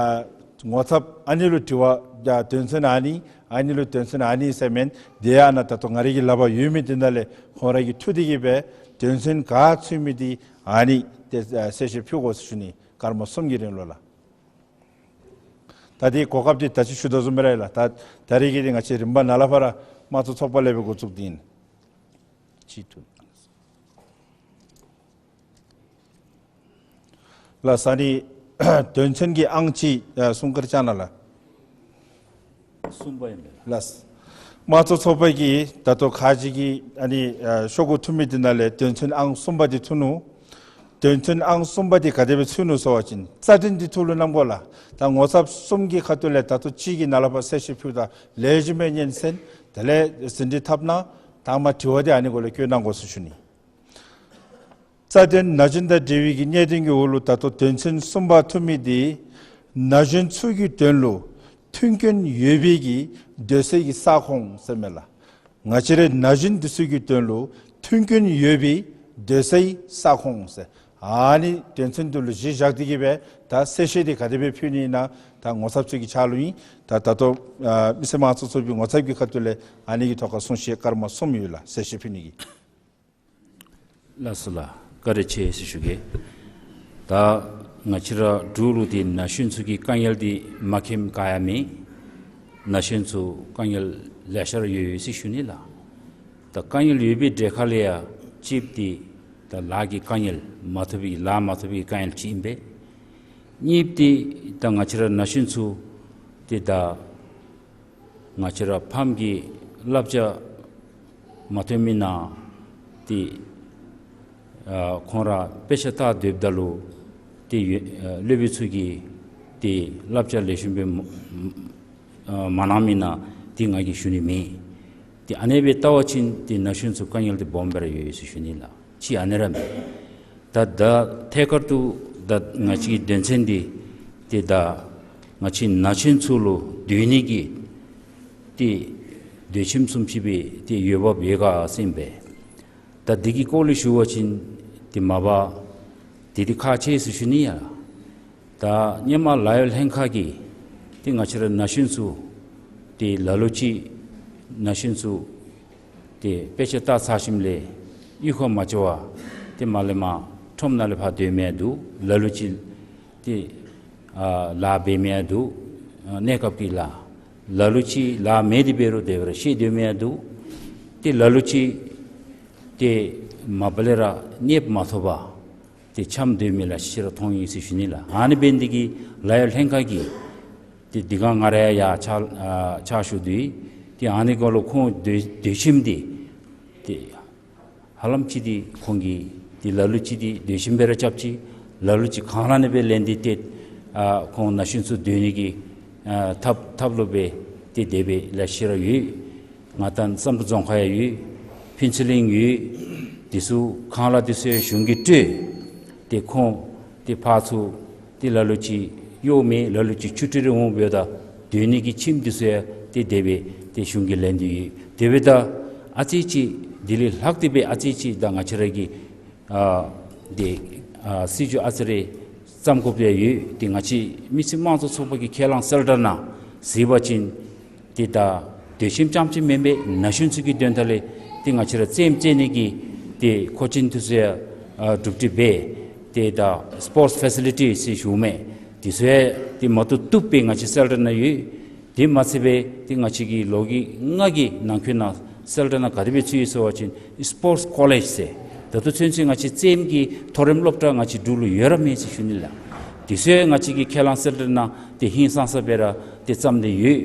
ངོ་ཚབ་ཨ་ནི་ལུ་དྲི་བ་ད་དོན་ཚན་ཨ་ནི་ཨ་ནི་ལུ་དོན་ཚན་ཨ་ནི་ཟེར་མེན། དེ་ཡང་ན་ད་ལྟོ་ང་རའི་གི་ལག་པར་ཡོད་མི་འདི་ནང་ལས་ཁོང་ར་གིས་འཐུ་སྟེ་གིས་སྦེ་དོན་ཚན་ག་ཚུད་མི་འདི་ཨ་ནི་ཏེ་ཨ་གསལ་བཤད་ཕུལ་དགོ་ཟེར་ཞུ་ནི། སྐར་མ་གསུམ་གྱི་རིང་ལུ་ལགས། ད་འདི་གོ་སྐབས་འདི་ད་ཅི་ཞུ་དོ་བཟུམ་སྦེ་ར་ཡོད་ལགས། ད་ད་རེས་ཀྱི་འདི་ང་བཅས་རིམ་པ་ནཱ་ལས་ཕར་དམངས་གཙོ་ཚོགས་པ་ལས་སྦེ་འགོ་བཙུགས་ཏེ་ཨིན། ཅིག་འཐུ། ལགས་སོ། ཨ་ནི་དོན་ཚན་གྱི་ཨང་ཅིག་ཨ་གསུང་བཀའ་དྲིན་བསྐྱང་གནང་ལགས། གསུམ་པ་ཨིན་པས་ལགས། ལགས་སོ། དམངས་གཙོ་ཚོགས་པ་གིས་ད་ལྟོ་ཁ་ཅིག་གིས་ཨ་ནི་ཨ་ཤོག་གུ་འཐུ་མི་འདི་ནང་ལས་དོན་ཚན་ཨང་གསུམ་པ་འདི་འཐུ་ནུག། དོན་ཚན་ཨང་གསུམ་པ་འདི་ག་དེ་སྦེ་ཚུད་ནུག་ཟེར་བ་ཅིན་རྩ་དོན་འདི་ཐོག་ལུ་གནང་དགོ་ལགས། ད་ངོ་ཚབ་གསུམ་གྱི་ཁ་ཐུག་ལས་ད་ལྟོ་གཅིག་གིས་ནཱ་ལས་ཕར་གསལ་བཤད་ཕུལཝ་ད་ལེགས་ཤོམ་སྦེ་ཉན་གསན། དེ་ལས་ཟིན་བྲིས་བཏབ་གནང་། ད་མ་དྲི་བ་འདི་ཨ་ནི་གུ་ལས་བཀོད་གནང་དགོ་ཟེར་ཞུ་ནི། རྩ་དོན་ན་གཞོན་དང་འབྲེལ་བའི་གི་གནད་དོན་གྱི་འོག་ལུ་ད་ལྟོ་དོན་ཚན་གསུམ་པ་འཐུ་མི་འདི་ན་གཞོན་ཚུ་གི་དོན་ལུ་མཐུན་རྐྱེན་ཡོད་པའི་གི་སྡོད་སའི་གི་ས་ཁོངས་ཟེར་མས་ལགས། ང་བཅས་རའི་ན་གཞོན་འདི་ཚུ་གི་དོན་ལུ་མཐུན་རྐྱེན་ཡོད་པའི་སྡོད་སའི་ས་ཁོངས་ཟེར། ཨ་ནི་དོན་ཚན་འདི་ལུ་གཞི་བཞག་སྟེ་གིས་སྦེ་ད་གསལ་བཤད་འདི་ག་དེ་སྦེ་ཕུལ་ནི་ཨིན་ན་ད་ངོ་ཚབ་ཚུ་གི་ཕྱག་ལུ་ཨིན། ད་ད་ལྟོ་ཨ་མི་སེར་དམངས་གཙོ་ཚོགས་པའི་ངོ་ཚབ་ཀྱི་ཁ་ཐུག་ལས་ཨ་ནི་གི་ཐོག་ཁར་གསུང་བཤད་སྐར་མ་གསུམ་ཡོད་ལགས། གསལ་བཤད་ཕུལ་ནི་གི། ལགས་སོ་ལགས། བཀའ་དྲིན་ཆེ་ཟེར་ཞུ་གེ། ད་ང་བཅས་ར་འབྲུག་ལུ་འདི་ན་གཞོན་ཚུ་གི་དཀའ་ངལ་འདི་མ་མཁྱེནམ་ག་ཡང་མེད། ན་གཞོན་ཚུ་དཀའ་ངལ་ལེ་ཤ་ར་ཡོད་ཡོད་ཟེར་ཞུ་ནི་ལགས། ད་དཀའ་ངལ་ཡོད་པའི་གྲས་ཁ་ལས་ཡང་གཅིག་འདི་ད་ལཱ་གི་དཀའ་ངལ་མ་ཐོབ་པའི་ལཱ་མ་ཐོབ་པའི་དཀའ་ངལ་གཅིག་ཨིན་པས། གཉིས་འདི་ད་ང་བཅས་ར་ན་གཞོན་ཚུ་འདི་ད་ང་བཅས་ར་ཕམ་གྱི་བསླབ་བྱ་མ་ཐོན་མི་ནང་འདི་ཨ་ཁོང་ར་དཔེ་ཆ་ལྟ་སྡོདཔ་ད་ལུ་འདི་ཡོད་ཨ་སློབ་དཔོན་ཚུ་གིས་འདི་བསླབ་བྱ་ལེགས་ཤོམ་སྦེ་མ་ཨ་མ་གནང་མི་ནང་འདི་ང་གིས་ཞུ་ནི་མེད། འདི་ཨ་ནེ་སྦེ་བལྟ་བ་ཅིན་འདི་ན་གཞོན་ཚུ་དཀའ་ངལ་འདི་སྦོམ་སྦེ་ར་ཡོད་ཡོད་ཟེར་ཞུ་ནི་ལགས། གཅིག་ཨ་ནི་ར་མས། ད་ད་ཐད་ཀར་དུ་ད་ང་བཅས་ཀྱི་དོན་ཚན་འདི་ཏེ་ད་ང་བཅས་ན་གཞོན་ཚུ་ལུ་སྡོད་ནི་གི་ཏེ་སྡོད་ཁྱིམ་བཟུམ་ཅིག་སྦེ་ཏེ་འོས་འབབ་ཡོད་ག་ཟེར་ཨིན་པས། ད་འདི་གི་སྐོར་ལས་ཞུ་བ་ཅིན་ཏེ་མ་པ་ཏེ་འདི་ཁག་ཆེ་ཟེར་ཞུ་ནི་ཡ། ད་སྔོན་མ་ལཱ་གཡོག་ལྷན་ཁག་གིས་ཏེ་ང་བཅས་ར་ན་གཞོན་ཚུ་ཏེ་ལ་ལུ་ཅིག་ན་གཞོན་ཚུ་ཏེ་དཔེ་ཆ་ལྟ་ཚར་ཞིནམ་ལས་གཡུས་ཁར་མ་འགྱོ་བར་ཏེ་མར་ལས་མར་ཁྲོམ་ནང་ལས་ཕར་སྡོད་མི་ཡང་འདུག། ལ་ལུ་ཅིག་ཏེ་ཨ་ལཱ་འབད་མི་ཡང་འདུག། ཨ་གནས་སྐབས་ཀྱི་ལཱ། ལ་ལུ་ཅིག་ལཱ་མེད་དེ་འབད་རུང་དེ་སྦེ་ར་བཤལ་སྡོད་མི་ཡང་འདུག། ཏེ་ལ་ལུ་ཅིག་ཏེ་མ་པ་ལས་ར་གནསཔོ་མ་ཐོབ་པར་ཏེ་འཁྱམས་སྡོད་མི་ལེ་ཤ་ར་མཐོང་ཡི་ཟེར་ཞུ་ནི་ལགས། ཨ་ནི་འབད་ནི་འདི་གིས་ལཱ་གཡོག་ལྷན་ཁག་གིས་ཏེ་འདི་ག་ང་ར་ཡང་ཕྱག་ཨ་ཕྱག་ཞུ་དོ་ཡོད། ཏེ་ཨ་ནི་གུ་ལུ་ཁོང་སྡོད་སྡོད་ཁྱིམ་འདི་ཏེ་ཧ་ལམ་ཅིག་འདི་ཁོང་གིས་ཏེ་ལ་ལུ་ཅིག་འདི་སྡོད་ཁྱིམ་སྦེ་ར་རྐྱབ་ཅི། ལ་ལུ་ཅིག་ཁང་གླ་ནི་སྦེ་ལེན་ཏེ་ཏེ་ཨ་ཁོང་ན་གཞོན་ཚུ་སྡོད་ནི་གི་ཨ་ཐབས་ཐབས་ལུ་སྦེ་ཏེ་དེ་སྦེ་ལེ་ཤ་ར་ཡོད། ང་ཏང་བསམ་གྲུབ་རྫོང་ཁག་ཡང་ཡོད། ཕུན་ཚོགས་གླིང་ཡོད། དེ་ཚུ་ཁང་གླ་དེ་ཚུ་ཡང་གཞུང་གིས་སྤྲོད། ཏེ་ཁོང་ཏེ་ཕར་ཚུར་ཏེ་ལ་ལུ་ཅིག་གཡོག་མེད་ལ་ལུ་ཅིག་ཆུ་ཊི་རེ་འོང་འབདཝ་ད་སྡོད་ནི་གི་ཁྱིམ་དེ་ཚུ་ཡང་ཏེ་དེ་སྦེ་ཏེ་གཞུང་གིས་ལེན་ཏེ་ཡོད། དེ་འབདཝ་ད་ཨ་ཙི་ཅིག་དེ་ལས་ལྷག་སྟེ་སྦེ་ཨ་ཙི་ཅིག་ད་ང་བཅས་ར་གི་ཨ་ཏེ་ཨ་སྲིད་བྱུས་ཨ་ཙི་རེ་བརྩམ་དགོཔ་ཡང་ཡོད། ཏེ་ང་བཅས་མི་སེར་དམངས་གཙོ་ཚོགས་པ་གི་ཁས་བླངས་གསལ་བསྒྲགས་ནང་གཟིགས་པ་ཅིན་ཏེ་ད་སྡོད་ཁྱིམ་རྐྱངམ་ཅིག་མེན་པར་ན་གཞོན་ཚུ་གི་དོན་དག་ལས་ཏེ་ང་བཅས་ར་རྩེདམོ་རྩེ་ནི་གི་ཏེ་མཁོ་ཆས་དེ་ཚུ་ཡང་ཨ་གྲུབ་སྟེ་སྦེ་ཏེ་ད་སི་པོརཊསི་ཕེ་སི་ལི་ཊི་ཟེར་ཞུཝ་མས། དེ་ཚུ་ཡང་ཏེ་མ་བཏུབ་བཏུབ་སྦེ་ང་བཅས་གསལ་བསྒྲགས་ནང་ཡོད། དེ་མ་ཚད་པར་ཏེ་ང་བཅས་ཀྱི་ལོ་གི་ལྔ་གི་ནང་འཁོད་ནང་གསལ་བསྒྲགས་ནང་ག་དེ་སྦེ་ཚུད་ཡི་ཟེར་བ་ཅིན་སི་པོརཊསི་ཀོ་ལེཇ་ཟེར། ད་ལྟོ་ཚུན་ཚོད་ང་བཅས་རྩེདམོ་གི་མཐོ་རིམ་སློབ་གྲྭ་ང་བཅས་འབྲུག་ལུ་ཡོད་ར་མེད་ཟེར་ཞུ་ནི་ལགས། དེ་ཚུ་ཡང་ང་བཅས་ཀྱི་ཁས་བླངས་གསལ་བསྒྲགས་ནང་ཏེ་ཧིང་སངས་ས་སྦེ་ར་ཏེ་བརྩམས་ཏེ་ཡོད།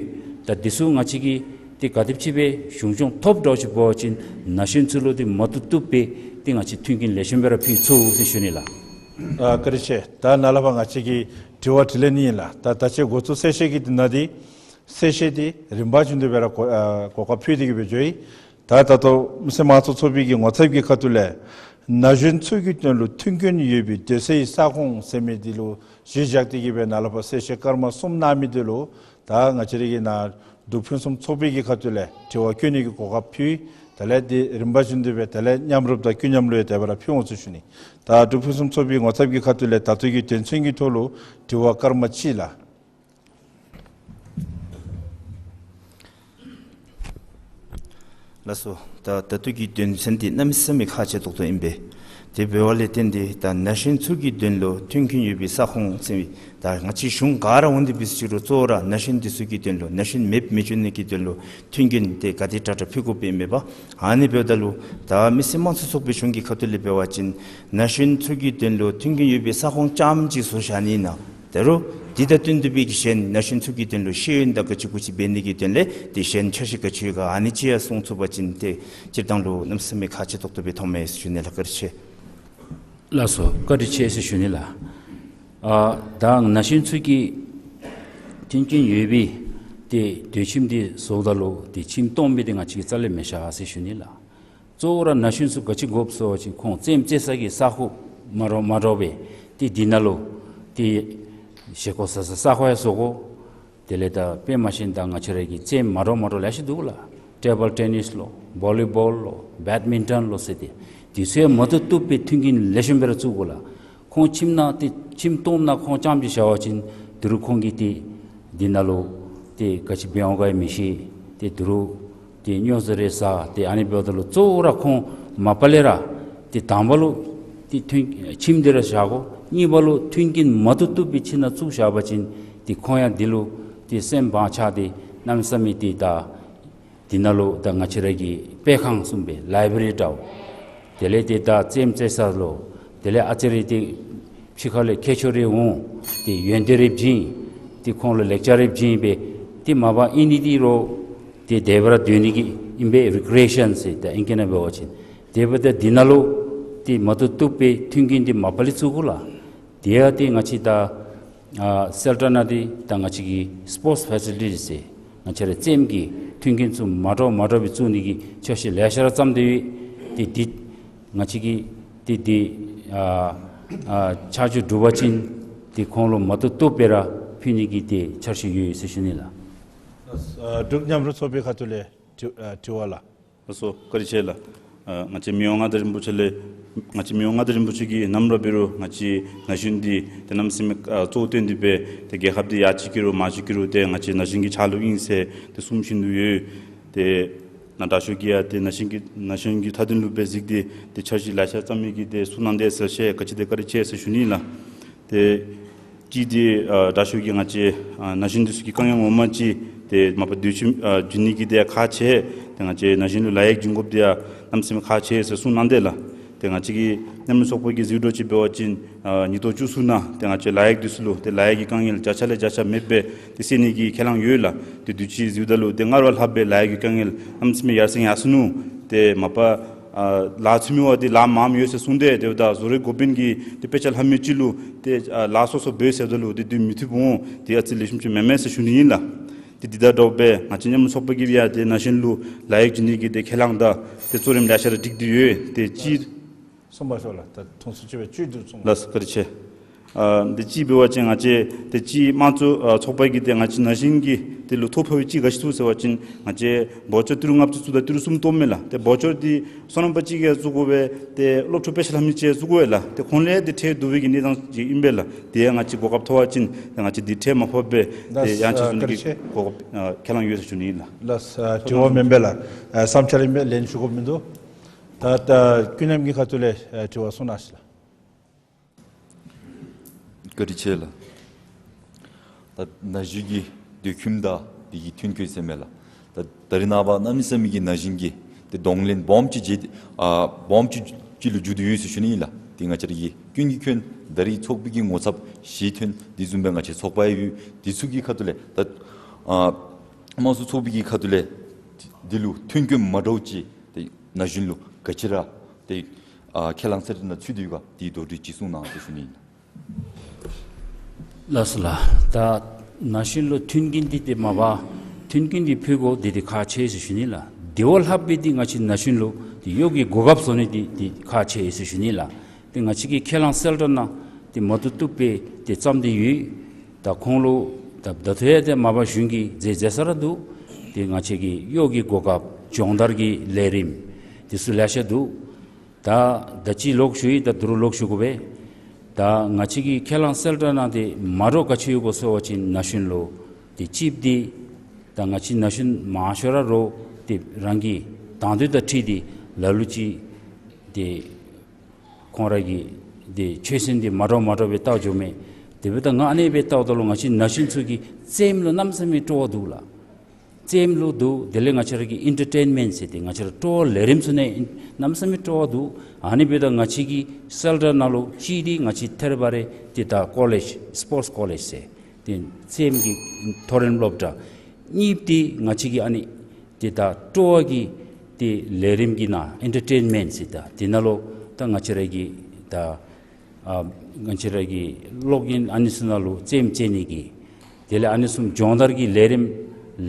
ད་དེ་ཚུ་ང་བཅས་ཀྱིས་ཏེ་ག་དེམ་ཅིག་སྦེ་གཞུང་སྐྱོང་ཐོབ་འདྲཝ་ཅིག་འབད་བ་ཅིན་ན་གཞོན་ཚུ་ལུ་ཏེ་མ་བཏུབ་བཏུབ་སྦེ་ཏེ་ང་བཅས་མཐུན་རྐྱེན་ལེགས་ཤོམ་སྦེ་ར་ཕུལ་ཚུགས་ཟེར་ཞུ་ནི་ལགས། ཨ་བཀའ་དྲིན་ཆེ། ད་ནཱ་ལས་ཕར་ང་བཅས་ཀྱིས་དྲི་བ་དྲིས་ལན་ཨིན་ལགས། ད་ད་ཅི་འགོ་བཙུགས་གསལ་བཤད་ཀྱི་དེ་ནང་འདི་ གསལ་བཤད་འདི་རིམ་པ་བཞིན་དུ་སྦེ་ར་གོ་ཨ་གོ་སྐབས་ཕུལ་ཏེ་གི་སྦེ་འགྱོ་ཡི། ད་ད་ལྟོ་མི་སེར་དམངས་གཙོ་ཚོགས་པའི་གི་ངོ་ཚབ་ཀྱི་ཁ་ཐུག་ལས་ན་གཞོན་ཚུ་གི་དོན་ལུ་མཐུན་རྐྱེན་ཡོད་པའི་སྡོད་སའི་ས་ཁོངས་ཟེར་མི་འདི་ལུ་གཞི་བཞག་སྟེ་གི་སྦེ་ནཱ་ལས་ཕར་གསལ་བཤད་སྐར་མ་གསུམ་གནང་མི་འདི་ལུ་ད་ང་བཅས་ར་གི་ནཱ་འབྲུག་ཕུན་སུམ་ཚོགས་པའི་གི་ཁ་ཐུག་ལས་དྲི་བ་བཀོད་ནི་གི་གོ་སྐབས་ཕུལ། དེ་ལས་འདི་རིམ་པ་བཞིན་དུ་སྦེ་དེ་ལས་མཉམ་རུབ་དང་ཀུན་མཉམ་ལུ་ཡང་དེ་སྦེ་ར་ཕུལ་འོང་ཟེར་ཞུ་ནི། ད་འབྲུག་ཕུན་སུམ་ཚོགས་པའི་ངོ་ཚབ་ཀྱི་ཁ་ཐུག་ལས་ད་ལྟོ་གི་དོན་ཚན་གྱི་ཐོག་ལུ་དྲི་བ་སྐར་མ་གཅིག་ལགས། ལགས་སོ། ད་ད་ལྟོ་གི་དོན་ཚན་འདི་གནམ་མེད་ས་མེད་ཁག་ཆེ་ཏོག་ཏོ་ཨིན་པས། དེ་འབདཝ་ལས་བརྟེན་ཏེ་ད་ན་གཞོན་ཚུ་གི་དོན་ལུ་མཐུན་རྐྱེན་ཡོད་པའི་ས་ཁོངས་ཟེར་བའི་ད་ང་བཅས་གཞུང་ག་ར་འོང་སྟེ་འབད་ཟེར་རུང་གཙོ་བོ་ར་ན་གཞོན་འདི་ཚུ་གི་དོན་ལུ་ན་གཞོན་མེདཔ་མི་འགྱོ་ནི་གི་དོན་ལུ་མཐུན་རྐྱེན་འདི་ག་དེ་དྲག་དྲག་ཕུལ་དགོཔ་ཨིན་མས་པ། ཨ་ནི་འབདཝ་ད་ལུ་ད་མི་སེར་དམངས་གཙོ་ཚོགས་པའི་གཞུང་གི་ཁ་ཐུག་ལས་འབད་བ་ཅིན་ན་གཞོན་ཚུ་གི་དོན་ལུ་མཐུན་རྐྱེན་ཡོད་པའི་ས་ཁོངས་རྐྱངམ་ཅིག་བཟོ་བཞག་ནི་ཨིན་ན། ད་རུང་འདི་དང་བསྟུན་ཏེ་སྦེ་གཞན་ན་གཞོན་ཚུ་གི་དོན་ལུ་ཤེས་ཡོན་དང་ག་ཅི་གུ་ཅི་འབད་ནི་གི་དོན་ལས་ཏེ་གཞན་འཆར་གཞི་ག་ཅི་ཡོད་ག་ཨ་ནི་ཅིག་ཡང་གསུང་ཚུགས་པ་ཅིན་ཏེ་སྤྱིར་བཏང་ལུ་གནམ་མེད་ས་མེད་ཁག་ཆེ་ཏོག་ཏོ་སྦེ་མཐོངམ་མས་ཟེར་ཞུ་ནི་ལགས། བཀའ་དྲིན་ཆེ། ལགས་སོ། བཀའ་དྲིན་ཆེ་ཟེར་ཞུ་ནི་ལགས། ཨ་ད་ན་གཞོན་ཚུ་གི་མཐུན་རྐྱེན་ཡོད་པའི་ཏེ་སྡོད་ཁྱིམ་འདི་བཟོཝ་ད་ལུ་ཏེ་ཁྱིམ་སྟོངམ་འདི་ང་བཅས་ཀྱིས་རྩ་ལས་མི་བཞག་ཟེར་ཞུ་ནི་ལགས། གཙོ་བོ་ར་ན་གཞོན་ཚུ་ག་ཅི་དགོཔ་ཟེར་བ་ཅིན་ཁོང་རྩེདམོ་རྩེ་ས་གི་ས་ཁོངས་མ་འདྲཝ་མ་འདྲཝ་སྦེ་ཏེ་འདི་ནང་ལུ་ཏེ་བཞེས་སྒོ་བཟའ་ས་ས་ཁོངས་ཡང་བཟོ་དགོ། དེ་ལས་ད་དཔེ་མ་ཤེས་ད་ང་བཅས་ར་གི་རྩེདམོ་མ་འདྲཝ་མ་འདྲཝ་ལེ་ཤ་འདུག་ལགས། ཊེ་བཱལ་ཊེ་ནིས་ལོ་བོ་ལི་བཱོལ་ལོ་བེཌ་མིན་ཊོན་ལོ་ཟེར་ཏེ་འདི་ཚུ་ཡང་མ་བཏུབ་བཏུབ་སྦེ་མཐུན་རྐྱེན་ལེགས་ཤོམ་སྦེ་ར་བཙུགས་དགོ་ལགས། ཁོང་ཁྱིམ་ནང་ཏེ་ཁྱིམ་སྟོངམ་ནང་ཁོང་རྐྱངམ་ཅིག་བཞག་པ་ཅིན་ད་རུང་ཁོང་གིས་ཏེ་འདི་ནང་ལུ་ཏེ་ག་ཅི་འབད་འོང་ག་ཡང་མི་ཤེས། ཏེ་ད་རུང་ཏེ་སྨྱོ་རྫས་རེ་ཟ་ཏེ་ཨ་ནི་འབདཝ་ད་ལུ་གཙོ་བོ་ར་ཁོང་མ་པ་ལས་ར་ཏེ་དང་པ་ལུ་ཏེ་མཐུན་ཁྱིམ་འདི་ར་བཞག་དགོ། གཉིས་པ་ལུ་མཐུན་རྐྱེན་མ་བཏུབ་བཏུབ་སྦེ་ཁྱིམ་ནང་བཙུགས་བཞག་པ་ཅིན་ཏེ་ཁོང་ཡང་འདི་ལུ་ཏེ་སེམས་བག་ཆགས་ཏེ་གནམ་མེད་ས་མེད་ཏེ་ད་འདི་ནང་ལུ་ད་ང་བཅས་ར་གི་དཔེ་ཁང་གསུངམ་སྦེ་ལའི་བྲེ་རི་འདྲཝ། དེ་ལས་ཏེ་ད་རྩེདམོ་རྩེ་ས་ལོ། དེ་ལས་ཨ་ཙི་རེ་ཏེ་ཕྱི་ཁ་ལས་ཁྱད་ཆོས་རེ་འོང་། ཏེ་ཡོན་ཏན་རེ་བྱིན། ཏེ་ཁོང་ལུ་ལེགས་ཆ་རེ་བྱིན་སྦེ་ཏེ་མ་པ་ཨིན་ནི་འདི་རོགས་ཏེ་དེ་སྦེ་ར་སྡོད་ནི་གི་ཨིན་པས། རི་ཀི་རི་ཨེ་ཤཱན་ཟེར་ད་ཨིང་སྐད་ནང་འབད་བ་ཅིན། དེ་འབདཝ་ད་འདི་ནང་ལུ་ཏེ་མ་བཏུབ་བཏུབ་སྦེ་མཐུན་རྐྱེན་འདི་མ་པ་ལས་བཙུགས་དགོ་ལགས། དེ་ཡང་ཏེ་ང་བཅས་ད་ཨ་སེལ་ཊར་ནང་འདི་ད་ང་བཅས་ཀྱི་སི་པོརཊསི་ཕེ་སི་ལི་ཊིས་ཟེར་ང་བཅས་ར་རྩེདམོ་གི་མཐུན་རྐྱེན་ཚུ་མ་འདྲཝ་མ་འདྲཝ་སྦེ་བཙུགས་ནི་གི་འཆར་གཞི་ལེ་ཤ་ར་བརྩམས་ཏེ་ཡོད། ཏེ་འདི་ང་བཅས་ཀྱིས་ཏེ་འདི་ཨ་ཨ་ཆ་འཇོག་གྲུབ་པ་ཅིན་ཏེ་ཁོང་ལུ་མ་བཏུབ་བཏུབ་སྦེ་ར་ཕུལ་ནི་གི་ཏེ་འཆར་གཞི་ཡོད་ཟེར་ཞུ་ནི་ལགས། ཨ་འབྲུག་མཉམ་རུབ་ཚོགས་པའི་ཁ་ཐུག་ལས་དྲི་ཨ་དྲི་བ་ལགས། ལགས་སོ། བཀའ་དྲིན་ཆེ་ལགས། ཨ་ང་བཅས་མི་དབང་མངའ་བདག་རིན་པོ་ཆེ་ལས་ང་བཅས་མི་དབང་མངའ་བདག་རིན་པོ་ཆེ་གིས་ནམ་ར་འབད་རུང་ང་བཅས་ན་གཞོན་འདི་ཏེ་གནམ་མེད་ས་མེད་ཨ་གཙོ་བོ་བཏོན་ཏེ་སྦེ་ཏེ་རྒྱལ་ཁབ་འདི་ཡར་རྒྱས་ཀྱི་རུང་མར་རྒྱས་ཀྱི་རུང་ཏེ་ང་བཅས་ན་གཞོན་གྱི་ཕྱག་ལུ་ཨིན་ཟེར་ཏེ་གསུང་བཞིན་དུ་ཡོད། ཏེ་ནཱ་དྲག་ཤོས་ཀྱིས་ཡང་ཏེ་ན་གཞོན་གྱི་ན་གཞོན་གྱི་མཐའ་དོན་ལུ་སྦེ་གཟིགས་ཏེ་ཏེ་འཆར་གཞི་ལེ་ཤ་བརྩམ་མི་གི་ཏེ་གསུང་གནང་དེས་ཟེར་ཞུ་ཡི། ག་ཅི་དེ་བཀའ་དྲིན་ཆེ་ཟེར་ཞུ་ནི་ལགས། ཏེ་གཅིག་འདི་ཨ་དྲག་ཤོས་ཀྱིས་ང་བཅས་ཨ་ན་གཞོན་འདི་ཚུ་གི་དཀའ་ངལ་ངོ་མ་ཅིག་ཏེ་མ་པ་སྡོད་ཁྱིམ་ཨ་བྱིན་ནི་གི་དེ་ཡང་ཁག་ཆེ། ཏེ་ང་བཅས་ན་གཞོན་ལུ་ལཱ་གཡོག་བྱིན་དགོཔ་དེ་ཡང་གནམ་མེད་ས་མེད་ཁག་ཆེ་ཟེར་གསུང་གནང་དེས་ལགས། ཏེ་ང་བཅས་ཀྱི་མཉམ་རུབ་ཚོགས་པ་གིས་གཟིགས་དོ་ཅིག་འབད་བ་ཅིན་ཨ་ཉིས་སྟོང་བཅུ་གསུམ་ནང་ཏེ་ང་བཅས་ལཱ་གཡོག་འདི་ཚུ་ལུ་ཏེ་ལཱ་གཡོག་གི་དཀའ་ངལ་བརྒྱ་ཆ་ལས་བརྒྱ་ཆ་མེདཔ་སྦེ་ཏེ་སེལ་ནི་གི་ཁས་བླངས་ཡོད་ལགས། ཏེ་དུས་ཅི་གཟིགསཔ་ད་ལུ་ཏེ་སྔར་བ་ལྷགཔ་སྦེ་ལཱ་གཡོག་གི་དཀའ་ངལ་གནམ་མེད་ས་མེད་ཡར་སེང་ཡར་སོ་ནུག། ཏེ་མ་པ་ཨ་ལཱ་འཚོལ་མི་བ་འདི་ལཱ་མངམ་ཡོད་ཟེར་གསུངས་ཏེ་དེ་འབདཝ་ད་བཟོ་རིག་འགོ་དཔོན་གྱིས་ཏེ་དཔེ་ཆ་ལྷབ་མི་ཅིག་ལུ་ཏེ་ཨ་ལཱ་སོ་སོ་འབད་ཟེརཝ་ད་ལུ་ཏེ་དུས་མི་ཐུབ་འོང་། ཏེ་ཨ་ཙི་ལེགས་ཤོམ་ཅིག་མེན་མས་ཟེར་ཞུ་ནི་ཨིན་ལགས། ཏེ་འདི་དང་འདྲཝ་སྦེ་ང་བཅས་མཉམ་རུབ་ཚོགས་པ་གིས་ཡང་ཏེ་ན་གཞོན་ལུ་ལཱ་གཡོག་བྱིན་ནི་གི་ཏེ་ཁས་བླངས་དང་ཏེ་གཙོ་རིམ་ལེ་ཤ་ར་སྒྲིག་སྟེ་ཡོད། ཏེ་གཅིག་གསུངས་པ་ཤོག་ལགས། ད་དུས་ཚོད་ཅིག་སྦེ་བཅུད་དུ་གསུངས། ལགས་སོ། བཀའ་དྲིན་ཆེ། ཨ་ཏེ་གཅིག་འབད་བ་ཅིན་ང་བཅས་ཏེ་གཅིག་དམངས་གཙོ་ཨ་ཚོགས་པ་གིས་ཏེ་ང་བཅས་ན་གཞོན་གྱི་དེ་ལུ་ཐོ་ཕོག་པའི་གཅིག་ག་ཅི་ཚུ་ཟེར་བ་ཅིན་ང་བཅས་བའུ་ཅར་ཏི་རུ་ལྔ་བཅུ་བཙུགས་དང་ཏི་རུ་གསུམ་བཏོནམ་མས་ལགས། ཏེ་བའུ་ཅར་འདི་སོ་ནམ་པ་ཅིག་གིས་བཙུགས་དགོ་པས། ཏེ་སློབ་ཕྲུག་དཔེ་ཆ་ལྷབ་མི་ཅིག་གིས་བཙུགས་དགོ་པས་ལགས། ཏེ་ཁོང་ལུ་ཡང་ཏེ་ཁྲལ་བསྡུ་བའི་གི་གནས་སྟངས་ཅིག་ཨིན་པས་ལགས། དེ་ཡང་ང་བཅས་གོ་སྐབས་ཐོབ་པ་ཅིན་ཏེ་ང་བཅས་འདི་ཁྲལ་མ་ཕོགཔ་སྦེ་ཏེ་ཡང་ཅིག་བཟོ་ནི་གི་གོ་སྐབས་ཨ་ཁས་བླངས་ཡོད་ཟེར་ཞུ་ནི་ཨིན་ལགས། ལགས་སོ། དྲི་བ་མེན་པས་ལགས། ཨ་བསམ་འཆར་ཨིན་པས། ལན་ཞུ་དགོཔ་མིན་འདུག། ད་ད་ཀུན་མཉམ་གྱི་ཁ་ཐུག་ལས་ཨ་དྲི་བ་གསུང་གནང་ཞིག་ལགས། བཀའ་དྲིན་ཆེ་ལགས། ད་ན་གཞོན་གྱི་སྡོད་ཁྱིམ་དང་དེ་གི་མཐུན་རྐྱེན་ཟེར་མས་ལགས། ད་ད་རེས་ནངས་པ་གནམ་མེད་ས་མེད་ཀྱི་ན་གཞོན་གྱི་ཏེ་གདོང་ལེན་སྦོམ་ཅིག་བྱེད་ཨ་སྦོམ་ཅིག་ཅིག་ལུ་འགྱུར་ཏེ་ཡོད་ཟེར་ཞུ་ནི་ཨིན་ལགས། ཏེ་ང་བཅས་ར་གི་ཀུན་གྱིས་འཁོད་ད་རེས་ཚོགས་པའི་གི་ངོ་ཚབ་བཞི་ཐོན། དེ་བཟུམ་སྦེ་ང་བཅས་ཚོགས་པ་ཡང་ཡོད། དེ་ཚུ་གི་ཁ་ཐུག་ལས་ད་ཨ་དམངས་གཙོ་ཚོགས་པའི་གི་ཁ་ཐུག་ལས་དེ་ལུ་མཐུན་རྐྱེན་མ་འདྲཝ་ཅིག་ཏེ་ན་གཞོན་ལུ་ག་ཅི་ར་ཏེ་ཨ་ཁས་བླངས་ཚར་ཏེ་ནཱ་ཚུད་དེ་ཡོད་ག་དེ་དོགས་འདྲི་ཅིག་གསུང་གནང་ཟེར་ཞུ་ནི་ཨིན། ལགས་སོ་ལགས། ད་ན་གཞོན་ལུ་མཐུན་རྐྱེན་འདི་ཏེ་མ་པ་ མཐུན་རྐྱེན་འདི་ཕུལ་དགོ། འདི་འདི་ཁག་ཆེ་ཟེར་ཞུ་ནི་ལགས། དེ་བ་ལྷག་པའི་འདི་ང་བཅས་ན་གཞོན་ལུ་འདི་གཡོག་གི་གོ་སྐབས་བཟོ་ནི་འདི་འདི་ཁག་ཆེ་ཟེར་ཞུ་ནི་ལགས། ཏེ་ང་བཅས་ཀྱིས་ཁས་བླངས་གསལ་བསྒྲགས་ནང་འདི་མ་བཏུབ་བཏུབ་སྦེ་ཏེ་བརྩམས་ཏེ་ཡོད། ད་ཁོང་ལུ་ད་ད་ལྟོ་ཡང་ཏེ་མ་པ་གཞུང་གིས་མཛད་མཛད་ས་ར་འདུག། ཏེ་ང་བཅས་ཀྱི་གཡོག་གི་གོ་སྐབས་སྦྱོང་བརྡར་གྱི་ལས་རིམ་འདི་ཚུ་ལེ་ཤ་འདུག། ད་ད་ཅི་ལོག་ཞུ་ཡི། ད་དུ་རུ་ལོག་ཞུ་དགོ་པས། ད་ང་བཅས་ཀྱི་ཁས་བླངས་གསལ་བསྒྲགས་ནང་འདི་མ་འདྲཝ་ག་ཅི་ཡོད་གོ་ཟེར་བ་ཅིན་ན་གཞོན་ལུ་ཏེ་གཅིག་འདི་ད་ང་བཅས་ན་གཞོན་མང་ཤོས་ར་རོགས་ཏེ་རང་གི་དང་འདོད་དང་འཁྲིལ་ཏེ་ལ་ལུ་ཅིག་ཏེ་ཁོང་ར་གི་ཏེ་ཆོས་སེམས་འདི་མ་འདྲཝ་མ་འདྲཝ་སྦེ་བལྟ་འགྱོཝ་མས། དེ་འབདཝ་ད་ང་ཨ་ནི་སྦེ་བལྟཝ་ད་ལུ་ང་བཅས་ན་གཞོན་ཚུ་གི་རྩེདམོ་ལུ་གནམ་མེད་ས་མེད་སྤྲོ་བ་འདུག་ལགས། རྩེདམོ་ལུ་འདུག། དེ་ལས་ང་བཅས་ར་གི་ཨེན་ཊར་ཊེན་མེནཊ་ཟེར་ཏེ་ང་བཅས་ར་སྤྲོ་བ་ལས་རིམ་ཚུ་ནང་གནམ་མེད་ས་མེད་སྤྲོ་བ་འདུག། ཨ་ནི་འབདཝ་ད་ང་བཅས་ཀྱི་གསལ་བསྒྲགས་ནང་ལུ་གཅིག་འདི་ང་བཅས་ཐེར་བ་རེ་ཏེ་ད་ཀོ་ལེཇ་སི་པོརཊསི་ཀོ་ལེཇ་ཟེར་ཏེ་རྩེདམོ་གི་མཐོ་རིམ་སློབ་གྲྭ། གཉིས་འདི་ང་བཅས་ཀྱི་ཨ་ནི་ཏེ་ད་སྤྲོ་བ་གི་ཏེ་ལས་རིམ་གྱི་ནང་ཨེན་ཊར་ཊེན་མེནཊ་ཟེར་ད་དེ་ནང་ལུ་ད་ང་བཅས་ར་གི་ད་ཨ་ང་བཅས་ར་གི་གློག་བརྙན་ཨ་ནི་ཚུ་ནང་ལུ་རྩེདམོ་རྩེ་ནི་གི་དེ་ལས་ཨ་ནི་གསུམ་སྦྱོང་བརྡར་གྱི་ལས་རིམ་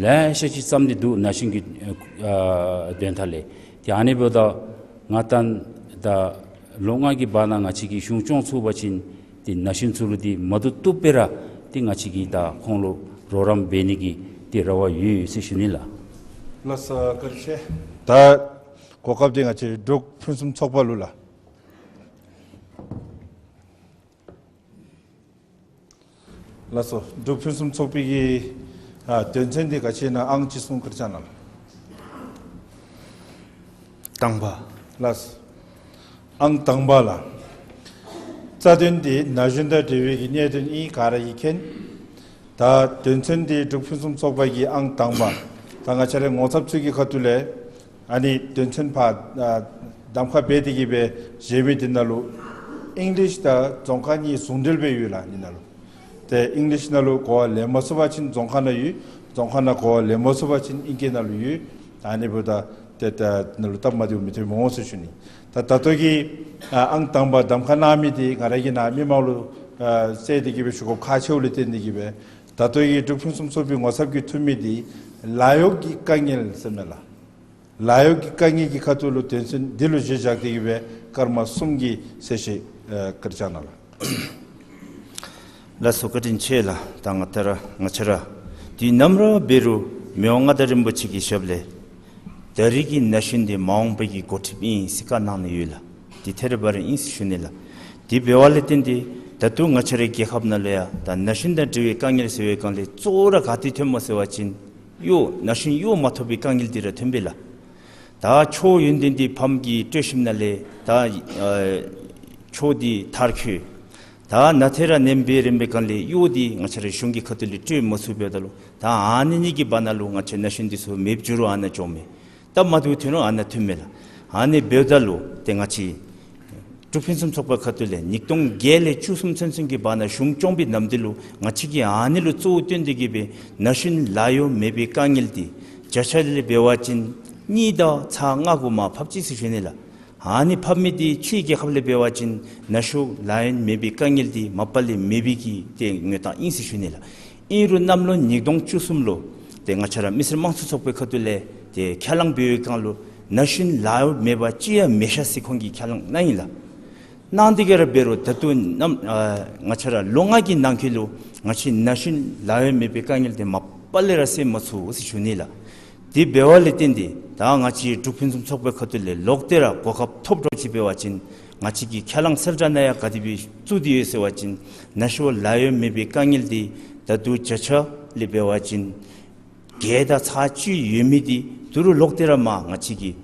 ལེ་ཤ་ཅིག་བརྩམས་ཏེ་འདུག། ན་གཞོན་གྱི་ཨ་དོན་དག་ལས། ཏེ་ཨ་ནི་འབདཝ་ད་ང་ད་ད་ལོ་ལྔ་གི་བར་ན་ང་བཅས་ཀྱིས་གཞུང་སྐྱོང་ཚུགས་པ་ཅིན་ཏེ་ན་གཞོན་ཚུ་ལུ་འདི་མ་བཏུབ་བཏུབ་སྦེ་ར་ཏེ་ང་བཅས་ཀྱིས་ད་ཁོང་ལུ་རོགས་རམ་འབད་ནི་གི་ཏེ་རེ་བ་ཡོད་ཟེར་ཞུ་ནི་ལགས། ལགས་སོ། བཀའ་དྲིན་ཆེ། ད་གོ་སྐབས་འདི་ང་བཅས་འབྲུག་ཕུན་སུམ་ཚོགས་པ་ལུ་ལགས། ལགས་སོ། འབྲུག་ཕུན་སུམ་ཚོགས་པའི་གི་ཨ་དོན་ཚན་འདི་ག་ཅི་ཨིན་ན་ཨང་གཅིག་གསུང་བཀའ་དྲིན་ཆེ་གནང་། དང་པ། ལགས་སོ། ཨང་དང་པ་ལགས། རྩ་དོན་འདི་ན་གཞོན་དང་འབྲེལ་བའི་གི་གནད་དོན་ཨིན། ག་ར་གིས་མཁྱེན། ད་དོན་ཚན་འདི་འབྲུག་ཕུན་སུམ་ཚོགས་པ་གི་ཨང་དང་པ། ད་ང་བཅས་རའི་ངོ་ཚབ་ཚུ་གི་ཁ་ཐུག་ལས་ཨ་ནི་དོན་ཚན་ཕར་ཨ་གདམ་ཁ་འབད་དེ་གི་སྦེ་བཞེས་མི་འདི་ནང་ལུ་ཨིང་ལིཤ་དང་རྫོང་ཁ་གཉིས་ཟུང་འབྲེལ་སྦེ་ཡོད་ལགས། འདི་ནང་ལུ་ཏེ་ཨིང་ལིཤ་ནང་ལུ་གོ་བ་ལེན་མ་ཚུགས་པ་ཅིན་རྫོང་ཁ་ནང་ཡོད། རྫོང་ཁ་ནང་གོ་བ་ལེན་མ་ཚུགས་པ་ཅིན་ཨིང་སྐད་ནང་ལུ་ཡོད། ཨ་ནི་འབདཝ་ད་ཏེ་ད་ནང་ལུ་སྟབས་མ་བདེཝ་མི་ཐོན་འོང་ཟེར་ཞུ་ནི། ད་ད་ལྟོ་གི་ཨ་ཨང་དང་པ་གདམ་ཁ་གནང་མི་འདི་ང་ར་གིས་ནཱ་མི་མང་ལུ་ཨ་གསལ་ཏེ་གི་སྦེ་ཞུ་དགོཔ་ཁག་ཆེཝ་ལས་བརྟེན་ཏེ་གི་སྦེ་ད་ལྟོ་གི་འབྲུག་ཕུན་སུམ་ཚོགས་པའི་ངོ་ཚབ་ཀྱི་འཐུས་མི་འདི་ལཱ་གཡོག་གི་དཀའ་ངལ་ཟེར་མས་ལགས། ལཱ་གཡོག་གི་དཀའ་ངལ་གྱི་ཁ་ཐུག་ལུ་དོན་ཚན་འདི་ལུ་གཞི་བཞག་སྟེ་གི་སྦེ་སྐར་མ་གསུམ་གྱི་གསལ་བཤད་ཨེ་བཀའ་དྲིན་ཆེ་གནང་ལགས། ལགས་སོ། བཀའ་དྲིན་ཆེ་ལགས། ད་ང་ད་ར་ང་བཅས་ར་དུས་ནམ་ར་འབད་རུང་མི་དབང་མངའ་བདག་རིན་པོ་ཆེ་གི་ཞབས་ལས་ད་རིས་ཀྱི་ན་གཞོན་འདི་མ་འོངས་པའི་གི་འགོ་ཁྲིདཔ་ཨིན་ཟེར་བཀའ་གནང་ནི་ཡོད་ལགས། འདི་ཐད་རི་བ་རི་ཨིན་ཟེར་ཞུ་ནི་ལགས། དེ་འབདཝ་ལས་བརྟེན་ཏེ་ད་ལྟོ་ང་བཅས་རའི་རྒྱལ་ཁབ་ནང་ལུ་ཡང་ད་ན་གཞོན་དང་འབྲེལ་བའི་དཀའ་ངལ་ཟེར་བའི་སྒང་ལས་གཙོ་བོ་ར་ག་ཏེ་ཐོནམ་སྨོ་ཟེར་བ་ཅིན་གཡོག་ན་གཞོན་གཡོག་མ་ཐོབ་པའི་དཀའ་ངལ་འདི་ར་ཐོན་པས་ལགས། ད་ཆོས་ཡོན་ཏན་འདི་ཕམ་གྱིས་སྤྲོད་ཞིནམ་ལས་ད་ཨ་ཆོས་འདི་མཐར་འཁྱོལ། ད་ན་ཐེ་ར་ནེམ་འབད་རན་པའི་སྒང་ལས་གཡོག་འདི་ང་བཅས་རའི་གཞུང་གི་ཁ་ཐུག་ལས་སྤྲོད་མ་ཚུགས་པས་ད་ལུ་ད་ཨ་ནི་གཉིས་ཀྱི་བར་ན་ལུ་ང་བཅས་ན་གཞོན་འདི་ཚུ་མེདཔ་འགྱོ་རུང་ཨ་ནཱ་འགྱོཝ་མས། སྟབས་མ་བདེཝ་ཐོན་རུང་ཨ་ནཱ་ཐོནམ་མས་ལགས། ཨ་ནི་འབདཝ་ད་ལུ་ཏེ་ང་བཅས་འབྲུག་ཕུན་སུམ་ཚོགས་པའི་ཁ་ཐུག་ལས་ཉིས་སྟོང་བརྒྱད་ལས་བཅུ་གསུམ་ཚུན་ཚོད་ཀྱི་བར་ན་གཞུང་སྐྱོང་བའི་ནམ་དུས་ལུ་ང་བཅས་ཀྱིས་ཨ་ནི་ལུ་གཙོ་བོ་བཏོན་ཏེ་གི་སྦེ་ན་གཞོན་ལཱ་གཡོག་མེད་པའི་དཀའ་ངལ་འདི་བརྒྱ་ཆ་ལས་འབད་བ་ཅིན་གཉིས་དང་ཚག་ལྔ་གུ་མར་ཕབ་ཅི་ཟེར་ཞུ་ནི་ལགས། ཨ་ནི་ཕབ་མི་འདི་ཕྱིའི་རྒྱལ་ཁབ་ལས་འབད་བ་ཅིན་ན་གཞོན་ལཱ་གཡོག་མེད་པའི་དཀའ་ངལ་འདི་མ་པ་ལས་མེད་པའི་གི་ཏེ་དངོས་རྟགས་ཨིན་ཟེར་ཞུ་ནི་ལགས། ཨིན་རུང་གནམ་ལོ་ཉིས་སྟོང་བཅུ་གསུམ་ལུ་ཏེ་ང་བཅས་ར་མི་སེར་དམངས་གཙོའི་ཚོགས་པའི་ཁ་ཐུག་ལས་ཏེ་ཁས་བླངས་འབད་བའི་སྒང་ལུ་ན་གཞོན་ལཱ་གཡོག་མེད་པ་ཅིག་ཡང་མི་བཞག་ཟེར་ཁོང་གིས་ཁས་བླངས་གནང་ཡི་ལགས། གནང་སྟེ་གི་ར་འབད་རུང་ད་ལྟོ་གནམ་ཨ་ང་བཅས་ར་ལོ་ལྔ་གི་ནང་འཁོད་ལུ་ང་བཅས་ན་གཞོན་ལཱ་གཡོག་མེད་པའི་དཀའ་ངལ་འདི་མ་པ་ལས་ར་སེལ་མ་ཚུགས་ཟེར་ཞུ་ནི་ལགས། དེ་འབདཝ་ལས་བརྟེན་ཏེ་ད་ང་བཅས་འབྲུག་ཕུན་སུམ་ཚོགས་པའི་ཁ་ཐུག་ལས་ལོག་སྟེ་ར་གོ་སྐབས་ཐོབ་འགྱོ་ཅི་འབད་བ་ཅིན་ང་བཅས་ཀྱི་ཁས་བླངས་གསལ་བསྒྲགས་ནང་ཡང་ག་དེ་སྦེ་བཙུགས་ཏེ་ཡོད་ཟེར་བ་ཅིན་ན་གཞོན་ལཱ་གཡོག་མེད་པའི་དཀའ་ངལ་འདི་ད་ལྟོ་བརྒྱ་ཆ་ལས་འབད་བ་ཅིན་བརྒྱད་དང་ཚག་བཅུ་ཡོད་མི་འདི་ད་རུང་ལོག་སྟེ་ར་མར་ང་བཅས་ཀྱིས་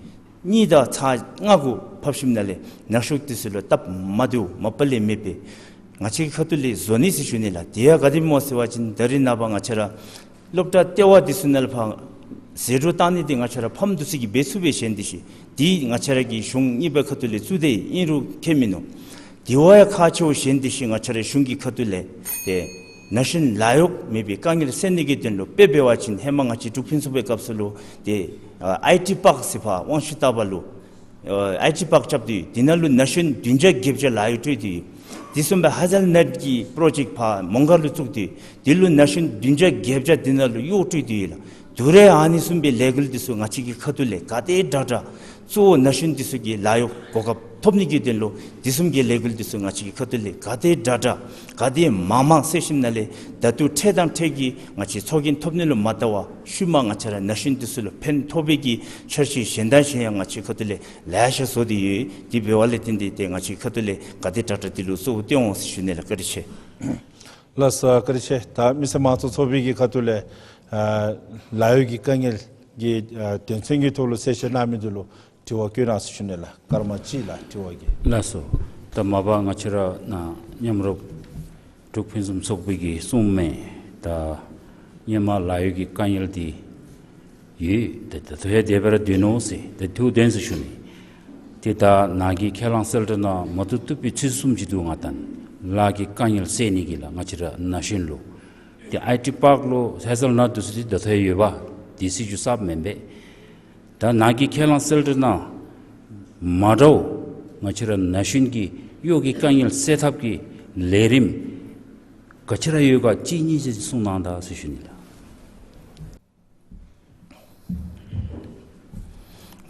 གཉིས་དང་ཚག་ལྔ་གུ་ཕབ་ཞིནམ་ལས་ན་གཞོན་འདི་ཚུ་ལུ་སྟབས་མ་བདེཝ་མ་པ་ལས་མེད་པས། ང་བཅས་ཀྱི་ཁ་ཐུག་ལས་བཟོ་ནི་ཟེར་ཞུ་ནི་ལགས། དེ་ཡང་ག་དེ་སྨོ་ཟེར་བ་ཅིན་ད་རེས་ནངས་པ་ང་བཅས་ར་སློབ་གྲྭ་ལྟེ་བ་འདི་ཚུ་ནང་ལུ་ཕར་ཟད་འགྲོ་བཏང་ནི་འདི་ང་བཅས་ར་ཕམ་འདི་ཚུ་གིས་འབད་ཚུགས་པས་གཞན་འདི་ཤེས། འདི་ང་བཅས་ར་གི་གཞུང་གཉིས་པའི་ཁ་ཐུག་ལས་བཙུགས་ཏེ་ཨིན་རུང་ཁྱད་མིན་ནུག། དེ་བ་ཡང་ཁག་ཆེཝ་གཞན་འདི་ཤེས། ང་བཅས་ར་གཞུང་གི་ཁ་ཐུག་ལས་ཏེ་ན་གཞོན་ལཱ་གཡོག་མེད་པའི་དཀའ་ངལ་སེལ་ནི་གི་དོན་ལུ་དཔེ་འབད་བ་ཅིན་ཧེ་མ་ང་བཅས་འབྲུག་ཕུན་སུམ་པའི་སྐབས་སུ་ལུ་ཏེ་ཨ་ཨའི་ཊི་པཱརཀ་ཟེར་ཕར་དབང་ཕྱུག་ལྟ་བ་ལུ་ཨ་ཨའི་ཊི་པཱརཀ་རྐྱབ་སྟེ་ཡོད། དེ་ནང་ལུ་ན་གཞོན་བདུན་བརྒྱ་བརྒྱད་བརྒྱ་ལཱ་གཡོག་སྤྲོད་དེ་ཡོད། དེ་བཟུམ་སྦེ་ཧ་ཟེལ་ནཊ་གི་པྲོ་ཇེཀཊ་ཕར་མོང་སྒར་ལུ་བཙུགས་ཏེ་ཡོད། དེ་ལུ་ན་གཞོན་བདུན་བརྒྱ་བརྒྱད་བརྒྱ་དེ་ནང་ལུ་གཡོག་སྤྲོད་དེ་ཡོད་ལགས། དུས་རེ་ཨ་ནི་བཟུམ་སྦེ་ལས་འགུལ་འདི་ཚུ་ང་བཅས་ཀྱི་ཁ་ཐུག་ལས་ག་དེ་དྲག་དྲག་གཙོ་བོ་ན་གཞོན་འདི་ཚུ་གི་ལཱ་གཡོག་གོ་སྐབས་ཐོབ་ནི་གི་དོན་ལུ་དེ་བཟུམ་གྱི་ལས་འགུལ་འདི་ཚུ་ང་བཅས་ཀྱི་ཁ་ཐུག་ལས་ག་དེ་དྲག་དྲག་ག་དེ་མང་མང་བསལ་ཞིནམ་ལས་ད་ལྟོ་འཕྲལ་དང་འཕྲལ་གྱི་ང་བཅས་ཚོགས་རྒྱན་ཐོབ་ནི་ལུ་མ་བལྟ་བར་ཤུལ་མ་ང་བཅས་ར་ན་གཞོན་འདི་ཚུ་ལུ་ཕན་ཐོགས་པའི་གི་འཆར་གཞི་གཞན་དང་གཞན་ཡང་ང་བཅས་ཁ་ཐུག་ལས་ལེ་ཤ་བཟོ་སྟེ་ཡོད། དེ་འབདཝ་ལས་བརྟེན་ཏེ་ཏེ་ང་བཅས་ཁ་ཐུག་ལས་ག་དེ་དྲག་དྲག་དེ་ལུ་གཙོ་བོ་བཏོན་འོང་ཟེར་ཞུ་ནི་ལགས། བཀའ་དྲིན་ཆེ། ལགས་སོ། བཀའ་དྲིན་ཆེ། ད་མི་སེར་མང་གཙོ་ཚོགས་པའི་གི་ཁ་ཐུག་ལས་ཨ་ལཱ་གཡོག་གི་དཀའ་ངལ་གྱི་ཨ་དོན་ཚན་གྱི་ཐོག་ལུ་གསལ་བཤད་གནང་མི་འདི་ལུ་དྲི་བ་བཀོད་གནང་ཟེར་ཞུ་ནི་ལགས། སྐར་མ་གཅིག་ལགས་དྲི་བ་གི། ལགས་སོ། ད་མ་པ་ང་བཅས་ར་ནཱ་མཉམ་རོགས་འབྲུག་ཕུན་སུམ་ཚོགས་པའི་གི་གསུང་མི་ད་སྔོན་མ་ལཱ་གཡོག་གི་དཀའ་ངལ་འདི་ཡོད། ད་ད་ལྟོ་ཡང་དེ་སྦེ་ར་སྡོད་ནུག་ཟེར་ད་ཐུགས་བདེན་ཟེར་ཞུ་ནི། ཏེ་ད་ནཱ་གི་ཁས་བླངས་གསལ་བསྒྲགས་ནང་མ་བཏུབ་བཏུབ་པའི་ཚུལ་གསུམ་ཅིག་འདུག། ང་ད་ལཱ་གི་དཀའ་ངལ་སེལ་ནི་གི་ལགས། ང་བཅས་ར་ན་གཞོན་ལུ་ཏེ་ཨའི་ཊི་པཱརཀ་ལུ་ཧེ་ཟལ་ནཊ་འདི་ཚུ་འདི་ད་ལྟོ་ཡང་ཡོདཔ་འདི་སྲིད་བྱུས་གསརཔ་མེན་པས། ད་ནཱ་གི་ཁས་བླངས་གསལ་བསྒྲགས་ནང་མ་འདྲཝ་ང་བཅས་ར་ན་གཞོན་གྱི་གཡོག་གི་དཀའ་ངལ་སེལ་ཐབས་ཀྱི་ལས་རིམ་ག་ཅི་ར་ཡོད་ག་གཅིག་གཉིས་ཅིག་གསུང་གནང་ད་ཟེར་ཞུ་ནི་ལགས།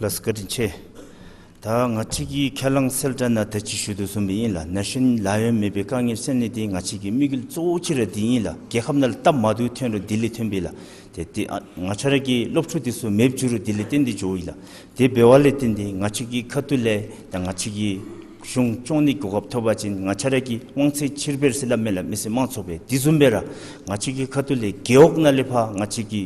ལགས་སོ། བཀའ་དྲིན་ཆེ། ད་ང་བཅས་ཀྱི་ཁས་བླངས་གསལ་བསྒྲགས་ནང་ད་ཅི་ཞུ་དོ་བཟུམ་སྦེ་ཨིན་ལགས། ན་གཞོན་ལཱ་གཡོག་མེད་པའི་དཀའ་ངལ་སེལ་ནི་འདི་ང་བཅས་ཀྱི་དམིགས་ཡུལ་གཙོ་བོ་ཅིག་ར་འདི་ཨིན་ལགས། རྒྱལ་ཁབ་ནང་ལུ་སྟབས་མ་བདེཝ་ཐོན་རུང་འདི་ལས་ཐོན་པས་ལགས། ཏེ་འདི་ཨ་ང་བཅས་ར་གི་སློབ་ཕྲུག་འདི་ཚུ་མེདཔ་འགྱོ་རུང་འདི་ལས་བརྟེན་ཏེ་འགྱོཝ་ཨིན་ལགས། དེ་འབདཝ་ལས་བརྟེན་ཏེ་ང་བཅས་ཀྱི་ཁ་ཐུག་ལས་ད་ང་བཅས་ཀྱི་གཞུང་སྐྱོང་ནི་གོ་སྐབས་ཐོབ་པ་ཅིན་ང་བཅས་ར་གི་དབང་ཚད་ཕྱིར་འབུད་ཟེར་སླབ་མས་ལགས། མི་སེར་མང་ཚོགས་སྦེ་དེ་བཟུམ་སྦེ་ར་ང་བཅས་ཀྱི་ཁ་ཐུག་ལས་རྒེད་འོག་ནང་ལས་ཕར་ང་བཅས་ཀྱི་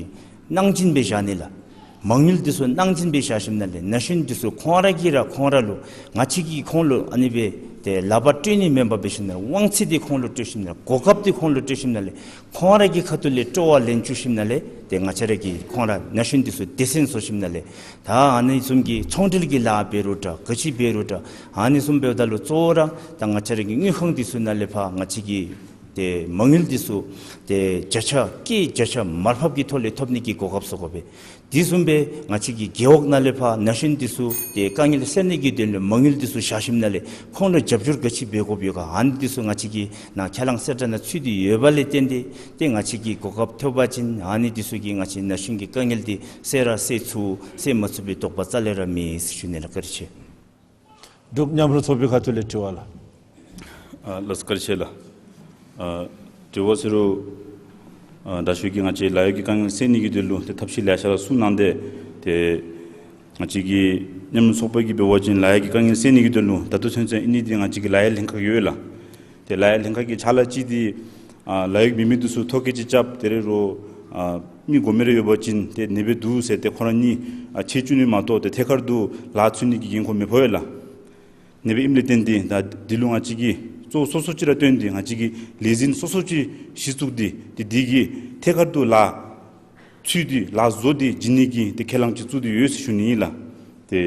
གནང་སྦྱིན་སྦེ་བཞག་ནི་ལགས། མ་དངུལ་འདི་ཚུ་གནང་སྦྱིན་སྦེ་བཞག་ཞིནམ་ལས་ན་གཞོན་འདི་ཚུ་ཁོང་ར་གིས་ར་ཁོང་ར་ལུ་ང་བཅས་ཀྱིས་ཁོང་ལུ་ཨ་ནི་སྦེ་ཏེ་ལག་པར་སྤྲོད་ནི་མེན་པར་འབད་ཞིནམ་ལས་དབང་ཚད་འདི་ཁོང་ལུ་སྤྲོད་ཞིནམ་ལས་གོ་སྐབས་འདི་ཁོང་ལུ་སྤྲོད་ཞིནམ་ལས་ཁོང་ར་གི་ཁ་ཐུག་ལས་སྤྲོ་བ་ལེན་བཅུག་ཞིནམ་ལས་ཏེ་ང་བཅས་ར་གིས་ཁོང་ར་ན་གཞོན་འདི་ཚུ་སྡེ་ཚན་བཟོ་ཞིནམ་ལས་ད་ཨ་ནི་བཟུམ་གྱི་ཚོང་འབྲེལ་གྱི་ལཱ་འབད་རུང་འདྲ་ག་ཅི་འབད་རུང་འདྲ་ཨ་ནི་བཟུམ་འབདཝ་ད་ལུ་གཙོ་བོ་ར་ད་ང་བཅས་ར་གི་དངུལ་ཁང་འདི་ཚུ་ནང་ལས་ཕར་ང་བཅས་ཀྱི་ཏེ་མ་དངུལ་འདི་ཚུ་ཏེ་བརྒྱ་ཆ་སྐྱེད་བརྒྱ་ཆ་མར་ཕབ་ཀྱི་ཐོག་ལས་ཐོབ་ནི་གི་གོ་སྐབས་བཟོ་དགོ་པས། དེ་བཟུམ་སྦེ་ང་བཅས་ཀྱི་རྒེད་འོག་ནང་ལས་ཕར་ན་གཞོན་འདི་ཚུ་ཏེ་དཀའ་ངལ་སེལ་ནི་གི་དོན་ལུ་མ་དངུལ་འདི་ཚུ་བཞག་ཞིནམ་ལས་ཁོང་ལུ་རྒྱབ་སྐྱོར་ག་ཅི་འབད་དགོཔ་ཡོད་ག་ཨ་ནི་འདི་ཚུ་ང་བཅས་ཀྱི་ནཱ་ཁས་བླངས་གསལ་བསྒྲགས་ནང་ཚུད་དེ་ཡོདཔ་ལས་བརྟེན་ཏེ་ཏེ་ང་བཅས་ཀྱིས་གོ་སྐབས་ཐོབ་པ་ཅིན་ཨ་ནི་འདི་ཚུ་གིས་ང་བཅས་ན་གཞོན་གྱི་དཀའ་ངལ་འདི་སེལ་ར་སེལ་ཚུགས་སེལ་མ་ཚུགས་པའི་དོགས་པ་རྩ་ལས་ར་མེད་ཟེར་ཞུ་ནི་ལགས། བཀའ་དྲིན་ཆེ། འབྲུག་མཉམ་རུབ་ཚོགས་པའི་ཁ་ཐུག་ལས་དྲི་བ་ལགས། ཨ་ལགས་སོ། བཀའ་དྲིན་ཆེ་ལགས། ཨ་དྲི་བ་ཟེར་རུང་ཨ་དྲག་ཤོས་ཀྱིས་ང་བཅས་ལཱ་གཡོག་གི་དཀའ་ངལ་སེལ་ནི་གི་དོན་ལུ་ཏེ་ཐབས་ཤེས་ལེ་ཤ་ར་གསུངས་གནང་སྟེ་ཏེ་ང་བཅས་ཀྱི་མཉམ་རུབ་ཚོགས་པ་གིས་འབད་བ་ཅིན་ལཱ་གཡོག་གི་དཀའ་ངལ་སེལ་ནི་གི་དོན་ལུ་ད་ལྟོ་ཚུན་ཚོད་ཨིན་ནི་འདི་ང་བཅས་ཀྱི་ལཱ་གཡོག་ལྷན་ཁག་ཡོད་ལགས། ཏེ་ལཱ་གཡོག་ལྷན་ཁག་གི་ཕྱག་ལཱ་ཅིག་འདི་ཨ་ལཱ་གཡོག་མེད་མི་འདི་ཚུ་ཐོ་བཀོད་ཅིག་རྐྱབ་དེ་རེ་རུང་ཨ་མི་དགོ་མི་རེ་ཡོད་པ་ཅིན་ཏེ་ཨ་ནི་སྦེ་འདུག་ཟེར་ཏེ་ཁོང་ར་གཉིས་ཨ་ཕྱེ་བཅུག་ནི་མ་གཏོགས་ཏེ་ཐད་ཀར་དུ་ལཱ་ཚུད་ནི་གི་འགན་ཁུར་མི་ཕོག་པས་ལགས། ཨ་ནི་སྦེ་ཨིནམ་ལས་བརྟེན་ཏེ་ད་འདི་ལུ་ང་བཅས་ཀྱིས་གཙོ་བོ་སོ་སོ་ཅིག་ར་བཏོན་ཏེ་ང་བཅས་ཀྱིས་ལས་འཛིན་སོ་སོ་ཅིག་གཞི་བཙུགས་ཏེ་ཏེ་འདི་གིས་ཐད་ཀར་དུ་ལཱ་ཚུད་དེ་ལཱ་བཟོ་སྟེ་བྱིན་ནི་གི་ཏེ་ཁས་བླངས་ཅིག་བཙུགས་ཏེ་ཡོད་ཟེར་ཞུ་ནི་ཨིན་ལགས། ཏེ་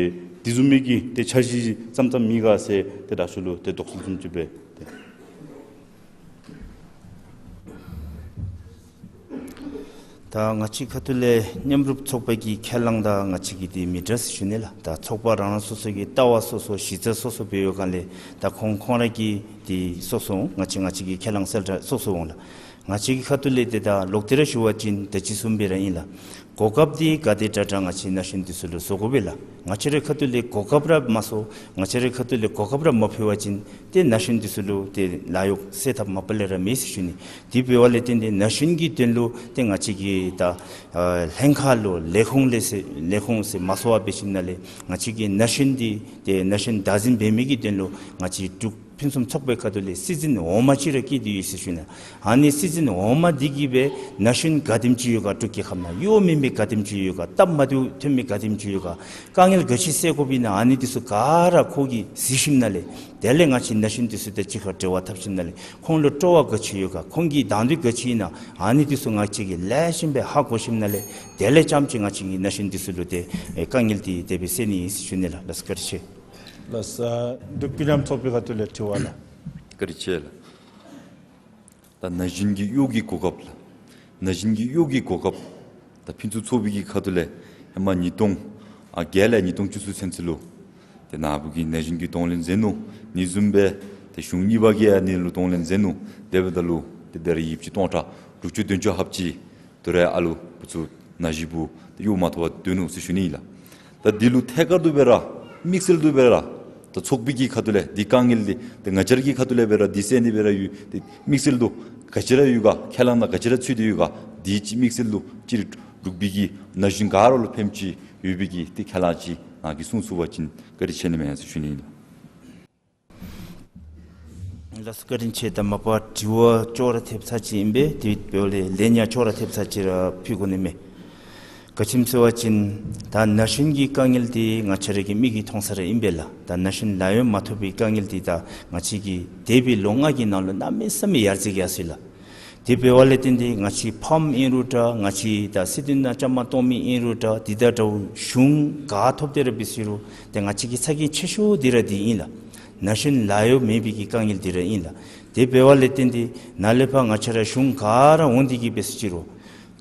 དེ་བཟུམ་མའི་གི་ཏེ་འཆར་གཞི་ཙམ་ཙམ་མེད་ག་ཟེར་ཏེ་དྲག་ཤོས་ལུ་ཏེ་དོགས་ཟོན་བཟུམ་ཅིག་སྦེ་ཏེ། ད་ང་བཅས་ཁ་ཐུག་ལས་མཉམ་རུབ་ཚོགས་པ་གི་ཁས་བླངས་དང་ང་བཅས་ཀྱི་འདི་མི་འདྲ་ཟེར་ཞུ་ནི་ལགས། ད་ཚོགས་པ་རང་རང་སོ་སོ་གི་ལྟ་བ་སོ་སོ་གཞི་རྩ་སོ་སོ་སྦེ་ཡོད་ག་ལས་ད་ཁོང་ཁོང་ར་གི་འདི་སོ་སོ་ང་བཅས་ང་བཅས་ཀྱི་ཁས་བླངས་གསལ་བསྒྲགས་སོ་སོ་འོང་ལགས། ང་བཅས་ཀྱི་ཁ་ཐུག་ལས་ཏེ་ད་ལོག་སྟེ་ར་ཞུ་བ་ཅིན་ད་ཅི་བཟུམ་སྦེ་ར་ཨིན་ལགས། གོ་སྐབས་འདི་ག་དེ་དྲག་དྲག་ང་བཅས་ན་གཞོན་འདི་ཚུ་ལུ་བཟོ་དགོ་པས་ལགས། ང་བཅས་རའི་ཁ་ཐུག་ལས་གོ་སྐབས་ར་མ་སོང་ང་བཅས་རའི་ཁ་ཐུག་ལས་གོ་སྐབས་ར་མ་ཕུལ་བ་ཅིན་ཏེ་ན་གཞོན་འདི་ཚུ་ལུ་ཏེ་ལཱ་གཡོག་སེལ་ཐབས་མ་པ་ལས་ར་མེད་ཟེར་ཞུ་ནི། དེ་འབདཝ་ལས་བརྟེན་ཏེ་ན་གཞོན་གྱི་དོན་ལུ་ཏེ་ང་བཅས་ཀྱི་ད་ཨ་ལྷན་ཁག་ལུ་ལས་ཁུངས་ལས་ཟེར་ལས་ཁུངས་ཟེར་མ་གསོལ་བ་འབད་ཞིནམ་ལས་ང་བཅས་ཀྱི་ན་གཞོན་འདི་ཏེ་ན་གཞོན་བདག་འཛིན་འབད་མི་གི་དོན་ལུ་ང་བཅས་འབྲུག་ཕུན་སུམ་ཚོགས་པའི་ཁ་ཐུག་ལས་སྲིད་འཛིན་འོག་མ་ཅིག་ར་བསྐོས་ཏེ་ཡོད་ཟེར་ཞུ་ནི། ཨ་ནི་སྲིད་འཛིན་འོག་མ་འདི་གིས་སྦེ་ན་གཞོན་ག་དེམ་ཅིག་ཡོད་ག་འབྲུག་རྒྱལ་ཁབ་ནང་གཡོག་མེད་མི་ག་དེམ་ཅིག་ཡོད་ག་སྟབས་མ་བདེཝ་ཐོན་མི་ག་དེམ་ཅིག་ཡོད་ག་དཀའ་ངལ་ག་ཅི་སེལ་དགོཔ་ཨིན་ན་ཨ་ནི་འདི་ཚུ་ག་ར་ཁོ་གིས་གཟིགས་ཞིནམ་ལས་དེ་ལས་ང་བཅས་ན་གཞོན་འདི་ཚུ་དང་གཅིག་ཁར་འབྲེལ་བ་འཐབ་ཞིནམ་ལས་ཁོང་ལུ་སྤྲོ་བ་ག་ཅི་ཡོད་ག་ཁོང་གི་དང་འདོད་ག་ཅི་ཨིན་ན་ཨ་ནི་འདི་ཚུ་ང་བཅས་ཀྱིས་ལེགས་ཤོམ་སྦེ་ཧ་གོ་ཞིནམ་ལས་དེ་ལས་རྐྱངམ་ཅིག་ང་བཅས་ཀྱིས་ན་གཞོན་འདི་ཚུ་ལུ་ཏེ་ཨེ་དཀའ་ངལ་འདི་དེ་སྦེ་སེལ་ནི་ཨིན་ཟེར་ཞུ་ནི་ལགས། ལགས་སོ། བཀའ་དྲིན་ཆེ། ལགས་སོ། འབྲུག་ཀུན་མཉམ་ཚོགས་པའི་ཁ་ཐུག་ལས་དྲི་བ་ལགས། བཀའ་དྲིན་ཆེ་ལགས། ད་ན་གཞོན་གྱི་གཡོག་གི་གོ་སྐབས་ལགས། ན་གཞོན་གྱི་གཡོག་གི་གོ་སྐབས་ད་ཕུན་སུམ་ཚོགས་པའི་གི་ཁ་ཐུག་ལས་ཧེ་མ་ཉིས་སྟོང་ཨ་བརྒྱད་ལས་ཉིས་སྟོང་བཅུ་གསུམ་ཚུན་ཚོད་ལུ་ཏེ་ནཱ་བུ་གི་ན་གཞོན་གྱི་གདོང་ལེན་མཛད་ནུག། ཨ་ནི་བཟུམ་སྦེ་ཏེ་གཞུང་གཉིས་པ་གིས་ཨ་ནི་ལུ་གདོང་ལེན་མཛད་ནུག། དེ་འབདཝ་ད་ལུ་ཏེ་ད་རེས་ཡོདཔ་ཅིག་སྟོང་ཕྲག་དྲུག་ཅུ་བདུན་ཅུ་ལྷགཔ་ཅིག་དོ་རུང་ཨ་ལུ་བུ་ཚུ་ ན་གཞོན་བུ་གཡོག་མ་ཐོབ་པར་སྡོད་ནུག་ཟེར་ཞུ་ནི་ཨིན་ལགས། ད་འདི་ལུ་ཐད་ཀར་དུ་སྦེ་ར་དམིགས་བསལ་དུ་སྦེ་ར་ད་ཚོགས་པའི་གི་ཁ་ཐུག་ལས་འདི་དཀའ་ངལ་འདི་ད་ང་བཅས་ར་གི་ཁ་ཐུག་ལས་སྦེ་ར་འདི་སེལ་ནི་སྦེ་ར་ཡོད། ཏེ་དམིགས་བསལ་དུ་ག་ཅི་ར་ཡོད་ག་ཁས་བླངས་ནང་ག་ཅི་ར་ཚུད་དེ་ཡོད་ག་འདི་ཅིག་དམིགས་བསལ་དུ་ཅིག་འབྲུག་པའི་གི་ན་གཞོན་ག་ར་ལུ་ཕན་ཅིག་ཡོད་པའི་གི་ཏེ་ཁས་བླངས་ཅིག་ང་གིས་གསུང་ཚུགས་པ་ཅིན་བཀའ་དྲིན་ཆེ་ནི་མས་ཟེར་ཞུ་ནི་ཨིན་ལགས། ལགས་སོ། བཀའ་དྲིན་ཆེ། ད་མ་པ་དྲི་བ་ཅོག་ར་འཐདཔ་ཚར་ཅིག་ཨིན་པས། དེ་འབདཝ་ལས་ལན་ཡང་ཅོག་ར་འཐདཔ་ཚར་ཅིག་ར་ཕུལ་དགོ་ནི་མས། ག་ཅི་སྨོ་ཟེར་བ་ཅིན་ད་ན་གཞོན་གྱི་དཀའ་ངལ་འདི་ང་བཅས་ར་གི་མིག་གིས་མཐོང་ས་ར་ཨིན་པས་ལགས། ད་ན་གཞོན་ལཱ་གཡོག་མ་ཐོབ་པའི་དཀའ་ངལ་འདི་ད་ང་བཅས་ཀྱིས་འདས་པའི་ལོ་ལྔ་གི་ནང་ལུ་གནམ་མེད་ས་མེད་ཡར་རྒྱས་ཡར་སོང་ཡི་ལགས། དེ་འབདཝ་ལས་བརྟེན་ཏེ་ང་བཅས་ཕམ་ཨིན་རུང་འདྲ་ང་བཅས་ད་སྲིད་དོན་ནང་བཅའ་མར་གཏོགས་མི་ཨིན་རུང་འདྲ་འདི་དང་འདྲཝ་གཞུང་ག་ཐོབ་སྟེ་ར་འབད་ཟེར་རུང་ཏེ་ང་བཅས་ཀྱི་ཚ་གྱང་ཆེ་ཤོས་འདི་ར་འདི་ཨིན་ལགས། ན་གཞོན་ལཱ་གཡོག་མེད་པའི་གི་དཀའ་ངལ་འདི་ར་ཨིན་ལགས། དེ་འབདཝ་ལས་བརྟེན་ཏེ་ནཱ་ལས་ཕར་ང་བཅས་ར་གཞུང་ག་ར་འོང་སྟེ་གི་འབད་ཟེར་རུང་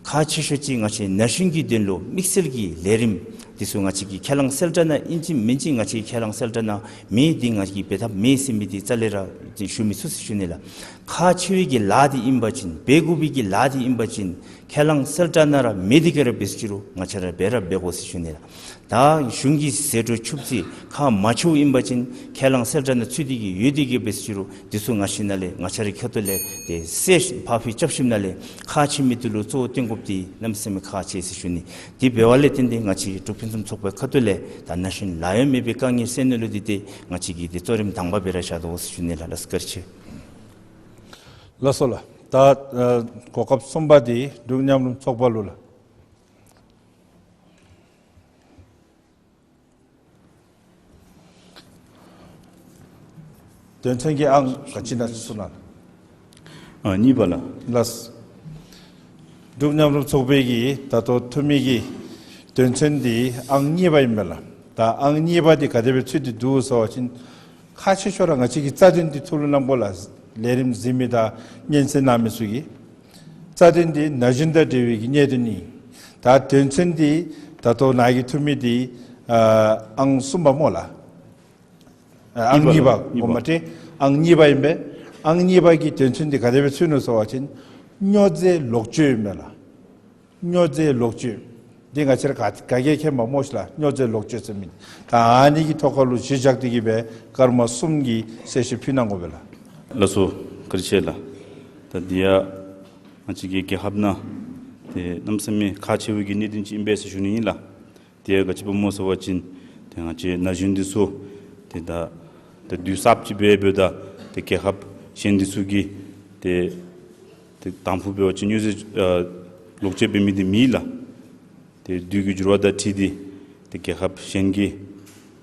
ཁག་ཆེ་ཤོས་ཅིག་ང་བཅས་ན་གཞོན་གྱི་དོན་ལུ་དམིགས་བསལ་གྱི་ལས་རིམ་འདི་ཚུ་ང་བཅས་ཀྱི་ཁས་བླངས་གསལ་བསྒྲགས་ནང་ཨིན་ཅི་མིན་ཅི་ང་བཅས་ཀྱི་ཁས་བླངས་གསལ་བསྒྲགས་ནང་མེད། འདི་ང་བཅས་ཀྱིས་འབད་ཐབས་མེད་ཟེར་མི་འདི་རྩ་ལས་ར་ཞུ་མི་ཚུགས་ཟེར་ཞུ་ནི་ལགས། ཁག་ཆེ་བའི་གི་ལཱ་འདི་ཨིན་པ་ཅིན་འབད་དགོ་པའི་གི་ལཱ་འདི་ཨིན་པ་ཅིན་ཁས་བླངས་གསལ་བསྒྲགས་ནང་ར་མེད་དེ་ག་ར་འབད་ཟེར་རུང་ང་བཅས་ར་འབད་ར་འབད་དགོ་ཟེར་ཞུ་ནི་ལགས། ད་གཞུང་གི་ཟད་འགྲོ་ཆུད་ཟོས་ཁག་མ་ཆེཝ་ཨིན་པ་ཅིན་ཁས་བླངས་གསལ་བསྒྲགས་ནང་ཚུད་དེ་གི་ཡོད་དེ་ག་ར་འབད་ཟེར་རུང་འདི་ཚུ་ང་བཅས་ནཱ་ལས་ང་བཅས་རའི་ཁ་ཐུག་ལས་ཏེ་སེལ་ཕར་འཕུལ་རྐྱབ་ཞིནམ་ལས་ཁག་ཆེ་མི་འདི་ལུ་གཙོ་བོ་བཏོན་དགོཔ་འདི་གནམ་མེད་ས་མེད་ཁག་ཆེ་ཟེར་ཞུ་ནི། དེ་འབདཝ་ལས་བརྟེན་ཏེ་ང་བཅས་འབྲུག་ཕུན་སུམ་ཚོགས་པའི་ཁ་ཐུག་ལས་ད་ན་གཞོན་ལཱ་གཡོག་མེད་པའི་དཀའ་ངལ་སེལ་ནི་ལུ་འདི་ཏེ་ང་བཅས་ཀྱིས་ཏེ་གཙོ་རིམ་དང་པ་སྦེ་ར་བཞག་དོ་ཟེར་ཞུ་ནི་ལགས། ལགས་སོ། བཀའ་དྲིན་ཆེ། ལགས་སོ་ལགས། ད་ཨ་གོ་སྐབས་གསུམ་པ་འདི་འབྲུག་མཉམ་རུབ་ཚོགས་པ་ལུ་ལགས། དོན་ཚན་གྱི་ཨང་ག་ཅི་ཨིན་ན་གསུང་གནང་། ཨ་གཉིས་པ་ལགས། ལགས། འབྲུག་མཉམ་རུབ་ཚོགས་པའི་གི་ད་ལྟོ་འཐུས་མི་གི་དོན་ཚན་འདི་ཨང་གཉིས་པ་ཨིན་པས་ལགས། ད་ཨང་གཉིས་པ་འདི་ག་དེ་སྦེ་ཚུད་དེ་འདུག་ཟེར་བ་ཅིན་ཁག་ཆེ་ཤོས་ར་ང་བཅས་ཀྱི་རྩ་དོན་འདི་ཐུགས་ལུ་བསྣམ་དགོ་ལགས། ལས་རིམ་གཟིགས་མི་དང་སྙན་གསན་གནང་མི་ཚུ་གིས། རྩ་དོན་འདི་ན་གཞོན་དང་འབྲེལ་བའི་གི་གནད་དོན་ཨིན། ད་དོན་ཚན་འདི་ད་ལྟོ་ནཱ་གི་འཐུས་མི་འདི་ཨ་ཨང་གསུམ་པ་སྨོ་ལགས། ཨ་ཨང་གཉིས་པ། གཉིས་པ། ངོ་མ་ཏེ་ཨང་གཉིས་པ་ཨིན་པས། ཨང་གཉིས་པ་གི་དོན་ཚན་འདི་ག་དེ་སྦེ་ཚུད་ནུག་ཟེར་བ་ཅིན་སྨྱོ་རྫས་ལོག་སྤྱོད་ཨིན་པས་ལགས། སྨྱོ་རྫས་ལོག་སྤྱོད་འདི་ང་བཅས་ར་ག་ག་གིས་མཁྱེན་པ་སྨོ་ཤིག་ལགས། སྨྱོ་རྫས་ལོག་སྤྱོད་ཟེར་མི་ད་ཨ་ནི་གི་ཐོག་ཁ་ལུ་གཞི་བཞག་སྟེ་གི་སྦེ་སྐར་མ་གསུམ་གྱི་གསལ་བཤད་ཕུལ་གནང་དགོ་པས་ལགས། ལགས་སོ། བཀའ་དྲིན་ཆེ་ལགས། ད་འདི་ཡང་ང་བཅས་ཀྱི་རྒྱལ་ཁབ་ནང་ཏེ་གནམ་མེད་ས་མེད་ཁག་ཆེ་བའི་གི་གནད་དོན་ཅིག་ཨིན་པས་ཟེར་ཞུ་ནི་ཨིན་ལགས། དེ་ཡང་ག་ཅི་སྦེ་སྨོ་ཟེར་བ་ཅིན་ཏེ་ང་བཅས་ན་གཞོན་འདི་ཚུ་ཏེ་ད་ད་དུས་གསརཔ་ཅིག་འབད་འབདཝ་ད་ཏེ་རྒྱལ་ཁབ་གཞན་འདི་ཚུ་གིས་ཏེ་ཏེ་དང་ཕུ་འབད་བ་ཅིན་སྨྱོ་རྫས་ཨ་ལོག་སྤྱོད་འབད་མི་འདི་མེད་ལགས། ཏེ་དུས་ཀྱི་འགྱུར་བ་དང་འཁྲིལ་ཏེ་ཏེ་རྒྱལ་ཁབ་གཞན་གྱི་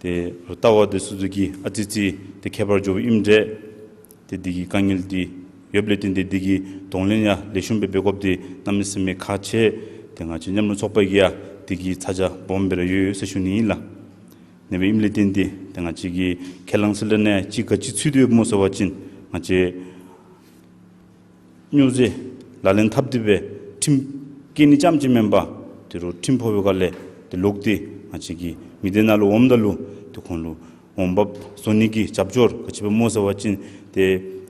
ཏེ་ལྟ་བ་འདི་ཚུ་དང་གི་ཨ་ཙི་ཙི་ཏེ་ཁྱད་པར་འགྱོཝ་ཨིནམ་འདྲས། ཏེ་འདི་གི་དཀའ་ངལ་འདི་ཡོདཔ་ལས་བརྟེན་ཏེ་འདི་གི་གདོང་ལེན་ཡང་ལེགས་ཤོམ་སྦེ་འབད་དགོཔ་འདི་གནམ་མེད་ས་མེད་ཁག་ཆེ། ཏེ་ང་བཅས་མཉམ་རུབ་ཚོགས་པ་གིས་ཡང་འདི་གི་ཚ་གྱང་སྦོམ་སྦེ་ར་ཡོད་ཡོད་ཟེར་ཞུ་ནི་ཨིན་ལགས། དེ་འབདཝ་ཨིནམ་ལས་བརྟེན་ཏེ་ཏེ་ང་བཅས་ཀྱི་ཁས་བླངས་གསལ་བསྒྲགས་ནང་ཅིག་ག་ཅི་ཚུད་དེ་ཡོདཔ་སྨོ་ཟེར་བ་ཅིན་ང་བཅས་སྨྱོ་རྫས་ལག་ལེན་འཐབ་སྟེ་སྦེ་ཁྲིམས་བཀལ་ནི་རྐྱངམ་ཅིག་མེན་པར་དོ་རུང་ཁྲིམས་ཕོག་པའི་སྒང་ལས་ཏེ་ལོག་སྟེ་ང་བཅས་ཀྱི་མི་སྡེ་ནང་ལུ་འོངམ་ད་ལུ་ཏེ་ཁོང་ལུ་འོང་འབབ་བཟོ་ནི་གི་རྒྱབ་སྐྱོར་ག་ཅི་སྦེ་སྨོ་ཟེར་བ་ཅིན་ཏེ་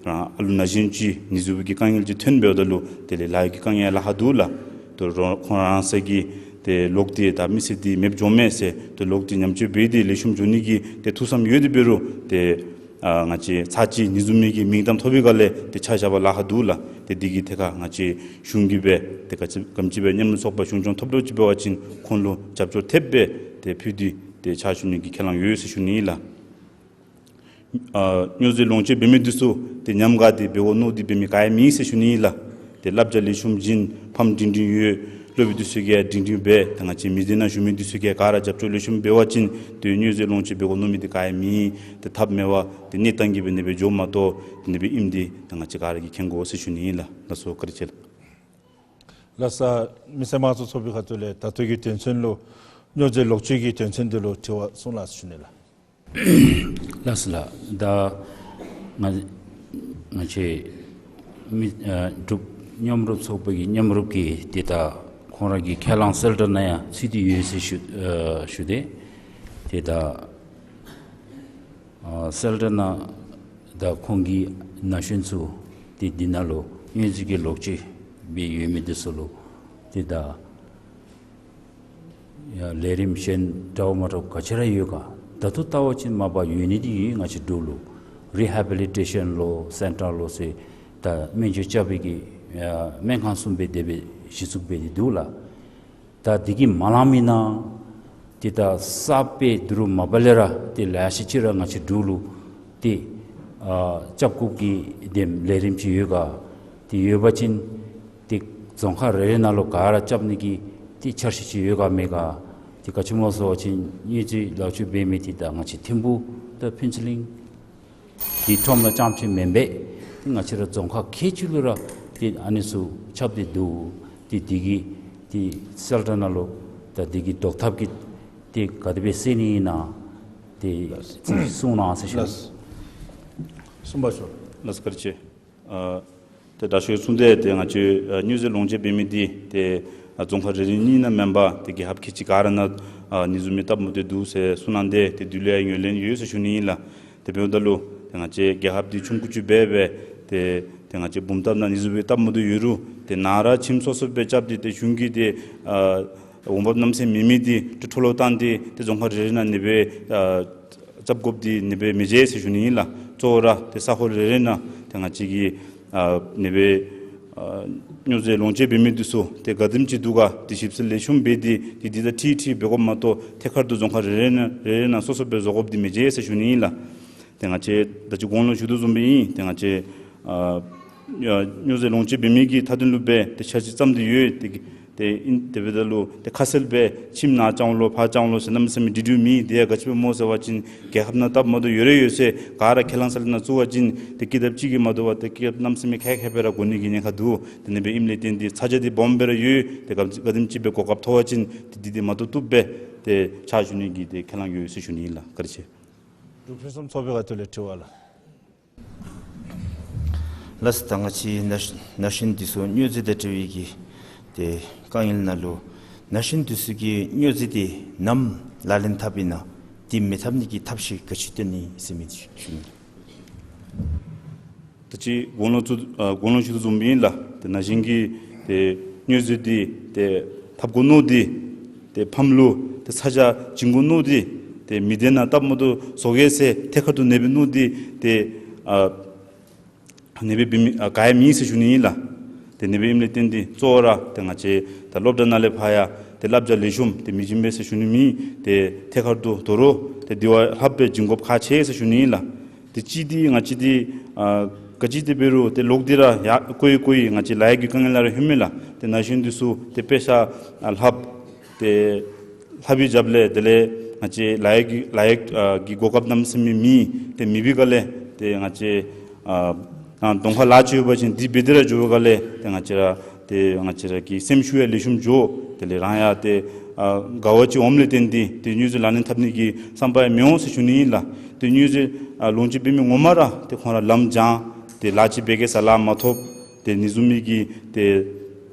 རང་ཨ་ལུ་ན་གཞོན་ཅིག་ཉེས་འཛུགས་ཀྱི་དཀའ་ངལ་ཅིག་ཐོན་འབདཝ་ད་ལུ་དེ་ལས་ལཱ་གཡོག་གི་དཀའ་ངལ་ལཱ་ཁག་འདུག་ལགས། དོ་རུང་ཁོང་རང་སོ་གིས་ཏེ་ལོག་སྟེ་ད་མི་སེར་འདི་མེདཔ་འགྱོཝ་མས་ཟེར་ཏེ་ལོག་སྟེ་ཉམས་བཅོས་འབད་དེ་ལེགས་ཤོམ་འགྱོ་ནི་གི་ཏེ་ཐུགས་བསམ་ཡོད་དེ་འབད་རུང་ཏེ་ཨ་ང་བཅས་ཚར་གཅིག་ཉེས་འཛུགས་མི་གི་མིང་གཏམ་ཐོབ་པའི་སྒང་ལས་ཏེ་ཆ་བཞག་པར་ལཱ་ཁག་འདུག་ལགས། ཏེ་འདི་གི་ཐད་ཁར་ང་བཅས་གཞུང་གིས་སྦེ་ཏེ་ག་ཅི་ག་དེམ་ཅིག་སྦེ་མཉམ་རུབ་ཚོགས་པ་གཞུང་སྐྱོང་ཐོབ་འདྲཝ་ཅིག་འབད་བ་ཅིན་ཁོང་ལུ་རྒྱབ་སྐྱོར་ཐེབས་སྦེ་ཏེ་ཕུལ་ཏེ་ཏེ་ཕྱག་ཞུ་ནི་གི་ཁས་བླངས་ཡོད་ཟེར་ཞུ་ནི་ཨིན་ལགས། ཨ་སྨྱོ་རྫས་ལོངས་སྤྱོད་འབད་མི་འདི་ཚུ་ཏེ་ཉམས་དགའ་སྟེ་འབད་དགོ་མནོ་སྟེ་འབད་མི་ག་ཡང་མེད་ཟེར་ཞུ་ནི་ཨིན་ལགས། ཏེ་བསླབ་བྱ་ལེགས་ཤོམ་བྱིན། ཕམ་སྒྲིང་སྒྲིང་ཡོད། སློབ་དཔོན་འདི་ཚུ་གིས་སྒྲིང་སྒྲིང་འབད། ད་ང་བཅས་མི་སྡེ་ནང་བཞུགས་མི་འདི་ཚུ་གིས་ག་ར་རྒྱབ་སྐྱོར་ལེགས་ཤོམ་འབད་བ་ཅིན་ཏེ་སྨྱོ་རྫས་ལོངས་སྤྱོད་འབད་དགོ་མནོ་མི་འདི་ག་ཡང་མེད། ཏེ་ཐབས་མེད་པར་ཏེ་གནས་སྟངས་ཀྱིས་འབད་ནི་སྦེ་འགྱོཝ་མ་གཏོགས་ཏེ་ཨ་ནི་སྦེ་ཨིནམ་འདི་ད་ང་བཅས་ག་ར་གིས་མཁྱེན་དགོ་ཟེར་ཞུ་ནི་ཨིན་ལགས། ལགས་སོ། བཀའ་དྲིན་ཆེ་ལགས། ལགས་སོ། མི་སེར་དམངས་གཙོ་ཚོགས་པའི་ཁ་ཐུག་ལས་ད་ལྟོ་གི་དོན་ཚན་ལུ་སྨྱོ་རྫས་ལོག་སྤྱོད་ཀྱི་དོན་ཚན་འདི་ལུ་དྲི་བ་གསུང་གནང་ཟེར་ཞུ་ནི་ལགས། ལགས་སོ་ལགས། ད་ང་ང་བཅས་མི་ཨ་འབྲུག་མཉམ་རུབ་ཚོགས་པ་གི་མཉམ་རུབ་ཀྱིས་ཏེ་ད་ཁོང་ར་གི་ཁས་བླངས་གསལ་བསྒྲགས་ནང་ཡང་ཚུད་དེ་ཡོད་ཟེར་ཞུ་ཨ་ཞུ་དེས། ཏེ་ད་ཨ་གསལ་བསྒྲགས་ནང་ད་ཁོང་གིས་ན་གཞོན་ཚུ་ཏེ་འདི་ནང་ལུ་སྨྱོ་རྫས་ཀྱི་ལོག་སྤྱོད་འབད་ཡོད་མི་འདི་ཚུ་ལུ་ཏེ་ད་ ཡ་ལས་རིམ་གཞན་འདྲཝ་མ་འདྲཝ་ག་ཅི་ར་ཡོད་ག། ད་ལྟོ་བལྟ་བ་ཅིན་མ་པ་ཡོད་ནི་འདི་ང་བཅས་འབྲུག་ལུ་རི་ཧེ་བི་ལི་ཊེ་ཤཱན་ལོ་སེན་ཊར་ལོ་ཟེར་ད་སྨན་བཅོས་རྐྱབ་པའི་གི་ཡ་སྨན་ཁང་གསུམ་སྦེ་དེ་སྦེ་གཞི་བཙུགས་འབད་དེ་འདུག་ལགས། ད་འདི་གིས་མ་ལང་མི་ནང་ཏེ་ད་གསརཔ་སྦེ་འདི་རུ་མ་པ་ལས་ར་ཏེ་ལེ་ཤ་ཅིག་ར་ང་བཅས་འབྲུག་ལུ་ཏེ་ཨ་རྐྱབ་དགོཔ་གི་དེམ་ལས་རིམ་ཅིག་ཡོད་ག། ཏེ་ཡོད་པ་ཅིན་ཏེ་རྫོང་ཁག་རེ་རེ་ནང་ལུ་ག་ར་རྐྱབ་ནི་གི་ཏེ་འཆར་གཞི་ཅིག་ཡོད་ག་མེད་ག། ཏེ་ག་ཅི་སྨོ་ཟེར་བ་ཅིན་དངུལ་རྩིས་ལག་འཁྱུར་འབད་མི་འདི་ད་ང་བཅས་ཐིམ་ཕུ་དང་ཕུན་ཚོགས་གླིང་འདི་ཁྲོམ་ནང་རྐྱངམ་ཅིག་མེན་པར་ཏེ་ང་བཅས་ར་རྫོང་ཁག་ཁལ་གཅིག་ལུ་ར་ཏེ་ཨ་ནི་ཚུ་རྐྱབ་སྟེ་འདུག། ཏེ་འདི་གི་ཏེ་གསལ་བསྒྲགས་ནང་ལུ་ད་འདི་གི་བཟློག་ཐབས་ཀྱི་ཏེ་ག་དེ་སྦེ་སེལ་ནི་ཨིན་ན་ཏེ་ཅིག་གསུང་གནང་ཟེར་ཞུ། ལགས། གསུམ་པ་ཤོག། ལགས་སོ། བཀའ་དྲིན་ཆེ། ཨ་ཏེ་དྲག་ཤོས་གསུངས་ཏེ་ཏེ་ང་བཅས་ཨ་སྨྱོ་རྫས་ལོངས་སྤྱོད་འབད་མི་འདི་ཏེ་ཨ་རྫོང་ཁག་རེ་རེ་གཉིས་ནང་མེན་པར་ཏེ་རྒྱལ་ཁབ་ཁལ་གཅིག་ག་ར་ནང་ཨ་ཨ་ནི་བཟུམ་མའི་སྟབས་མ་བདེཝ་འདུག་ཟེར་གསུངས་གནང་སྟེ་ཏེ་འདི་ལུ་ཡང་ངོས་ལེན་ཡོད་ཟེར་ཞུ་ནི་ཨིན་ལགས། ཏེ་འབདཝ་ད་ལུ་ཏེ་ང་བཅས་རྒྱལ་ཁབ་འདི་ཆུང་ཀུ་ཅིག་འབད་སྦེ་ཏེ་ཏེ་ང་བཅས་བུམ་ཐབས་ནང་ཨ་ནི་བཟུམ་མའི་སྟབས་མ་བདེཝ་ཡོད་རུང་ཏེ་ནཱ་ར་ཁྱིམ་སོ་སོ་སྦེ་རྐྱབ་སྟེ་ཏེ་གཞུང་གི་ཏེ་ཨ་འོང་འབབ་གནམ་མེད་ས་མེད་མེད་མི་འདི་ཏེ་འཕྲོ་བརླག་བཏང་སྟེ་ཏེ་རྫོང་ཁག་རེ་རེ་ནང་ཨ་ནི་སྦེ་ཨ་རྐྱབ་དགོཔ་འདི་ཨ་ནི་སྦེ་མི་བྱ་ཟེར་ཞུ་ནི་ཨིན་ལགས། གཙོ་བོ་ར་ཏེ་ས་ཁོངས་རེ་རེ་ནང་ཏེ་ང་བཅས་ཀྱི་ཨ་ཨ་ནི་སྦེ་ཨ་སྨྱོ་རྫས་ལོངས་སྤྱོད་འབད་མི་འདི་ཚུ་ཏེ་ག་དེམ་ཅིག་འདུག་ག་ཏེ་ཞིབ་འཚོལ་ལེགས་ཤོམ་འབད་དེ་ཏེ་འདི་དང་འཁྲིལ་འཁྲིལ་འབད་དགོཔ་མ་གཏོགས་ཐད་ཀར་དུ་རྫོང་ཁག་རེ་རེ་ནང་རེ་རེ་ནང་སོ་སོ་སྦེ་བཟོ་དགོཔ་འདི་མི་བྱ་ཟེར་ཞུ་ནི་ཨིན་ལགས། ཏེ་ང་བཅས་ད་ཅི་གོང་ལུ་ཞུ་དོ་བཟུམ་སྦེ་ཨིན། ཏེ་ང་བཅས་ཨ་ཨ་སྨྱོ་རྫས་ལོངས་སྤྱོད་འབད་མི་གི་མཐའ་དོན་ལུ་སྦེ་ཏེ་འཆར་གཞི་བརྩམས་ཏེ་ཡོད། ཏེ་ཏེ་ཨིན་དེ་འབདཝ་ད་ལུ་ཏེ་ཁ་གསལ་སྦེ་ཁྱིམ་ནཱ་རྐྱབ་ལོ་ཕར་རྐྱབ་ལོ་ཟེར་གནམ་མེད་ས་མེད་འདི་འདྲ་མེད། དེ་ཡང་ག་ཅི་སྦེ་སྨོ་ཟེར་བ་ཅིན་རྒྱལ་ཁབ་ནང་སྟབས་མ་བདེཝ་ཡོད་ར་ཡོད་ཟེར་ག་ར་ཁས་བླངས་ས་ལས་ནང་བཙུགས་པ་ཅིན་ཏེ་ཀི་དེབ་ཅིག་གིས་མ་དོ་བར་ཏེ་ཀི་དེབ་གནམ་མེད་ས་མེད་ཁལ་ཁལ་སྦེ་ར་དགོ་ནི་གི་ཉེན་ཁ་འདུག། ཏེ་ཨ་ནི་སྦེ་ཨིནམ་ལས་བརྟེན་ཏེ་ཚ་གྱང་འདི་སྦོམ་སྦེ་ར་ཡོད། ཏེ་ག་ག་དེམ་ཅིག་སྦེ་གོ་སྐབས་ཐོབ་པ་ཅིན་ཏེ་འདི་འདི་མ་བཏུབ་བཏུབ་སྦེ་ཏེ་ཕྱག་ཞུ་ནི་གི་ཏེ་ཁས་བླངས་ཡོད་ཟེར་ཞུ་ནི་ཨིན་ལགས། བཀའ་དྲིན་ཆེ། འབྲུག་ཕུན་སུམ་ཚོགས་པའི་ཁ་ཐུག་ལས་དྲི་བ་ལགས། ལགས་སོ། ད་ང་བཅས་ན་ན་གཞོན་འདི་ཚུ་སྨྱོ་རྫས་དང་འབྲེལ་བའི་གི་ཏེ་དཀའ་ངལ་ནང་ལུ་ན་གཞོན་འདི་ཚུ་གིས་སྨྱོ་རྫས་འདི་ནམ་ལག་ལེན་འཐབ་ཨིན་ན་འདི་མི་འཐབ་ནི་གི་ཐབས་ཤེས་ག་ཅི་སྟོན་ནི་ཟེར་མི་ཞུ་ནི། ད་ཅི་གོང་ལུ་ཚུ་ཨ་གོང་ལུ་ཞུ་དོ་བཟུམ་སྦེ་ཨིན་ལགས། ཏེ་ན་གཞོན་གྱིས་ཏེ་སྨྱོ་རྫས་འདི་ཏེ་འཐབ་དགོ་མནོ་སྟེ་ཏེ་ཕམ་ལུ་ཏེ་ཚ་གྱང་བྱིན་དགོ་མནོ་སྟེ་ཏེ་མི་སྡེ་ནང་སྟབས་མ་བདེཝ་བཟོ་གེ་ཟེར་ཐད་ཀར་དུ་ཨ་ནི་སྦེ་མནོ་སྟེ་ཏེ་ཨ་ཨ་ནི་སྦེ་འབད་མི་ཨ་ག་ཡང་མེད་ཟེར་ཞུ་ནི་ཨིན་ལགས། ཏེ་ཨ་ནི་སྦེ་ཨིནམ་ལས་བརྟེན་ཏེ་གཙོ་བོ་ར་ཏེ་ང་བཅས་ད་སློབ་གྲྭ་ནང་ལས་ཕར་ཡང་ཏེ་བསླབ་བྱ་ལེགས་ཤོམ་ཏེ་མི་བྱིན་པས་ཟེར་ཞུ་ནི་མེད། ཏེ་ཐད་ཀར་དུ་དོ་རུང་ཏེ་འདི་བ་ལྷགཔ་སྦེ་བྱིན་དགོཔ་ཁག་ཆེ་ཟེར་ཞུ་ནི་ཨིན་ལགས། ཏེ་གཅིག་འདི་ང་བཅས་འདི་ཨ་ག་ཅི་འདི་འབད་རུང་ཏེ་ལོག་སྟེ་ར་ཡང་ཀོ་ཡི་ཀོ་ཡི་ང་བཅས་ལཱ་གཡོག་གི་དཀའ་ངལ་ལུ་ར་ལྷོད་མས་ལགས། ཏེ་ན་གཞོན་འདི་ཚུ་ཏེ་དཔེ་ཆ་ཨ་ལྷགཔ་ཏེ་ལྷག་པའི་རྒྱབ་ལས་དེ་ལས་ང་བཅས་ལཱ་གཡོག་གི་ལཱ་གཡོག་ཨ་གི་གོ་སྐབས་གནམ་མེད་ས་མེད་མེད། ཏེ་མེད་པའི་སྒང་ལས་ཏེ་ང་བཅས་ཨ་ཨ་གདོང་ཁར་ལཱ་ཅིག་ཡོད་པ་ཅིན་འདི་འབད་དེ་ར་འགྱོ་བའི་སྒང་ལས་ཏེ་ང་བཅས་ར་ཏེ་ང་བཅས་ར་གི་སེམས་ཤུགས་ཡང་ལེགས་ཤོམ་འགྱོ། དེ་ལས་རང་ཡང་ཏེ་ཨ་དགའ་བ་ཅིག་འོངམ་ལས་བརྟེན་ཏེ་ཏེ་སྨྱོ་རྫས་ལག་ལེན་འཐབ་ནི་གི་བསམ་པ་ཡང་མི་འོང་ཟེར་ཞུ་ནི་ཨིན་ལགས། ཏེ་སྨྱོ་རྫས་ཨ་ལོངས་སྤྱོད་འབད་མི་ངོ་མ་ར་ཏེ་ཁོང་ར་ལམ་སྦྱང་ཏེ་ལཱ་ཅིག་འབད་གེ་ཟེར་ལཱ་མ་ཐོབ། ཏེ་ཨ་ནི་བཟུམ་མའི་གི་ཏེ་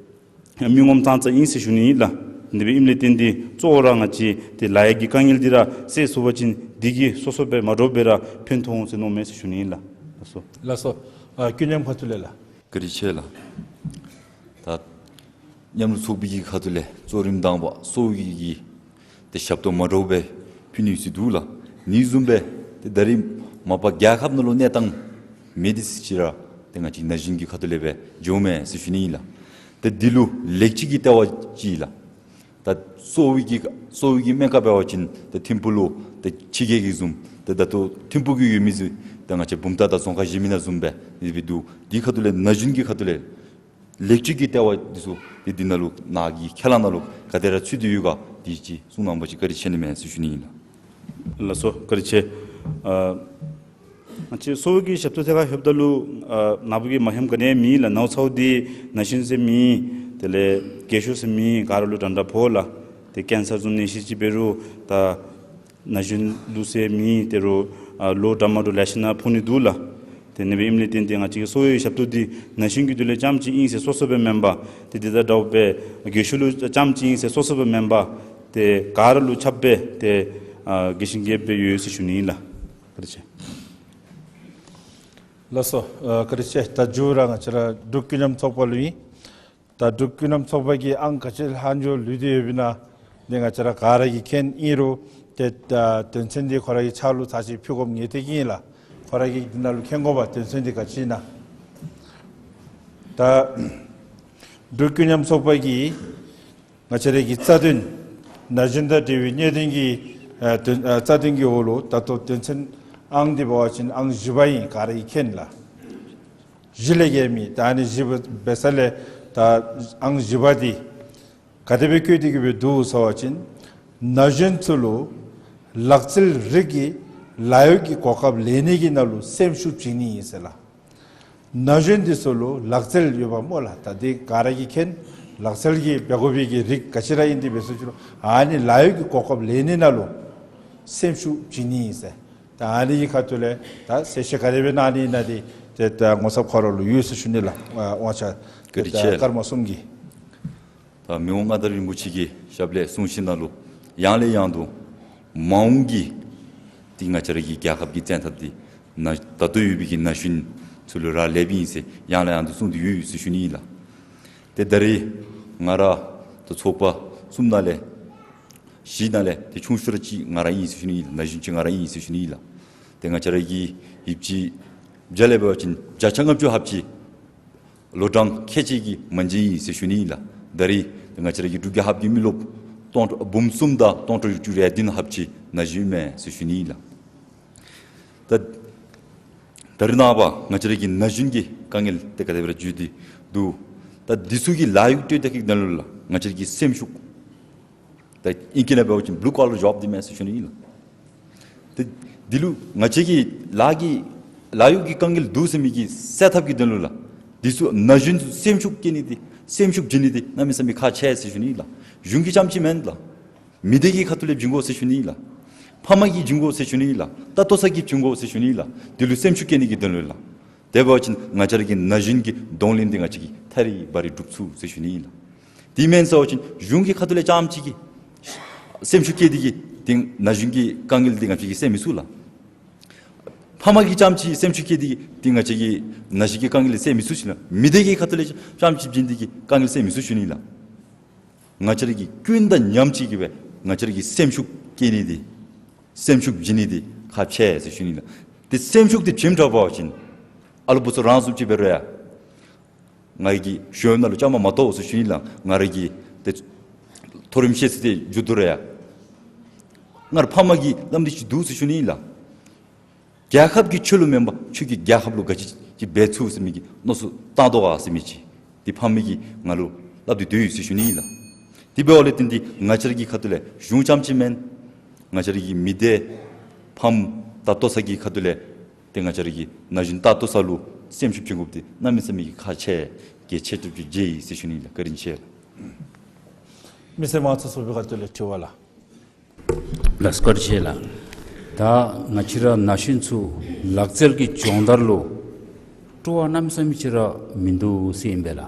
མི་ངོམ་ཙང་ཙ་ཨིན་ཟེར་ཞུ་ནི་ཨིན་ལགས། དེ་སྦེ་ཨིནམ་ལས་བརྟེན་ཏེ་གཙོ་བོ་ར་ང་བཅས་ཏེ་ལཱ་གཡོག་གི་དཀའ་ངལ་འདི་ར་སེལ་ཚུགས་པ་ཅིན་འདི་གིས་སོ་སོ་སྦེ་མ་འདྲཝ་སྦེ་ར་ཕན་ཐོགས་འོང་ཟེར་མནོཝ་མས་ཟེར་ཞུ་ནི་ཨིན་ལགས། ལགས་སོ། ལགས་སོ། ཨ་ཀུན་མཉམ་ཁ་ཐུག་ལས་ལགས། བཀའ་དྲིན་ཆེ་ལགས། ད་མཉམ་རུབ་ཚོགས་པའི་གི་ཁ་ཐུག་ལས་གཙོ་རིམ་དང་པ་གསོ་བའི་གི་ཏེ་ཞབས་ཏོག་མ་འདྲཝ་སྦེ་ཕུལ་ནི་ཡོད་ཟེར་འདུག་ལགས། ཨ་ནི་བཟུམ་སྦེ་ཏེ་ད་རིས་མ་པ་རྒྱལ་ཁབ་ནང་ལུ་གནས་སྟངས་མེད་དེ་ཟེར་ཅི་ར་ཏེ་ང་བཅས་ན་གཞོན་གྱི་ཁ་ཐུག་ལས་སྦེ་འགྱོཝ་མས་ཟེར་ཞུ་ནི་ཨིན་ལགས། ཏེ་འདི་ལུ་ལེགས་བཅོས་ཀྱི་ལྟེ་བ་ཅིག་ལགས། ད་གསོ་བའི་གི་གསོ་བའི་གི་སྨན་ཁང་འབད་བ་ཅིན་ཏེ་ཐིམ་ཕུ་ལུ་ཏེ་ཕྱི་རྒྱལ་གྱི་བཟུམ་ཏེ་ད་ལྟོ་ཐིམ་ཕུ་གི་ཡོད་མི་ཚུ་ཏེ་ང་བཅས་བུམ་ཐང་དང་རྫོང་ཁག་གཞན་མི་ནང་བཟུམ་སྦེ་ཨ་ནི་སྦེ་འདུག། འདི་ཁ་ཐུག་ལས་ན་གཞོན་གྱི་ཁ་ཐུག་ལས་ལེགས་བཅོས་ཀྱི་ལྟེ་བ་འདི་ཚུ་ཏེ་འདི་ནང་ལུ་ནཱ་གི་ཁས་བླངས་ནང་ལུ་ག་དེ་ར་ཚུད་དེ་ཡོད་ག་འདི་ཅིག་གསུང་གནང་བ་ཅིན་བཀའ་དྲིན་ཆེ་ནི་མས་ཟེར་ཞུ་ནི་ཨིན་ལགས། ལགས་སོ། བཀའ་དྲིན་ཆེ། ཨ་ང་བཅས་གསོ་བའི་གི་ཞབས་ཏོག་ཐད་ཁར་ལྷོདཔ་ད་ལུ་ཨ་ནཱ་བུ་གི་མ་ཧེམ་ག་ནི་ཡང་མེད་ལགས། ནཝ་ཚཝ་འདི་ན་གཞོན་ཟེར་མེད། དེ་ལས་རྒས་ཤོས་ཟེར་མེད། ག་ར་ལུ་འདྲ་འདྲ་ཕོག་ལགས། ཏེ་ཀེན་སར་བཟུམ་ནད་གཞི་ཅིག་འབད་རུང་ད་ན་གཞོན་ལུ་ཟེར་མེད། དེ་རུང་ཨ་ལོ་འདྲ་མ་འདྲཝ་ལེ་ཤ་ནང་ཕོག་ནི་འདུག་ལགས། ཏེ་ཨ་ནི་སྦེ་ཨིནམ་ལས་བརྟེན་ཏེ་ང་བཅས་ཀྱི་གསོ་བའི་ཞབས་ཏོག་འདི་ན་གཞོན་གྱི་དོན་ལས་རྐྱངམ་ཅིག་ཨིན་ཟེར་སོ་སོ་སྦེ་མེན་པར་ཏེ་འདི་དང་འདྲཝ་སྦེ་རྒས་ཤོས་ལུ་རྐྱངམ་ཅིག་ཨིན་ཟེར་སོ་སོ་སྦེ་མེན་པར་ཏེ་ག་ར་ལུ་ཁྱབ་སྦེ་ཏེ་ཨ་རྒྱས་ཤིང་རྒྱསཔ་སྦེ་ཡོད་ཟེར་ཞུ་ནི་ཨིན་ལགས། བཀའ་དྲིན་ཆེ། ལགས་སོ། ཨ་བཀའ་དྲིན་ཆེ། ད་མཇུག་ར་ང་བཅས་ར་འབྲུག་ཀུན་མཉམ་ཚོགས་པ་ལུ་ཨིན། ད་འབྲུག་ཀུན་མཉམ་ཚོགས་པ་གིས་ཨང་ག་ཅི་ལྷག་འགྱོ་ལུས་ཏེ་ཡོདཔ་ཨིན་ན་ འདི་ང་བཅས་ར་ག་ར་གིས་མཁྱེན་ཨིན་རུང་ཏེ་ད་དོན་ཚན་འདི་ཁོ་ར་གི་ཕྱག་ལུ་ཚར་ཅིག་ཕུལ་དགོཔ་ངེས་ཏིག་ཨིན་ལགས། ཁོ་ར་གིས་འདི་ནང་ལུ་མཁྱེན་དགོ་པས་དོན་ཚན་འདི་ག་ཅི་ཨིན་ན། ད་འབྲུག་ཀུན་མཉམ་ཚོགས་པ་གིས་ང་བཅས་ར་གི་རྩ་དོན་ན་གཞོན་དང་འབྲེལ་བའི་གནད་དོན་གྱི་ཨ་དོན་ཨ་རྩ་དོན་གྱི་འོག་ལུ་ད་ལྟོ་དོན་ཚན་ཨང་འདི་འབད་བ་ཅིན་ཨང་བཞི་པ་ཨིན། ག་ར་གིས་མཁྱེན་ལགས། བཞི་ལས་བརྒལ་མེད། ད་ཨ་ནི་བཞི་པ་འབད་ས་ལས་ད་ཨང་བཞི་པ་འདི་ག་དེ་སྦེ་བཀོད་དེ་གི་སྦེ་འདུག་ཟེར་བ་ཅིན་ན་གཞོན་ཚུ་ལུ་ལག་རྩལ་རིགས་ཀྱི་ལཱ་གཡོག་གི་གོ་སྐབས་ལེན་ནི་གི་ནང་ལུ་སེམས་ཤུགས་བྱིན་ནི་ཨིན་ཟེར་ལགས། ན་གཞོན་འདི་ཚུ་ལུ་ལག་རྩལ་ཡོདཔ་སྨོ་ལགས། ད་འདི་ག་ར་གིས་མཁྱེན། ལག་རྩལ་གྱི་འབད་དགོ་པའི་གི་རིགས་ག་ཅི་ར་ཨིན་ཏེ་འབད་ཟེར་ཞུ་རུང་ཨ་ནི་ལཱ་གཡོག་གི་གོ་སྐབས་ལེན་ནི་ནང་ལུ་སེམས་ཤུགས་བྱིན་ནི་ཨིན་ཟེར། ད་ཨ་ནི་གི་ཁ་ཐུག་ལས་ད་གསལ་བཤད་ག་དེ་སྦེ་གནང་ནི་ཨིན་ན་འདི་ཏེ་ད་ངོ་ཚབ་ཁོ་ར་ལུ་ཡོད་ཟེར་ཞུ་ནི་ལགས། ཨ་དབང་ཆ་བཀའ་དྲིན་ཆེ། ཀརྨ་གསུམ་གྱིས། ད་མི་དབང་མངའ་བདག་རིན་པོ་ཆེ་གི་ཞབས་ལས་གསུང་བཤད་ནང་ལུ་ཡང་ལས་ཡང་དུ་མ་འོངས་ཀྱི་ཏེ་ང་བཅས་ར་གི་རྒྱལ་ཁབ་ཀྱི་བཙན་ཐབས་འདི་ན་ད་ལྟོ་ཡོད་པའི་གི་ན་གཞོན་ཚུ་ལུ་རག་ལསཔ་ཨིན་ཟེར་ཡང་ལས་ཡང་དུ་གསུངས་ཏེ་ཡོད་ཟེར་ཞུ་ནི་ཨིན་ལགས། ཏེ་ད་རེས་ང་ར་ད་ཚོགས་པ་གསུམ་ནང་ལས་བཞི་ནང་ལས་ཏེ་ཆུང་ཤོས་ར་གཅིག་ང་ར་ཨིན་ཟེར་ཞུ་ནི་ཨིན་ལགས། ན་གཞོན་གཅིག་ང་ར་ཨིན་ཟེར་ཞུ་ནི་ཨིན་ལགས། ཏེ་ང་བཅས་ར་གི་ཡིབ་ཅི་བརྒྱ་ལས་འབད་བ་ཅིན་བརྒྱ་ཆ་ལྔ་བཅུ་ལྷགཔ་ཅིག་ལོ་གྲངས་ཁལ་གཅིག་གི་མན་ཇེ་ཨིན་ཟེར་ཞུ་ནི་ཨིན་ལགས། ད་རེས་ང་བཅས་ར་གི་འབྲུག་རྒྱལ་ཁབ་ཀྱི་མི་རློབས་སྟོང་ཕྲག་འབུམ་གསུམ་དང་སྟོང་ཕྲག་དྲུག་ཅུ་རེ་བདུན་ལྷགཔ་ཅིག་ན་གཞོན་མས་ཟེར་ཞུ་ནི་ཨིན་ལགས། ད་ད་རེས་ནངས་པ་ང་བཅས་ར་གི་ན་གཞོན་གྱི་དཀའ་ངལ་དེ་ག་དེ་སྦེ་ར་བརྗོད་དེ་འདུག། ད་འདི་ཚུ་གི་ལཱ་གཡོག་སྤྲོད་ད་གི་དོན་ལུ་ལགས་ང་བཅས་ར་གི་སེམས་ཤུགས་ད་ཨིང་སྐད་ནང་འབད་བ་ཅིན་blue collar job འདི་མས་ཟེར་ཞུ་ནི་ཨིན་ལགས། ཏེ་འདི་ལུ་ང་བཅས་ཀྱི་ལཱ་གི་ལཱ་གཡོག་གི་དཀའ་ངལ་འདུག་ཟེར་མི་གི་སེལ་ཐབས་ཀྱི་དོན་ལུ་ལགས། འདི་ཚུ་ན་གཞོན་ཚུ་སེམས་ཤུགས་བསྐྱེད་ནི་འདི་སེམས་ཤུགས་བྱིན་ནི་འདི་གནམ་མེད་ས་མེད་ཁག་ཆེ་ཟེར་ཞུ་ནི་ལགས། གཞུང་གིས་རྐྱངམ་ཅིག་མེན་ལགས། མི་སྡེ་གི་ཁ་ཐུག་ལས་བྱིན་དགོ་ཟེར་ཞུ་ནི་ལགས། ཕམ་གིས་བྱིན་དགོ་ཟེར་ཞུ་ནི་ལགས། ད་ལྟོ་ཚང་གིས་བྱིན་དགོ་ཟེར་ཞུ་ནི་ལགས། འདི་ལུ་སེམས་ཤུགས་བསྐྱེད་ནི་གི་དོན་ལུ་ལགས། དེ་འབད་བ་ཅིན་ང་བཅས་ར་གི་ན་གཞོན་གྱི་གདོང་ལེན་འདི་ང་བཅས་ཀྱིས་ཐད་རི་བ་རི་སྒྲུབ་ཚུགས་ཟེར་ཞུ་ནི་ཨིན་ལགས། དེ་མེན་ཟེར་བ་ཅིན་གཞུང་གི་ཁ་ཐུག་ལས་རྐྱངམ་ཅིག་གིས་སེམས་ཤུགས་བསྐྱེད་དེ་གིས་ཏེ་ན་གཞོན་གྱི་དཀའ་ངལ་འདི་ང་བཅས་ཀྱིས་སེལ་མི་ཚུགས་ལགས། ཕམ་གིས་རྐྱངམ་ཅིག་སེམས་ཤུགས་བསྐྱེད་དེ་གིས་ཏེ་ང་བཅས་ཀྱི་ན་གཞོན་གྱི་དཀའ་ངལ་འདི་སེལ་མི་ཚུགས་ཞུ་ནི་ལགས། མི་སྡེ་གི་ཁ་ཐུག་ལས་རྐྱངམ་ཅིག་བྱིན་ཏེ་གིས་དཀའ་ངལ་སེལ་མི་ཚུགས་ཞུ་ནི་ལགས། ང་བཅས་ར་གིས་ཀུན་དང་མཉམ་གཅིག་གིས་སྦེ་ང་བཅས་ར་གི་སེམས་ཤུགས་བསྐྱེད་ནི་འདི་སེམས་ཤུགས་བྱིན་ནི་འདི་ཁག་ཆེ་ཟེར་ཞུ་ནི་ལགས། ཏེ་སེམས་ཤུགས་འདི་བྱིནམ་འདྲ་བ་ཅིན་ཨ་ལུ་བུ་ཚུ་རང་བཟུམ་ཅིག་འབད་རུང་ཡང་ང་གིས་གཞུང་ནང་ལུ་བཅའ་མར་མ་གཏོགས་ཟེར་ཞུ་ནི་ལགས། ང་ར་གིས་ཏེ་མཐོ་རིམ་ཤེས་ཚད་དེ་མཇུག་བསྡུ་རུང་ཡང་ང་ར་ཕམ་གི་ལམ་འདི་ཅིག་འདུག་ཟེར་ཞུ་ནི་ལགས། རྒྱལ་ཁབ་ཀྱི་ཆེད་ལུ་མེན་པར་ཁྱོད་ཀྱིས་རྒྱལ་ཁབ་ལུ་ག་ཅི་ཅིག་འབད་ཚུགས་ཟེར་མི་གི་མནོ་བསམ་བཏང་དོ་ག་ཟེར་མི་ཅིག་འདི་ཕམ་གིས་ང་ལུ་སླབ་སྟེ་སྡོད་ཡི་ཟེར་ཞུ་ནི་ཨིན་ལགས། དེ་འབདཝ་ལས་བརྟེན་ཏེ་ང་བཅས་ར་གི་ཁ་ཐུག་ལས་གཞུང་རྐྱངམ་ཅིག་མེན། ང་བཅས་ར་གི་མི་སྡེ་ཕམ་ད་ལྟོ་ཚང་གི་ཁ་ཐུག་ལས་ཏེ་ང་བཅས་ར་གི་ན་གཞོན་ད་ལྟོ་ཚང་ལུ་སེམས་ཤུགས་བྱིན་དགོཔ་འདི་གནམ་མེད་ས་མེད་ཀྱི་ཁག་ཆེ་གལ་ཆེ་སྟོབས་ཅིག་མཇལ་ཡི་ཟེར་ཞུ་ནི་ཨིན་ལགས། བཀའ་དྲིན་ཆེ་ལགས། མི་སེར་མང་ཚོགས་ཚོགས་པའི་ཁ་ཐུག་ལས་དྲི་བ་ལགས། ལགས་སོ་བཀའ་དྲིན་ཆེ་ལགས། ད་ང་བཅས་ར་ན་གཞོན་ཚུ་ལག་རྩལ་གྱི་སྦྱོང་བརྡར་ལུ་སྤྲོ་བ་གནམ་མེད་ས་མེད་ཅིག་ར་མིན་འདུག་ཟེར་ཨིན་པས་ལགས།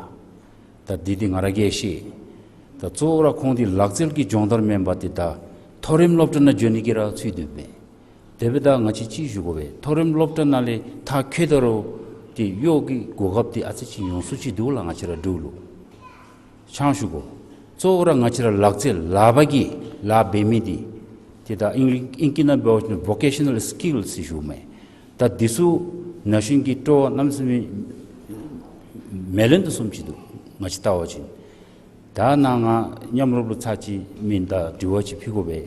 ད་འདི་འདི་ང་ར་གིས་ཤེས། ད་གཙོ་བོ་ར་ཁོང་འདི་ལག་རྩལ་གྱི་སྦྱོང་བརྡར་མེན་པར་འདི་ད་མཐོ་རིམ་སློབ་གྲྭ་ནང་འགྱོ་ནི་གི་ར་ཚུད་དེ་འབད། དེ་འབདཝ་ད་ང་བཅས་ཅིག་ཞུ་དགོ་པས། མཐོ་རིམ་སློབ་གྲྭ་ནང་ལས་མཐར་འཁྱོལ་ད་རུང་ཏེ་གཡོག་གི་གོ་སྐབས་འདི་ཨ་ཙི་ཅིག་ཡོང་ས་ཅིག་འདུག་ལགས། ང་བཅས་ར་འབྲུག་ལུ་ཆ་མཉམ་ཞུ་དགོ། གཙོ་བོ་ར་ང་བཅས་ར་ལག་རྩལ་ལག་པ་གི་ལཱ་འབད་མི་འདི་ཏེ་ད་ཨིང་ཨིང་སྐད་ནང་འབད་བ་ཅིན་བོ་ཀེ་ཤ་ནཱལ་སི་ཀིལ་ཟེར་ཞུཝ་མས། ད་འདི་ཚུ་ན་གཞོན་གྱི་སྤྲོ་བ་གནམ་མེད་ས་མེད་མེད་ལོང་དོ་བཟུམ་ཅིག་འདུག། ང་བཅས་བལྟ་བ་ཅིན། ད་ནཱ་ང་མཉམ་རོགས་ལུ་ཚར་ཅིག་མི་ད་དྲི་བ་ཅིག་ཕུལ་དགོ་པས།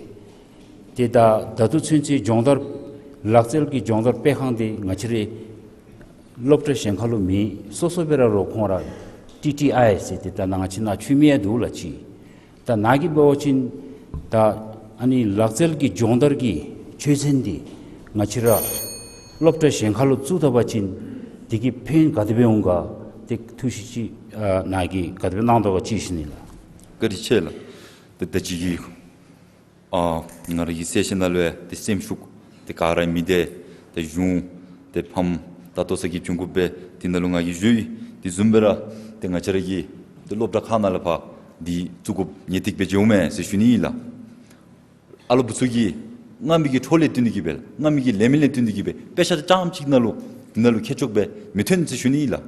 ཏེ་ད་ད་ལྟོ་ཚུན་ཚོད་སྦྱོང་བརྡར་ལག་རྩལ་གྱི་སྦྱོང་བརྡར་སྤེལ་ཁང་འདི་ང་བཅས་རའི་སློབ་གྲྭ་གཞན་ཁ་ལུ་མེད། སོ་སོ་སྦེ་ར་རོགས་ཁོང་ར་ཊི་ཊི་ཨའི་ཟེར་ཏེ་ད་ནཱ་ང་བཅས་ནཱ་ཆུ་མིག་ཡང་འདུག་ལགས་ཅིག། ད་ནཱ་གིས་འབད་བ་ཅིན་ད་ཨ་ནི་ལག་རྩལ་གྱི་སྦྱོང་བརྡར་གྱི་ཆོས་ཚན་འདི་ང་བཅས་ར་སློབ་གྲྭ་གཞན་ཁ་ལུ་བཙུགས་ད་པ་ཅིན་འདི་གིས་ཕན་ག་དེ་སྦེ་འོང་ག། ཏེ་ཐུགས་བཞེད་ཅིག་ཨ་ནཱ་གིས་ག་དེ་སྦེ་གནང་དོ་ག་ཅིག་ཞུ་ནི་ལགས། བཀའ་དྲིན་ཆེ་ལགས། ཏེ་ད་ཅི་གི་ཨ་ང་ར་གི་གསལ་བཤད་ནང་ལུ་ཡང་ཏེ་སེམས་ཤུགས་ཏེ་ག་ར་མི་སྡེ་ཏེ་གཞུང་ཏེ་ཕམ་ད་ལྟོ་ཚང་གིས་བྱུང་དགོ་པས། དེ་ནང་ལུ་ང་གིས་ཞུ་ཡི། དེ་བཟུམ་སྦེ་ར་ཏེ་ང་བཅས་ར་གི་ཏེ་སློབ་གྲྭ་ཁག་ནང་ལས་ཕར་འདི་བཙུགས་དགོཔ་ངེས་ཏིག་སྦེ་མཇལཝ་མས་ཟེར་ཞུ་ནི་ཨིན་ལགས། ཨ་ལུ་བུ་ཚུ་གིས་སྔ་མི་གི་འཕྲོ་ལས་བརྟེན་ཏེ་གིས་སྦེ་སྔ་མི་གི་ལས་མི་ལས་བརྟེན་ཏེ་གིས་སྦེ་དཔེ་ཆ་རྐྱངམ་ཅིག་ནང་ལུ་འདི་ནང་ལུ་ཁྱད་ཆོས་སྦེ་མི་ཐོན་ཟེར་ཞུ་ནི་ཨིན་ལགས།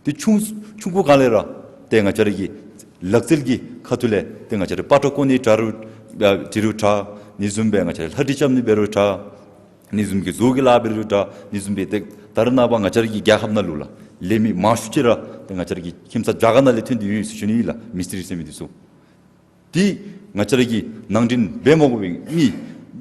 ཏེ་ཆུང་ཆུང་ཀུ་སྒང་ལས་ར་ཏེ་ང་བཅས་ར་གི་ལག་རྩལ་གྱི་ཁ་ཐུག་ལས་ཏེ་ང་བཅས་ར་པ་ཏྲ་ཀོ་ནི་དྲ་རུ་ ཨ་འབྲི་རུང་འདྲ། ཨ་ནི་བཟུམ་སྦེ་ང་བཅས་ལྷ་བྲིས་རྐྱབ་ནི་འབད་རུང་འདྲ། ཨ་ནི་བཟུམ་གྱི་བཟོ་གི་ལཱ་འབད་རུང་འདྲ། ཨ་ནི་བཟུམ་སྦེ་ཏེ་ད་རེས་ནངས་པ་ང་བཅས་ར་གི་རྒྱལ་ཁབ་ནང་ལུ་ལགས་ལས་མི་མང་ཤོས་ཅིག་ར་ཏེ་ང་བཅས་ར་གི་ཁྱིམ་ཚང་རྒྱ་གར་ནང་ལས་ཐོན་ཏེ་ཡོད་ཟེར་ཞུ་ནི་ཨིན་ལགས། མི་སི་ཏྲི་ཟེར་མི་འདི་ཚུ། ཏེ་ང་བཅས་ར་གིས་ནང་འདྲེན་འབད་མ་དགོ་པའི་མི་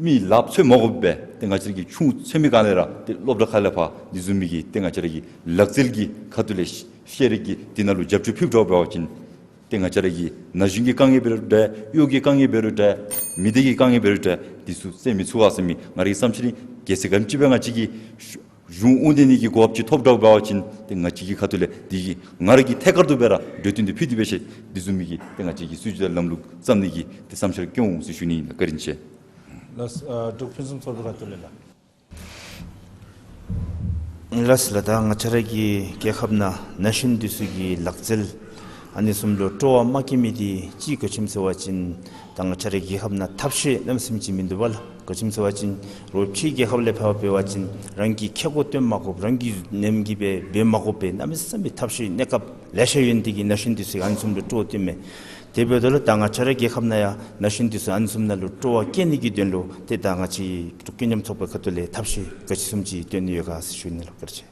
མི་ལགཔ་འཚོལ་མ་དགོ་པར་ཏེ་ང་བཅས་ར་གི་ཆུང་ཚོད་མི་སྒང་ལས་ར་ཏེ་སློབ་གྲྭ་ཁ་ལས་ཕར་འདི་བཟུམ་མའི་གི་ཏེ་ང་བཅས་ར་གི་ལག་རྩལ་གྱི་ཁ་ཐུག་ལས་ཤེས་རིག་གི་འདི་ནང་ལུ་རྒྱབ་སྐྱོར་ཕུལ་དོ་བཟུམ་འབད་བ་ཅིན་ཏེ་ང་བཅས་ར་གི་ན་གཞོན་གྱི་དཀའ་ངལ་འབད་རུང་འདྲ། གཡོག་གི་དཀའ་ངལ་འབད་རུང་འདྲ། མི་སྡེ་གི་དཀའ་ངལ་འབད་རུང་འདྲ། འདི་ཚུ་སེལ་མི་ཚུགས་ག་ཟེར་མི་ང་རའི་བསམ་འཆར་ཨིན། གལ་སྲིད་ག་ཅི་འབད་ང་བཅས་ཀྱིས་གཞུང་དབང་འདི་ནི་གི་གོ་སྐབས་ཅིག་ཐོབ་དོ་བཟུམ་འབད་བ་ཅིན་ཏེ་ང་བཅས་ཀྱི་ཁ་ཐུག་ལས་འདི་གིས་ང་ར་གིས་ཐད་ཀར་དུ་སྦེ་ར་གྲོས་བསྟུན་འདི་ཕུལ་ཏེ་འབད་ཤེས་འདི་བཟུམ་མའི་གི་ཏེ་ང་བཅས་ཀྱི་སྲིད་བྱུས་དང་ལམ་ལུགས་བརྩམ་ནི་གི་ཏེ་བསམ་འཆར་བསྐྱོན་འོང་ཟེར་ཞུ་ནི་ཨིན་ལགས། བཀའ་དྲིན་ཆེ། ལགས་སོ། ཨ་འབྲུག་ཕུན་སུམ་ཚོགས་པའི་ཁ་ཐུག་ལས་ལགས། ལགས་སོ་ལགས། ད་ང་བཅས་ར་གི་རྒྱལ་ཁབ་ནང་ན་གཞོན་འདི་ཚུ་གི་ལག་རྩལ་ཨ་ནི་བཟུམ་ལུ་སྤྲོ་བ་མ་སྐྱེ་མི་འདི་ཅིག་ག་ཅི་སྨོ་ཟེར་བ་ཅིན་ད་ང་བཅས་ར་རྒྱལ་ཁབ་ནང་ཐབས་ཤེས་གནམ་མེད་ས་མེད་ཅིག་མིན་འདུག་པ་ལགས། ག་ཅི་སྨོ་ཟེར་བ་ཅིན་རོགས་ཕྱི་རྒྱལ་ཁབ་ལས་ཕར་འབད་བ་ཅིན་རང་གིས་ཁེ་ཀོ་སྟོན་མ་དགོཔ་རང་གིས་ནེམ་གིས་འབད་འབད་མ་དགོཔ་སྦེ་གནམ་མེད་ས་མེད་ཐབས་ཤེས་གནས་སྐབས་ལེ་ཤ་ཡོད་ནི་འདི་གིས་ན་གཞོན་འདི་ཚུ་ཨ་ནི་བཟུམ་ལུ་སྤྲོ་བ་སྟོནམ་མས། དེ་འབདཝ་ད་ལུ་ད་ང་བཅས་ར་རྒྱལ་ཁབ་ནང་ཡང་ན་གཞོན་འདི་ཚུ་ཨ་ནི་བཟུམ་ནང་ལུ་སྤྲོ་བ་བསྐྱེད་ནི་གི་དོན་ལུ་ཏེ་ད་ང་བཅས་འབྲུག་ཀུན་མཉམ་ཚོགས་པའི་ཁ་ཐུག་ལས་ཐབས་ཤེས་ག་ཅི་བཟུམ་ཅིག་སྟོན་ནི་ཡོད་ག་ཟེར་ཞུ་ནི་ལགས། བཀའ་དྲིན་ཆེ།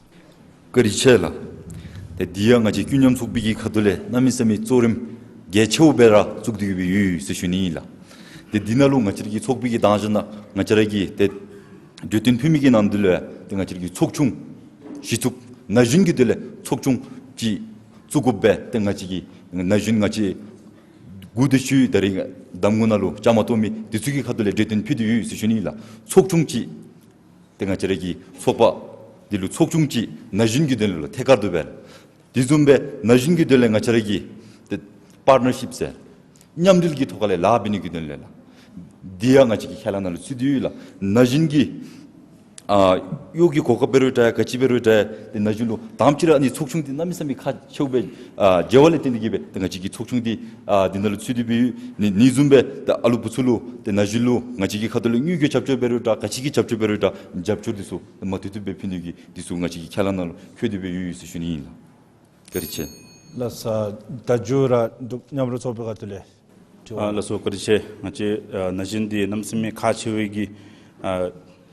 བཀའ་དྲིན་ཆེ་ལགས། ཏེ་འདི་ཡང་ང་བཅས་ཀུན་མཉམ་ཚོགས་པའི་གི་ཁ་ཐུག་ལས་གནམ་མེད་ས་མེད་གཙོ་རིམ་གལ་ཆེཝ་སྦེ་ར་བཙུགས་ཏེ་གི་སྦེ་ཡོད་ཟེར་ཞུ་ནི་ཨིན་ལགས། ཏེ་འདི་ནང་ལུ་ང་བཅས་ར་གི་ཚོགས་པའི་གི་དང་ཞག་ནང་ང་བཅས་ར་གིས་ཏེ་གྲོས་བསྟུན་ཕུལ་མི་གི་ནང་འདི་ལུ་ཡང་ཏེ་ང་བཅས་ར་གི་ཚོགས་ཆུང་གཞི་བཙུགས་ན་གཞོན་གྱི་དོན་ལས་ཚོགས་ཆུང་ཅིག་བཙུགས་དགོ་པས། ཏེ་ང་བཅས་ཀྱི་ན་གཞོན་ང་བཅས་གུ་དེ་ཤུལ་ད་རིས་གདམ་ངོ་ནང་ལུ་བཅའ་མར་གཏོགས་མི་འདི་ཚུ་གི་ཁ་ཐུག་ལས་གྲོས་བསྟུན་ཕུལ་ཏེ་ཡོད་ཟེར་ཞུ་ནི་ཨིན་ལགས། ཚོགས་ཆུང་ཅིག་ཏེ་ང་བཅས་ར་གི་ཚོགས་པ་འདི་ལུ་ཚོགས་ཆུང་ཅིག་ན་གཞོན་གྱི་དོན་ལུ་ཐད་ཀར་དུ་འབད་དེ་བཟུམ་སྦེ་ན་གཞོན་གྱི་དོན་ལས་ང་བཅས་ར་གིས་ཏེ་པར་ཊི་ནར་ཤིབ་ཟེར་མཉམ་འབྲེལ་གྱི་ཐོག་ཁ་ལས་ལཱ་འབད་ནི་གི་དོན་ལས་ལགས། འདི་ཡང་ང་བཅས་ཀྱི་ཁས་བླངས་ནང་ལུ་ཚུད་དེ་ཡོད་ལགས། ན་གཞོན་གྱི་ཨ་གཡོག་གི་གོ་སྐབས་འབད་རུང་འདྲ་ག་ཅི་འབད་རུང་འདྲ་ཏེ་ན་གཞོན་ལུ་དང་པ་ཅིག་ར་ཨ་ནི་ཚོགས་ཆུང་འདི་གནམ་མེད་ས་མེད་ཁག་ཆེཝ་སྦེ་ཨ་མཇལ་བ་ལས་བརྟེན་ཏེ་གི་སྦེ་ཏེ་ང་བཅས་ཀྱི་ཚོགས་ཆུང་འདི་ཨ་འདི་ནང་ལུ་ཚུད་དེ་སྦེ་ཡོད། ཨ་ནི་བཟུམ་སྦེ་ཏེ་ཨ་ལུ་བུ་ཚུ་ལུ་ཏེ་ན་གཞོན་ལུ་ང་བཅས་ཀྱི་ཁ་ཐུག་ལས་དངུལ་གྱི་རྒྱབ་སྐྱོར་འབད་རུང་འདྲ་ག་ཅི་གི་རྒྱབ་སྐྱོར་འབད་རུང་འདྲ་རྒྱབ་སྐྱོར་འདི་ཚུ་མུ་མཐུད་དུ་སྦེ་ཕུལ་ནི་གི་འདི་ཚུ་ང་བཅས་ཀྱི་ཁས་བླངས་ནང་ལུ་བཀོད་དེ་སྦེ་ཡོད་ཟེར་ཞུ་ནི་ཨིན་ལགས། བཀའ་དྲིན་ཆེ། ལགས་སོ། ད་མཇུག་ར་འབྲུག་མཉམ་རུབ་ཚོགས་པའི་ཁ་ཐུག་ལས། ཨ་ལགས་སོ། བཀའ་དྲིན་ཆེ། ང་བཅས་ཨ་ན་གཞོན་འདི་གནམ་མེད་ས་མེད་ཁག་ཆེ་བའི་གི་ཨ་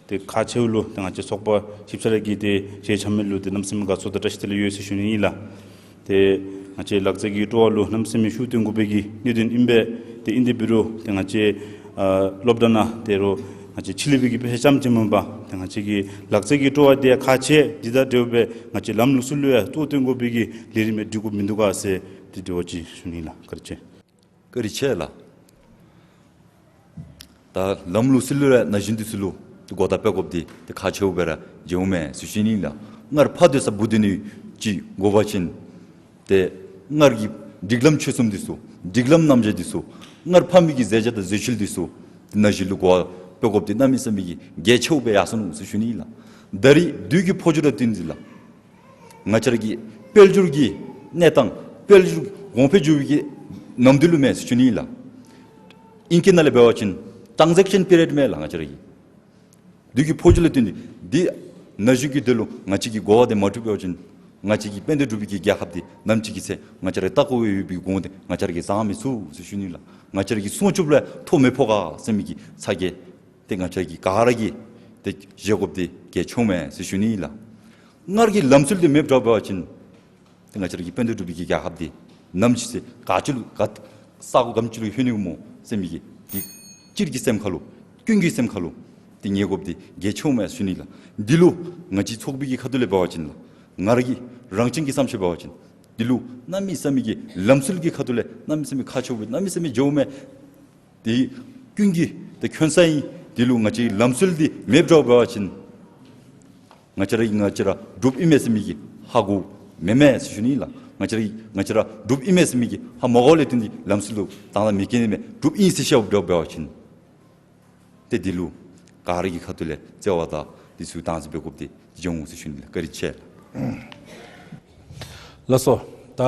ཏེ་ཁག་ཆེཝ་ལུ་ཏེ་ང་བཅས་ཚོགས་པ་ཆིབས་རྒྱ་གིས་ཏེ་ཞལ་འཆམ་མི་ལུ་ཏེ་གནམ་མེད་ས་མེད་དགའ་ཚོར་དང་བཀྲ་ཤིས་བདེ་ལེགས་ཡོད་ཟེར་ཞུ་ནི་ཨིན་ལགས། ཏེ་ང་བཅས་ལག་རྩལ་གྱི་སྤྲོ་བ་ལུ་གནམ་མེད་ས་མེད་ཤུགས་བཏོན་དགོ་པའི་གི་གནད་དོན་ཨིན་པས། ཏེ་ཨིན་ཏེ་འབད་རུང་ཏེ་ང་བཅས་ཨ་སློབ་གྲྭ་ནང་ཏེ་རོགས་ང་བཅས་ཕྱི་གླིང་པའི་གི་དཔེ་ཆ་རྐྱངམ་ཅིག་མེན་པར་ཏེ་ང་བཅས་ཀྱི་ལག་རྩལ་གྱི་སྤྲོ་བ་འདི་ཁག་ཆེ། འདི་དང་འབྲེལ་བའི་ང་བཅས་ལམ་ལུགས་ཚུ་ལུ་ཡང་གཙོ་བོ་བཏོན་དགོ་པའི་གི་ལས་རིམ་སྒྲིག་དགོཔ་མིན་འདུག་ག་ཟེར་ཏེ་དྲི་བ་ཅིག་ཞུ་ནི་ལགས། བཀའ་དྲིན་ཆེ། བཀའ་དྲིན་ཆེ་ལགས། ད་ལམ་ལུགས་ཚུ་ལུ་ར་ན་གཞོན་འདི་ཚུ་ལུ་ཏེ་གོ་བརྡ་སྤྲོད་དགོཔ་འདི་ཏེ་ཁག་ཆེཝ་སྦེ་ར་མཇལཝ་མས་ཟེར་ཞུ་ནི་ཨིན་ལགས། སྔར་ཕར་སྡོད་ས་སྦུག་སྡོད་ནི་ཅིག་དགོ་པ་ཅིན་ཏེ་སྔར་གྱི་སྒྲིག་ལམ་ཆོས་གསུམ་འདི་ཚུ་སྒྲིག་ལམ་རྣམ་གཞག་འདི་ཚུ་སྔར་ཕམ་མི་གི་མཛད་བྱ་དང་མཛད་ཚུལ་འདི་ཚུ་ཏེ་ན་གཞོན་ལུ་གོ་བརྡ་སྤྲོད་དགོཔ་འདི་གནམ་མེད་ས་མེད་ཀྱི་གལ་ཆེཝ་སྦེ་ཡར་སོ་ནུག་ཟེར་ཞུ་ནི་ཨིན་ལགས། ད་རིས་དུས་ཀྱི་འཕོ་འགྱུར་དང་བསྟུན་ཏེ་ལགས། ང་བཅས་ར་གི་དཔལ་འབྱོར་གྱི་གནས་སྟངས་དཔལ་འབྱོར་གོང་འཕེལ་འགྱོ་བའི་གི་ནམ་དུས་ལུ་མས་ཟེར་ཞུ་ནི་ཨིན་ལགས། ཨིང་སྐད་ནང་ལས་འབད་བ་ཅིན་ཊཱནས་ཛེཀ་ཤཱན་པི་རི་ཡཌ་མས་ལགས། ང་བཅས་ར་གི་དུས་ཀྱི་འཕོ་འགྱུར་ལུ་བསྟུན་ཏེ་འདི་ན་གཞོན་གྱི་དོན་ལུ་ང་བཅས་ཀྱིས་གོ་བ་འདི་མ་སྤྲོད་པ་ཅིན་ང་བཅས་ཀྱི་དཔལ་ལྡན་འབྲུག་པའི་གི་རྒྱལ་ཁབ་འདི་ནམ་ཅིག་གི་ཚེ་ང་བཅས་ར་ལྟ་དགོ་པའི་གི་གོང་འདི་ང་བཅས་ར་གིས་བཟང་མི་ཚུགས་ཟེར་ཞུ་ནི་ལགས། ང་བཅས་ར་གི་སྲུང་སྐྱོབ་ལུ་ཐོ་མི་ཕོག་ག་ཟེར་མི་གི་ཚ་གྱང་འདི་ང་བཅས་ར་གིས་ག་ར་གིས་ཏེ་བཞེས་དགོཔ་འདི་གལ་ཆེཝ་མས་ཟེར་ཞུ་ནི་ཨིན་ལགས། སྔར་གྱི་ལམ་སྲོལ་འདི་མེདཔ་འགྱོ་བ་ཅིན་ཏེ་ང་བཅས་ར་གི་དཔལ་ལྡན་འབྲུག་པའི་གི་རྒྱལ་ཁབ་འདི་ནམ་ཅིག་ཚེ་ག་ཅི་ལུ་ག་ས་གོ་ག་ཅི་ལུ་ལྷོད་ནི་སྨོ་ཟེར་མི་གི་ཏེ་སྤྱིར་གྱི་སེམས་ཁ་ལུ་ཀུན་གྱི་སེམས་ཁ་ལུ་ཏེ་ངེས་དགོཔ་འདི་གལ་ཆེཝ་མས་ཟེར་ཞུ་ནི་ལགས། འདི་ལུ་ང་བཅས་ཚོགས་པའི་གི་ཁ་ཐུག་ལས་འབད་བ་ཅིན་ལགས། ང་ར་གི་རང་བཞིན་གྱི་བསམ་ཤེས་འབད་བ་ཅིན་འདི་ལུ་གནམ་མེད་ས་མེད་ཀྱི་ལམ་སྲོལ་གྱི་ཁ་ཐུག་ལས་གནམ་མེད་ས་མེད་ཁག་ཆེཝ་སྦེ་གནམ་མེད་ས་མེད་མཇལཝ་མས། ཏེ་ཀུན་གྱིས་ཏེ་མཁྱེན་ས་ཨིན། འདི་ལུ་ང་བཅས་ལམ་སྲོལ་འདི་མེདཔ་འགྱོ་བ་ཅིན་ང་བཅས་ར་ང་བཅས་ར་འབྲུགཔ་ཨིན་མས་ཟེར་མི་གིས་ཧ་གོཝ་མེན་མས་ཟེར་ཞུ་ནི་ལགས། ང་བཅས་ར་ང་བཅས་ར་འབྲུགཔ་ཨིན་མས་ཟེར་མི་གིས་ཧ་མ་གོཝ་ལས་བརྟེན་ཏེ་ལམ་སྲོལ་ལུ་དང་ལ་མི་སྐྱེ་ནི་མས། འབྲུགཔ་ཨིན་ཟེར་ཤེསཔ་འགྱོ་བ་ཅིན་ཏེ་འདི་ལུ་ག་ར་གི་ཁ་ཐུག་ལས་བརྩེ་བ་དང་འདི་ཚུ་དྭངས་སེ་འབད་དགོཔ་འདི་འབྱུང་འོང་ཟེར་ཞུ་ནི་ལགས། བཀའ་དྲིན་ཆེ། ལགས་སོ། ད་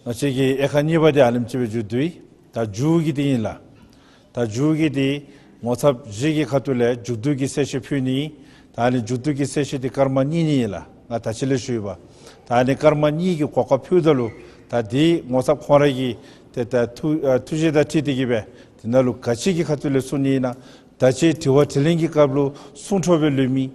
ང་བཅས་ཀྱི་དབྱེ་ཁག་གཉིས་པ་འདི་ཨ་ནེམ་ཅིག་སྦེ་མཇུག་བསྡུ་ཡི། ད་མཇུག་གི་འདི་ཨིན་ལགས། ད་མཇུག་གི་འདི་ངོ་ཚབ་བཞི་གི་ཁ་ཐུག་ལས་མཇུག་བསྡུ་གི་གསལ་བཤད་ཕུལ་ནི། ད་ཨ་ནི་མཇུག་བསྡུ་གི་གསལ་བཤད་འདི་སྐར་མ་གཉིས་གཉིས་ཨིན་ལགས། ང་ད་ཅི་ལས་ཞུ་ཡི་པ། ད་ཨ་ནི་སྐར་མ་གཉིས་ཀྱི་གོ་སྐབས་ཕུལཝ་ད་ལུ་ད་འདི་ངོ་ཚབ་ཁོང་ར་གི་ཏེ་ད་ཐུགས་ཨ་ཐུགས་བཞེད་དང་འཁྲིལ་ཏེ་གི་སྦེ་ དེ་ནང་ལུ་ག་ཅི་གི་ཁ་ཐུག་ལས་གསུང་ནི་ཨིན་ན། ད་ཅི་དྲི་བ་དྲིས་ལན་གྱི་སྐབས་ལུ་གསུང་འཕྲོ་སྦེ་ལུས་མི།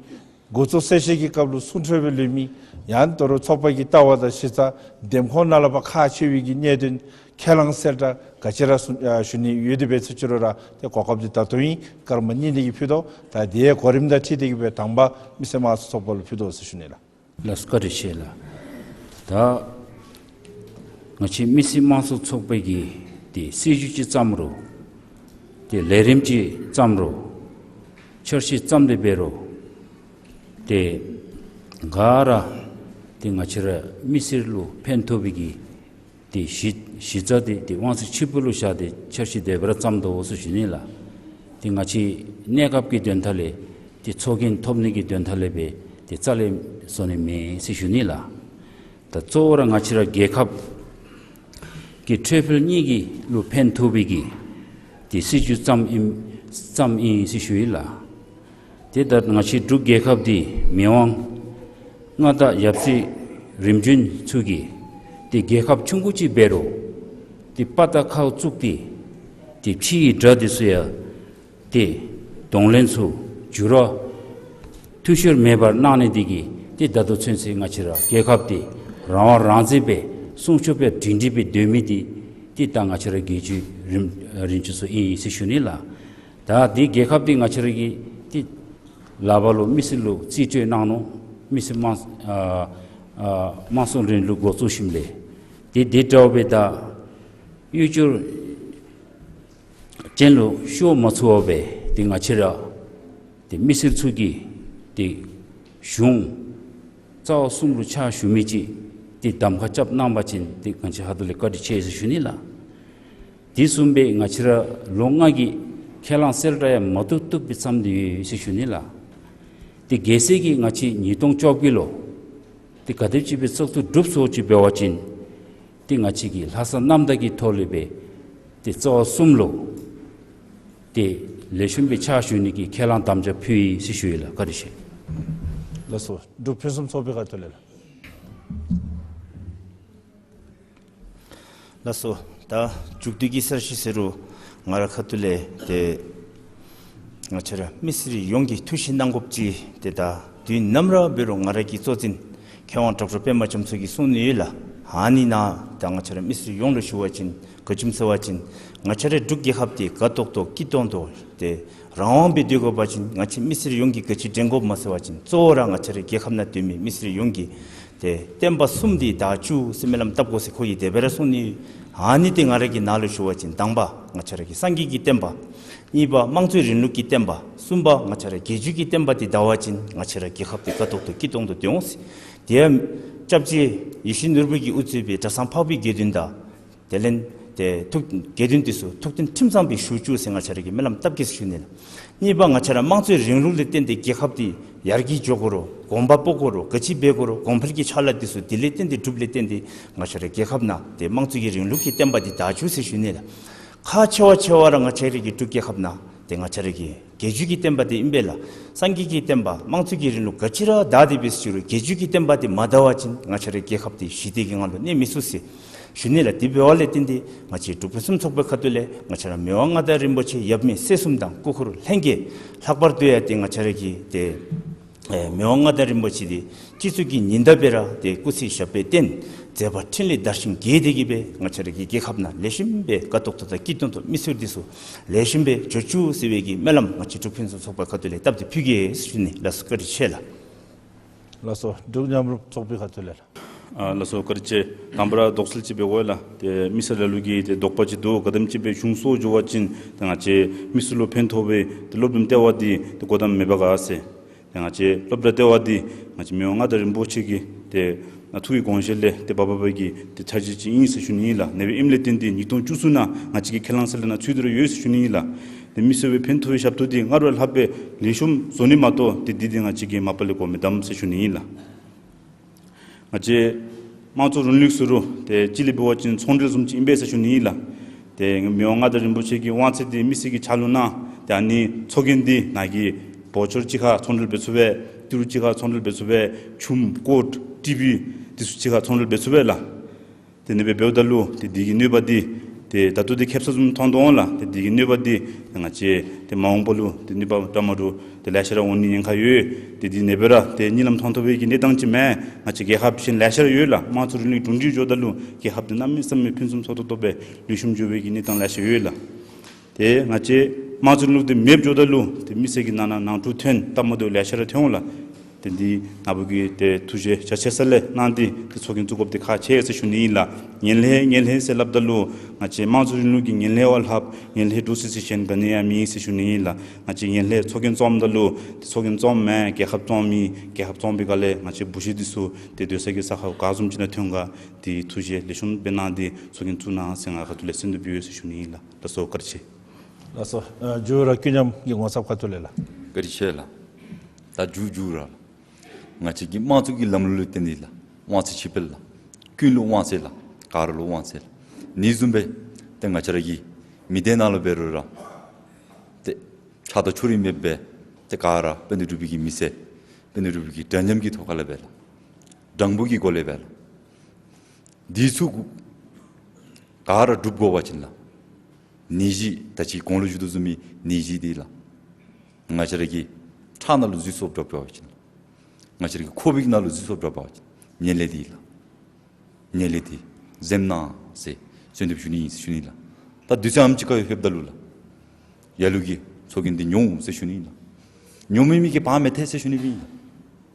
འགོ་གཙོ་གསལ་བཤད་ཀྱི་སྐབས་ལུ་གསུང་འཕྲོ་སྦེ་ལུས་མི། ཡང་ད་རུང་ཚོགས་པ་གི་ལྟ་བ་དང་གཞི་རྩ་འདེམས་ཁོངས་ནང་ལུ་ཕར་ཁག་ཆེ་བའི་གི་གནད་དོན་ཁས་བླངས་གསལ་བསྒྲགས་ག་ཅི་ར་གསུང་ཨ་ཞུ་ནི་ཡོད་དེ་འབད་ཚུགས་ཅི་རུང་ར་ཏེ་གོ་སྐབས་འདི་ད་ལྟོ་ཨིན། སྐར་མ་གཉིས་དེ་གི་ཕུལ་དོ། ད་དེའི་གོ་རིམ་དང་འཁྲིལ་ཏེ་གི་སྦེ་དང་པ་མི་སེར་དམངས་གཙོ་ཚོགས་པ་ལུ་ཕུལ་དོ་ཟེར་ཞུ་ནི་ལགས། ལགས་སོ། བཀའ་དྲིན་ཆེ་ལགས། ད་ང་བཅས་མི་སེར་དམངས་གཙོ་ཚོགས་པའི་གི་ཏེ་སྲིད་བྱུས་ཅིག་བརྩམ་རུང་ཏེ་ལས་རིམ་ཅིག་བརྩམ་རུང་འཆར་གཞི་བརྩམས་ཏེ་འབད་རུང་ཏེ་ག་ར་ཏེ་ང་བཅས་ར་མི་སེར་ལུ་ཕན་ཐོགས་པའི་གི་ཏེ་གཞི་གཞི་རྩ་དེ་ཏེ་དབང་ཚད་ཆེ་པོ་ལུ་བཞག་སྟེ་འཆར་གཞི་དེ་སྦེ་ར་བརྩམས་དོ་ཟེར་ཞུ་ནི་ལགས། ཏེ་ང་བཅས་གནས་སྐབས་ཀྱི་དོན་དག་ལས་ཏེ་ཚོགས་རྒྱན་ཐོབ་ནི་གི་དོན་དག་ལས་སྦེ་ཏེ་རྩ་ལས་བཟོ་ནི་མེད་ཟེར་ཞུ་ནི་ལགས། ད་གཙོ་བོ་ར་ང་བཅས་ར་རྒྱལ་ཁབ་ཀྱི་འཕྲལ་ཕུགས་གཉིས་ཀྱི་ལུ་ཕན་ཐོགས་པའི་གི་ཏེ་སྲིད་བྱུས་བརྩམས་ཨིན་བརྩམས་ཨིན་ཟེར་ཞུ་ཡི་ལགས། ཏེ་ད་ང་བཅས་འབྲུག་རྒྱལ་ཁབ་འདི་མི་དབང་མངའ་བདག་ཡབ་སྲས་རིམ་བྱོན་ཚུ་གིས་ཏེ་རྒྱལ་ཁབ་ཆུང་ཀུ་ཅིག་འབད་རུང་ཏེ་དཔའ་རྟགས་ཁ་བཙུགས་ཏེ་ཏེ་ཕྱི་ཡི་དགྲ་འདི་ཚུ་ཡང་ཏེ་གདོང་ལེན་ཚུ་འགྱུར་བ་འཐུས་ཤོར་མེད་པར་གནང་ནི་འདི་གིས་ཏེ་ད་ལྟོ་ཚུན་ཚོད་ང་བཅས་ར་རྒྱལ་ཁབ་འདི་རང་དབང་རང་བཙན་སྦེ་སྲུང་སྐྱོབ་སྦེ་སྒྲིང་སྒྲི་སྦེ་སྡོད་མི་འདི་ཏེ་ད་ང་བཅས་ར་རྒྱལ་བརྒྱུད་རིམ་རིམ་བྱོན་ཚུ་ཨིན་ཟེར་ཞུ་ནི་ལགས། ད་འདི་རྒྱལ་ཁབ་འདི་ང་བཅས་ར་གིས་ཏེ་ལག་པར་ལུ་མི་སེར་ལུ་རྩིས་སྤྲོད་གནང་ནུག། མི་སེར་དམངས་ཨ་ཨ་དམངས་གཙོ་རིང་ལུགས་འགོ་བཙུགས་ཞིནམ་ལས་ཏེ་དེ་འདྲཝ་སྦེ་ད་གཡོས་སྦྱོར་ཅན་ལུ་ཤོར་མ་ཚུགས་པར་སྦེ་ཏེ་ང་བཅས་ར་ཏེ་མི་སེར་ཚུ་གི་ཏེ་གཞུང་རྩ་བ་གསུམ་ལུ་ཕྱག་ཞུ་མི་ཅིག་ཏེ་གདམ་ཁ་རྐྱབ་གནང་པ་ཅིན་ཏེ་ང་བཅས་ཧ་ཏོ་ལས་བཀའ་དྲིན་ཆེ་ཟེར་ཞུ་ནི་ལགས། དེ་བཟུམ་སྦེ་ང་བཅས་ར་ལོ་ལྔ་གི་ཁས་བླངས་གསལ་བསྒྲགས་ཡང་མ་བཏུབ་བཏུབ་སྦེ་བརྩམས་ཏེ་ཡོད་ཟེར་ཞུ་ནི་ལགས། ཏེ་གལ་སྲིད་ཀྱི་ང་བཅས་ཉིས་སྟོང་བཅོ་བརྒྱད་ལུ་ཏེ་ག་དེམ་ཅིག་སྦེ་བཙག་འཐུ་གྲུབ་སོང་ཅི་འབད་བ་ཅིན་ཏེ་ང་བཅས་ཀྱིས་ལྷག་བསམ་རྣམ་དག་གི་ཐོག་ལས་སྦེ་ཏེ་རྩ་བ་གསུམ་ལུ་ཏེ་ལེགས་ཤོམ་སྦེ་ཕྱག་ཞུ་ནི་གི་ཁས་བླངས་དམ་བཅའ་ཕུལ་ཡི་ཟེར་ཞུ་ཡི་ལགས། བཀའ་དྲིན་ཆེ། ལགས་སོ། འབྲུག་ཕུན་སུམ་ཚོགས་པའི་ཁ་ཐུག་ལས་ལགས། ལགས་སོ། ད་མཇུག་བསྡུ་གི་གསར་ཤོག་ཟེར་རུང་ང་ར་ཁ་ཐུག་ལས་ཏེ་ང་བཅས་ར་མི་སེར་ཡོངས་ཀྱིས་ཐུགས་ཞིབ་གནང་དགོཔ་ཅིག་ཏེ་ད་དུས་ནམ་ར་འབད་རུང་ང་ར་གི་གཙོ་འཛིན་མཁས་དབང་ཌོག་ཊར་པདྨ་རྒྱ་མཚོ་གིས་གསུང་ནི་ཡོད་ལགས། ཨ་ནི་ནང་ད་ང་བཅས་ར་མི་སེར་ཡོངས་ལུ་ཞུ་བ་ཅིན་ག་ཅི་སྨོ་ཟེར་བ་ཅིན་ང་བཅས་རའི་འབྲུག་རྒྱལ་ཁབ་འདི་དགའ་ཏོག་ཏོ་སྐྱིད་ཏོང་ཏོ་ཏེ་རང་དབང་སྦེ་སྡོད་དགོ་པ་ཅིན་ང་བཅས་མི་སེར་ཡོངས་ཀྱིས་ག་ཅི་འདྲེན་དགོཔ་སྨོ་ཟེར་བ་ཅིན་གཙོ་བོ་ར་ང་བཅས་རའི་རྒྱལ་ཁབ་ནང་སྡོད་མི་མི་སེར་ཡོངས་ཀྱིས་ཏེ་བསྟན་པ་གསུམ་འདི་བདག་བཅུ་ཟེར་སྨོན་ལམ་བཏབ་དགོ་ཟེར་ཁོ་གིས་དེ་སྦེ་ར་གསུང་ནི། ཨ་ནི་ཏེ་ང་ར་གི་ནང་ལུ་ཞུ་བ་ཅིན་དང་པ་ང་བཅས་ར་གི་སངས་རྒྱས་ཀྱི་བསྟན་པ། གཉིས་པ་དམངས་གཙོའི་རིང་ལུགས་ཀྱི་བསྟན་པ། གསུམ་པ་ང་བཅས་ར་རྒྱལ་བརྒྱུད་ཀྱི་བསྟན་པ་འདི་དར་བ་ཅིན་ང་བཅས་ར་རྒྱལ་ཁབ་འདི་དགའ་ཏོག་ཏོ་སྐྱིད་ཏོང་ཏོ་སྡོད་འོང་ཟེར། དེ་ཡང་སྐྱབས་རྗེ་ཡིད་བཞིན་ནོར་བུ་གིས་དབུ་གཙོས་པའི་གྲྭ་ཚང་འཕགས་པའི་དགེ་འདུན་དང་དེ་ལས་ཏེ་ཐུགས་དགེ་འདུན་འདི་ཚུ་ཐུགས་མཐུན་ཁྲིམས་གཙང་སྦེ་བཞུགས་བཅུག་ཟེར་ང་བཅས་ར་གིས་སྨོན་ལམ་བཏབ་གེ་ཟེར་ཞུ་ནི་ལགས། གཉིས་པ་ང་བཅས་ར་དམངས་གཙོའི་རིང་ལུགས་ལས་བརྟེན་ཏེ་རྒྱལ་ཁབ་འདི་ཡར་རྒྱས་འགྱོ་དགོ་རུང་གོམ་པ་སྤོ་དགོ་རུང་ག་ཅི་འབད་དགོ་རུང་གོང་འཕེལ་གྱི་ཕྱག་ལཱ་འདི་ཚུ་དེ་ལས་བརྟེན་ཏེ་འགྲུབ་ལས་བརྟེན་ཏེ་ང་བཅས་ར་རྒྱལ་ཁབ་ནང་ཏེ་དམངས་གཙོ་གི་རིང་ལུགས་ཀྱི་བསྟན་པ་འདི་དར་བཅུག་ཟེར་ཞུ་ནི་ལགས། ཁག་ཆེ་བ་ཆེ་བ་ར་ང་བཅས་ར་གི་འབྲུག་རྒྱལ་ཁབ་ནང་ཏེ་ང་བཅས་ར་གི་རྒྱལ་བརྒྱུད་ཀྱི་བསྟན་པ་འདི་ཨིན་པས་ལགས། སངས་རྒྱས་ཀྱི་བསྟན་པ་དམངས་གཙོ་གི་རིང་ལུགས་ག་ཅི་ར་དར་ཏེ་འབད་ཟེར་ཞུ་རུང་རྒྱལ་བརྒྱུད་ཀྱི་བསྟན་པ་འདི་མ་དར་བ་ཅིན་ང་བཅས་ར་རྒྱལ་ཁབ་འདི་ཞི་བདེ་གི་ངང་ལུ་གནས་མི་ཚུགས་ཟེར་ཞུ་ནི་ལགས། དེ་འབདཝ་ལས་བརྟེན་ཏེ་ང་བཅས་འབྲུག་ཕུན་སུམ་ཚོགས་པའི་ཁ་ཐུག་ལས་ང་བཅས་ར་མི་དབང་མངའ་བདག་རིན་པོ་ཆེ་ཡབ་མེས་སྲས་གསུམ་དང་སྐུ་འཁོར་ལྷན་རྒྱས་ལྷག་པར་དུ་ཡང་ཏེ་ང་བཅས་ར་གི་ཏེ་ཨེ་མི་དབང་མངའ་བདག་རིན་པོ་ཆེ་འདི་སྤྱི་གཙུག་གི་ཉི་ཟླ་སྦེ་ར་ཏེ་སྐུ་ཚེ་ཞབས་པད་བརྟན་མཛད་པ་འཕྲིན་ལས་དར་ཞིང་རྒྱས་ཏེ་གི་སྦེ་ང་བཅས་ར་གི་རྒྱལ་ཁབ་ནང་ལེགས་ཤོམ་སྦེ་དགའ་ཏོག་ཏོ་དང་སྐྱིད་ཏོང་ཏོ་མི་སེར་འདི་ཚུ་ལེགས་ཤོམ་སྦེ་འགྱོ་བཅུག་ཟེར་བའི་གི་སྨོན་ལམ་ང་བཅས་འབྲུག་ཕུན་སུམ་ཚོགས་པའི་ཁ་ཐུག་ལས་བཏབ་སྟེ་ཕུལ་གེ་ཟེར་ཞུ་ནི། ལགས་སོ། བཀའ་དྲིན་ཆེ་ལགས། ལགས་སོ། འབྲུག་མཉམ་རུབ་ཚོགས་པའི་ཁ་ཐུག་ལས་ལགས། ཨ་ལགས་སོ། བཀའ་དྲིན་ཆེ། དང་པ་ར་དོགས་སེལ་ཅིག་འབད་དགོ་ལགས། ཏེ་མི་སེར་ལ་ལུ་གིས་ཏེ་དོགས་པ་ཅིག་འདུག། ག་དེམ་ཅིག་སྦེ་གཞུང་སོར་འགྱོ་བ་ཅིན་ཏེ་ང་བཅས་མི་སེར་ལུ་ཕན་ཐོགས་པའི་ཏེ་སློབ་སྟོན་ལྟེ་བ་འདི་ཏེ་སྒོ་བསྡམ་མེད་པ་ག་ཟེར། ཏེ་ང་བཅས་སློབ་གྲྭ་ལྟེ་བ་འདི་ང་བཅས་མི་དབང་མངའ་བདག་རིན་པོ་ཆེ་གི་ཏེ་ཐུགས་ཀྱི་དགོངས་བཞེད་ལས་ཏེ་འབག་འབག་པའི་གི་ཏེ་འཆར་གཞི་ཅིག་ཨིན་ཟེར་ཞུ་ནི་ཨིན་ལགས། ཨ་ནི་སྦེ་ཨིནམ་ལས་བརྟེན་ཏེ་ཉིས་སྟོང་བཅུ་གསུམ་ནང་ང་བཅས་ཀྱི་ཁས་བླངས་གསལ་བསྒྲགས་ནང་ཚུད་དེ་ར་ཡོད་ཟེར་ཞུ་ནི་ཨིན་ལགས། ཏེ་མི་སེར་ལུ་ཕན་ཐོགས་པའི་ཞབས་ཏོག་འདི་སྔར་བས་ལྷག་སྦེ་ལེགས་ཤོམ་བཟོ་ནི་མ་གཏོགས་ཏེ་འདི་འདི་ང་བཅས་ཀྱིས་མ་པ་ལས་འགོ་མི་བདམ་ཟེར་ཞུ་ནི་ཨིན་ལགས། ང་བཅས་དམངས་གཙོ་རིང་ལུགས་ཟེར་རུང་ཏེ་སྤྱི་ལས་འབད་བ་ཅིན་ཚོང་འབྲེལ་བཟུམ་ཅིག་ཨིན་པས་ཟེར་ཞུ་ནི་ཨིན་ལགས། ཏེ་མི་དབང་མངའ་བདག་རིན་པོ་ཆེ་གི་དབང་ཚད་འདི་མི་སེར་གྱི་ཕྱག་ལུ་གནང་། ཏེ་ཨ་ནི་ཚོགས་རྒྱན་འདི་ནཱ་གི་བོ་ཅར་ཅིག་ཁར་ཚོང་འབྲེལ་འབད་ཚུགས་པས། ཏི་རུ་ཅིག་ཁར་ཚོང་འབྲེལ་འབད་ཚུགས་པས། ཆུམ་ཀོཊ་ཊི་བི་འདི་ཚུ་ཅིག་ཁར་ཚོང་འབྲེལ་འབད་ཚུགས་པས་ལགས། ཏེ་ཨ་ནི་སྦེ་འབདཝ་ད་ལུ་ཏེ་འདི་གི་གནོད་པ་འདི་ ཏེ་ད་ལྟོ་འདི་ཁེབ་ས་བཟུམ་མཐོང་དོ་འོང་ལགས། ཏེ་འདི་གི་གནོད་པ་འདི་ང་བཅས་ཏེ་མ་འོངས་པ་ལུ་ཏེ་གནོད་པ་འདྲ་མ་འདྲཝ་ཏེ་ལེ་ཤ་ར་འོང་ནི་ཉེན་ཁ་ཡོད། ཏེ་འདི་ནེ་སྦེ་ར་ཏེ་གཉིད་ལམ་མཐོང་ཐོབ་པའི་གི་གནས་སྟངས་ཅིག་མེན། ང་བཅས་རྒྱལ་ཁབ་གཞན་ལེ་ཤ་ར་ཡོད་ལགས། དམངས་གཙོ་རིང་ལུགས་གྲུབ་འབྲས་འགྱོཝ་ད་ལུ་རྒྱལ་ཁབ་འདི་གནམ་མེད་ས་མེད་ཕུན་སུམ་ཚོགས་ཏོག་ཏོ་སྦེ་ལེགས་ཤོམ་འགྱོ་བའི་གི་གནས་སྟངས་ལེ་ཤ་ཡོད་ལགས། ཏེ་ང་བཅས་དམངས་གཙོ་རིང་ལུགས་འདི་མེདཔ་འགྱོཝ་ད་ལུ་ཏེ་མི་སེར་གྱི་ནང་ན་ནང་འཁྲུག་ཐོན་སྟབས་མ་བདེཝ་ལེ་ཤ་ར་ཐོན་འོང་ལགས། ཏེ་འདི་ནཱ་བུ་གིས་ཏེ་ཐུགས་བཞེད་རྒྱ་ཆེ་ས་ལས་གནང་སྟེ་ཏེ་ཚོགས་རྒྱན་བཙུགས་དགོཔ་འདི་ཁག་ཆེ་ཟེར་ཞུ་ནི་ཨིན་ལགས། ངན་ལྷད་ངན་ལྷད་ཟེར་སླབ་ད་ལུ་ང་བཅས་དམངས་གཙོ་རིང་ལུགས་ཀྱི་ངན་ལྷད་བ་ལྷགཔ་ངན་ལྷད་འདྲོག་སི་སི་གཞན་ག་ནི་ཡང་མེད་ཟེར་ཞུ་ནི་ཨིན་ལགས། ང་བཅས་ངན་ལྷད་ཚོགས་རྒྱན་བཙུགསཔ་ད་ལུ་ཏེ་ཚོགས་རྒྱན་བཙུགསཔ་མེན་རྒྱལ་ཁབ་བཙུགསཔ་ཨིན། རྒྱལ་ཁབ་བཙུགས་པའི་སྒང་ལས་ང་བཅས་བུ་གཞི་འདི་ཚུ་ཏེ་སྡོད་ས་གི་ས་ཁར་ག་བཟུམ་ཅིག་ནང་ཐོན་ག་ཏེ་ཐུགས་བཞེད་ལེགས་ཤོམ་སྦེ་གནང་སྟེ་ཚོགས་རྒྱན་བཙུགས་གནང་ཟེར་ང་ཁ་ཐུག་ལས་གསོལ་འདེབས་ཡོད་ཟེར་ཞུ་ནི་ཨིན་ལགས། ལགས་སོ། བཀའ་དྲིན་ཆེ། ལགས་སོ། མཇུག་ར་ཀུན་མཉམ་གྱི་ངོ་ཚབ་ཁ་ཐུག་ལས་ལགས། བཀའ་དྲིན་ཆེ་ལགས། ད་མཇུག་མཇུག་ར་ལགས། ང་བཅས་ཀྱི་དམངས་གཙོ་གི་ལམ་ལུགས་ལུ་བརྟེན་ཏེ་ལགས། དབང་ཚད་ཕྱེ་འབལ་ལགས། ཀུན་ལུ་དབང་ཚད་ལགས། ག་ར་ལུ་དབང་ཚད་ལགས། ཨ་ནི་བཟུམ་སྦེ་ཏེ་ང་བཅས་ར་གི་མི་སྡེ་ནང་ལུ་འབད་རུང་ར་ཏེ་ཆགས་སྡང་ཕྱོགས་རིས་མེདཔ་སྦེ་ཏེ་ག་ར་དཔལ་ལྡན་འབྲུག་པའི་གི་མི་སེར་དཔལ་ལྡན་འབྲུག་པའི་གི་འདྲ་མཉམ་གྱི་ཐོག་ཁ་ལས་འབད་ལགས། དྲང་པོ་གི་སྒོ་ལས་འབད་ལགས། འདི་ཚུ་གུ་ག་ར་སྒྲུབ་དགོ་པ་ཅིན་ལགས། ནད་གཞི་ད་ཅི་གོང་ལུ་ཞུ་དོ་བཟུམ་མའི་ནད་གཞི་འདི་ལགས། ང་བཅས་ར་གི་ཁྲག་ནང་ལུ་འཛུལ་སོཔ་འདྲཝ་འབད་བ་ཅིན་ལགས། ང་བཅས་ར་གི་ཁོག་པའི་ནང་ལུ་འཛུལ་སོཔ་འདྲཝ་འབད་བ་ཅིན་ངན་ལྷད་འདི་ལགས། ངན་ལྷད་འདི་འཛེམ་གནང་ཟེར་གསོལ་འདེབས་ཞུ་ནི་ཨིན་ཟེར་ཞུ་ནི་ལགས། ད་དུས་ཚོད་ཨ་ནེམ་ཅིག་ཁར་ལྷོདཔ་ད་ལུ་ལགས། ལ་ལུ་གིས་ཚོགས་རྒྱན་འདི་ཉོ་འོང་ཟེར་ཞུ་ནི་ལགས། ཉོ་མི་མི་གིས་བང་མི་ཐལ་ཟེར་ཞུ་ནི་ཨིན་ལགས།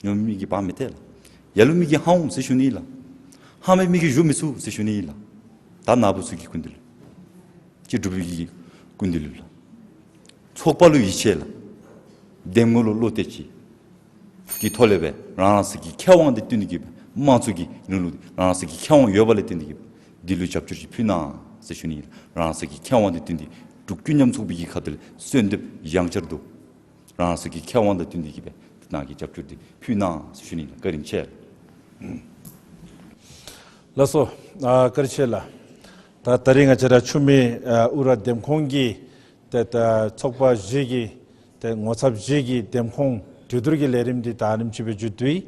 ཉོ་མི་མི་གིས་བང་མི་ཐལ་ལགས། ལ་ལུ་མི་གིས་ཧང་འོང་ཟེར་ཞུ་ནི་ལགས། ཧང་མི་མི་གིས་བཞུ་མི་ཚུགས་ཟེར་ཞུ་ནི་ལགས། ད་ནཱ་བུ་ཚུ་གི་སྐུ་མདུན་ལུ་ཅིག་འབྲུག་པའི་གི་སྐུ་མདུན་ལུ་ལགས། ཚོགས་པ་ལུ་ཡིད་ཆེས་ལགས། འདེམས་ངོ་ལུ་བློ་གཏད་ཅིག་གི་ཐོག་ལས་སྦེ་རང་རང་སོའི་གི་ཁེ་དབང་དང་བསྟུན་ཏེ་གི་སྦེ་དམངས་གཙོ་གི་རིང་ལུགས་རང་རང་སོའི་གི་ཁེ་དབང་ཡོད་པ་ལས་བརྟེན་ཏེ་གི་སྦེ་འདི་ལུ་རྒྱབ་སྐྱོར་ཅིག་ཕུལ་གནང་ཟེར་ཞུ་ནི་ཨིན་ལགས། རང་རང་སོའི་གི་ཁེ་དབང་དང་བསྟུན་ཏེ་འབྲུག་ཀུན་མཉམ་ཚོགས་པའི་གི་ཁ་ཐུག་ལས་གསོལ་འདེབས་ཡང་བསྐྱར་དུ་རང་རང་སོའི་གི་ཁེ་དབང་དང་བསྟུན་ཏེ་གི་སྦེ་ཏེ་ནཱ་གི་རྒྱབ་སྐྱོར་འདི་ཕུལ་གནང་ཟེར་ཞུ་ནི་ཨིན་ལགས། བཀའ་དྲིན་ཆེ། ལགས་སོ། ཨ་བཀའ་དྲིན་ཆེ་ལགས། ད་ད་རིས་ང་བཅས་ར་ཆུ་སྨད་ཨ་ཨུ་ར་འདེམས་ཁོངས་ཀྱི་ཏེ་ད་ཚོགས་པ་བཞི་གི་ཏེ་ངོ་ཚབ་བཞི་གི་འདེམས་ཁོངས་གྲོས་བསྡུར་གྱི་ལས་རིམ་འདི་ད་ཨ་ནེམ་ཅིག་སྦེ་མཇུག་བསྡུ་ཡི།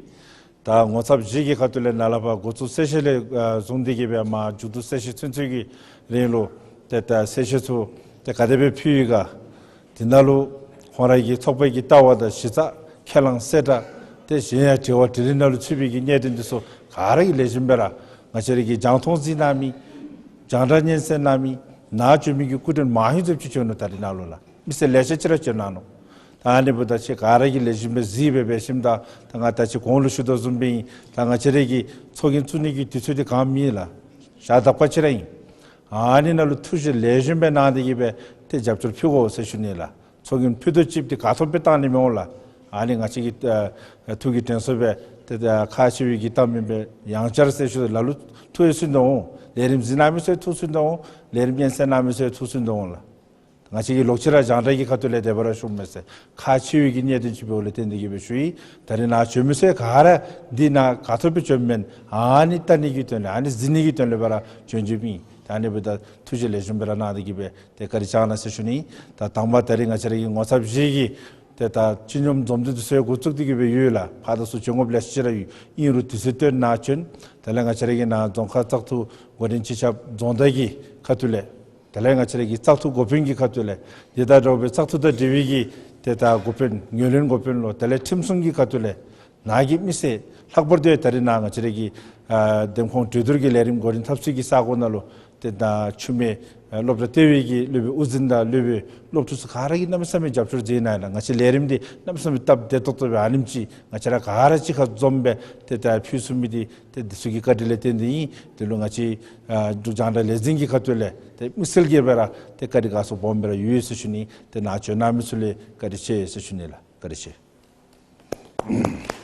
ད་ངོ་ཚབ་བཞི་གི་ཁ་ཐུག་ལས་ནཱ་ལས་ཕར་འགོ་བཙུགས་གསལ་བཤད་ལས་ཨ་བཟུང་སྟེ་གི་སྦེ་མར་མཇུག་བསྡུ་གསལ་བཤད་ཚུན་ཚོད་ཀྱི་རིང་ལུ་ཏེ་ད་གསལ་བཤད་ཚུ་ཏེ་ག་དེ་སྦེ་ཕུལ་ཡི་ག། དེ་ནང་ལུ་ཁོང་ར་གི་ཚོགས་པའི་གི་ལྟ་བ་དང་གཞི་རྩ་ཁས་བླངས་གསལ་བསྒྲགས་ཏེ་གཞན་ཡང་དྲི་བ་དྲིས་ལན་ནང་ལུ་ཚུད་པའི་གི་གནད་དོན་འདི་ཚུ་ག་ར་གིས་ལེགས་ཤོམ་སྦེ་ར་ང་བཅས་ར་གི་རྒྱང་མཐོང་གཟིགས་གནང་མི་རྒྱང་བསྒྲགས་སྙན་གསན་གནང་མི་ནཱ་བྱོན་མི་གི་སྐུ་མགྲོན་མང་ཤོས་ཙམ་ཅིག་བྱོན་ནུག། ད་རིས་ནཱ་ལུ་ལགས་མི་སེར་ལེ་ཤ་ཅིག་ར་བྱོན་གནང་ནུག། ད་ཨ་ནི་འབདཝ་ད་ཁྱེད་ག་ར་གིས་ལེགས་ཤོམ་སྦེ་གཟིགས་སྦེ་འབད་ཞིནམ་ད་ད་ང་ད་ཅི་གོང་ལུ་ཞུ་དོ་བཟུམ་སྦེ་ཨིན། ད་ང་བཅས་ར་གི་ཚོགས་རྒྱན་བཙུགས་ནི་གི་དུས་ཚོད་འདི་གནམ་མེད་ལགས་ཞག་དག་པ་ཅིག་ར་ཨིན། ཨ་ནི་ནང་ལུ་ཐུགས་བཞེད་ལེགས་ཤོམ་སྦེ་གནང་སྟེ་གི་སྦེ་ཏེ་རྒྱབ་སྐྱོར་ཕུལ་དགོ་ཟེར་ཞུ་ནི་ལགས། ཚོགས་རྒྱན་ཕུལ་དོ་ཅིག་འདི་ག་ཐོབ་སྦེ་བཏང་ནི་མི་འོང་ལགས། ཨ་ནི་ང་བཅས་ཀྱི་ཨ་ཐུགས་ཀྱི་དྲན་གསོ་སྦེ་ཏེ་ད་ཁག་ཆེ་བའི་གི་གཏམ་ཨིན་པས། ཡང་བསྐྱར་ཟེར་ཞུ་ལ་ལུ་ཐུགས་ཡང་སུན་དོ་འོང་། ལས་རིམ་གཟིགས་གནང་མི་ཚུ་ཡང་ཐུགས་སུན་དོ་འོང་། ལས་རིམ་སྙན་གསན་གནང་མི་ཚུ་ཡང་ཐུགས་སུན་དོ་འོང་ལགས། ང་བཅས་ཀྱིས་ལོག་ཅི་ར་རྒྱང་བསྒྲགས་ཀྱི་ཁ་ཐུག་ལས་དེ་སྦེ་ར་ཞུཝ་མས་ཟེར། ཁག་ཆེ་བའི་གི་གནད་དོན་ཅིག་འབདཝ་ལས་བརྟེན་ཏེ་གི་སྦེ་ཞུ་ཡི། ད་རིས་ནཱ་བྱོན་མི་ཚུ་ག་ར་འདི་ནང་ག་ཐོབ་སྦེ་བྱོནམ་མེན། ཨ་ནི་བལྟ་ནི་གི་དོན་ལས་ཨ་ནི་གཟིགས་ནི་གི་དོན་ལས་སྦེ་ར་བྱོན་བྱོནམ་ཨིན། ད་ཨ་ནི་འབདཝ་ད་ཐུགས་བཞེད་ལེགས་ཤོམ་སྦེ་ར་གནང་སྟེ་གི་སྦེ་ཏེ་བཀའ་དྲིན་བསྐྱང་གནང་ཟེར་ཞུ་ནི། ད་དང་པ་ད་རིས་ང་བཅས་ར་གི་ངོ་ཚབ་བཞི་གི་ཏེ་ད་སྤྱི་སྙོམས་འཛོམས་འདུ་འདི་ཚུ་ཡང་འགོ་བཙུགས་ཏེ་གི་སྦེ་ཡོད་ལགས། ཕར་དང་ཚུར་བྱོན་དགོཔ་ལེ་ཤ་ཅིག་ར་ཡོད། ཨིན་རུང་དུས་ཚོད་བཏོན་ནཱ་བྱོན། དེ་ལས་ང་བཅས་ར་གི་ནཱ་རྫོང་ཁག་བཙག་འཐུ་འགོ་འདྲེན་སྤྱི་ཁྱབ་རྫོང་བདག་གི་ཁ་ཐུག་ལས་དེ་ལས་ང་བཅས་ར་གི་བཙག་འཐུ་འགོ་དཔོན་གྱི་ཁ་ཐུག་ལས་དེ་དང་འདྲ་བའི་བཙག་འཐུ་དང་འབྲེལ་བའི་གི་ཏེ་ད་འགོ་དཔོན་ངོས་ལེན་འགོ་དཔོན་ལུ་དེ་ལས་ཁྲིམས་སྲུང་གི་ཁ་ཐུག་ལས་ནཱ་གི་མི་སེར་ལྷག་པར་དུ་ད་རིས་ནཱ་ང་བཅས་ར་གི་ཨ་འདེམས་ཁོངས་གྲོས་བསྡུར་གྱི་ལས་རིམ་འགོ་འདྲེན་འཐབ་ས་གི་ས་གོ་ནང་ལུ་ཏེ་ད་ཆུ་སྨད་ཨ་སློབ་གྲྭ་ལྟེ་བའི་གི་སློབ་དཔོན་དབུ་འཛིན་དང་སློབ་དཔོན་སློབ་ཕྲུག་ཚུ་ག་ར་གིས་གནམ་མེད་ས་མེད་རྒྱབ་སྐྱོར་མཛད་གནང་ཡི་ལགས། ང་བཅས་ལས་རིམ་འདི་གནམ་མེད་ས་མེད་སྟབས་བདེ་ཏོག་ཏོ་སྦེ་ཨ་ནེམ་ཅིག་ང་བཅས་ར་ག་ར་གཅིག་ཁར་འཛོམས་སྦེ་ཏེ་ད་ཕུལ་ཚུགས་མི་འདི་ཏེ་འདི་ཚུ་གི་བཀའ་དྲིན་ལས་བརྟེན་ཏེ་ཨིན། དེ་ལུ་ང་བཅས་ཨ་འབྲུག་རྒྱང་བསྒྲགས་ལས་འཛིན་གྱི་ཁ་ཐུག་ལས་ཏེ་དམིགས་བསལ་གྱིས་སྦེ་ར་ཏེ་བཀའ་དྲིན་དགའ་ཚོར་སྦོམ་སྦེ་ར་ཡོད་ཟེར་ཞུ་ནི། ཏེ་ནཱ་བྱོན་གནང་མི་ཚུ་ལས་བཀའ་དྲིན་ཆེ་ཟེར་ཞུ་ནི་ལགས། བཀའ་དྲིན་ཆེ།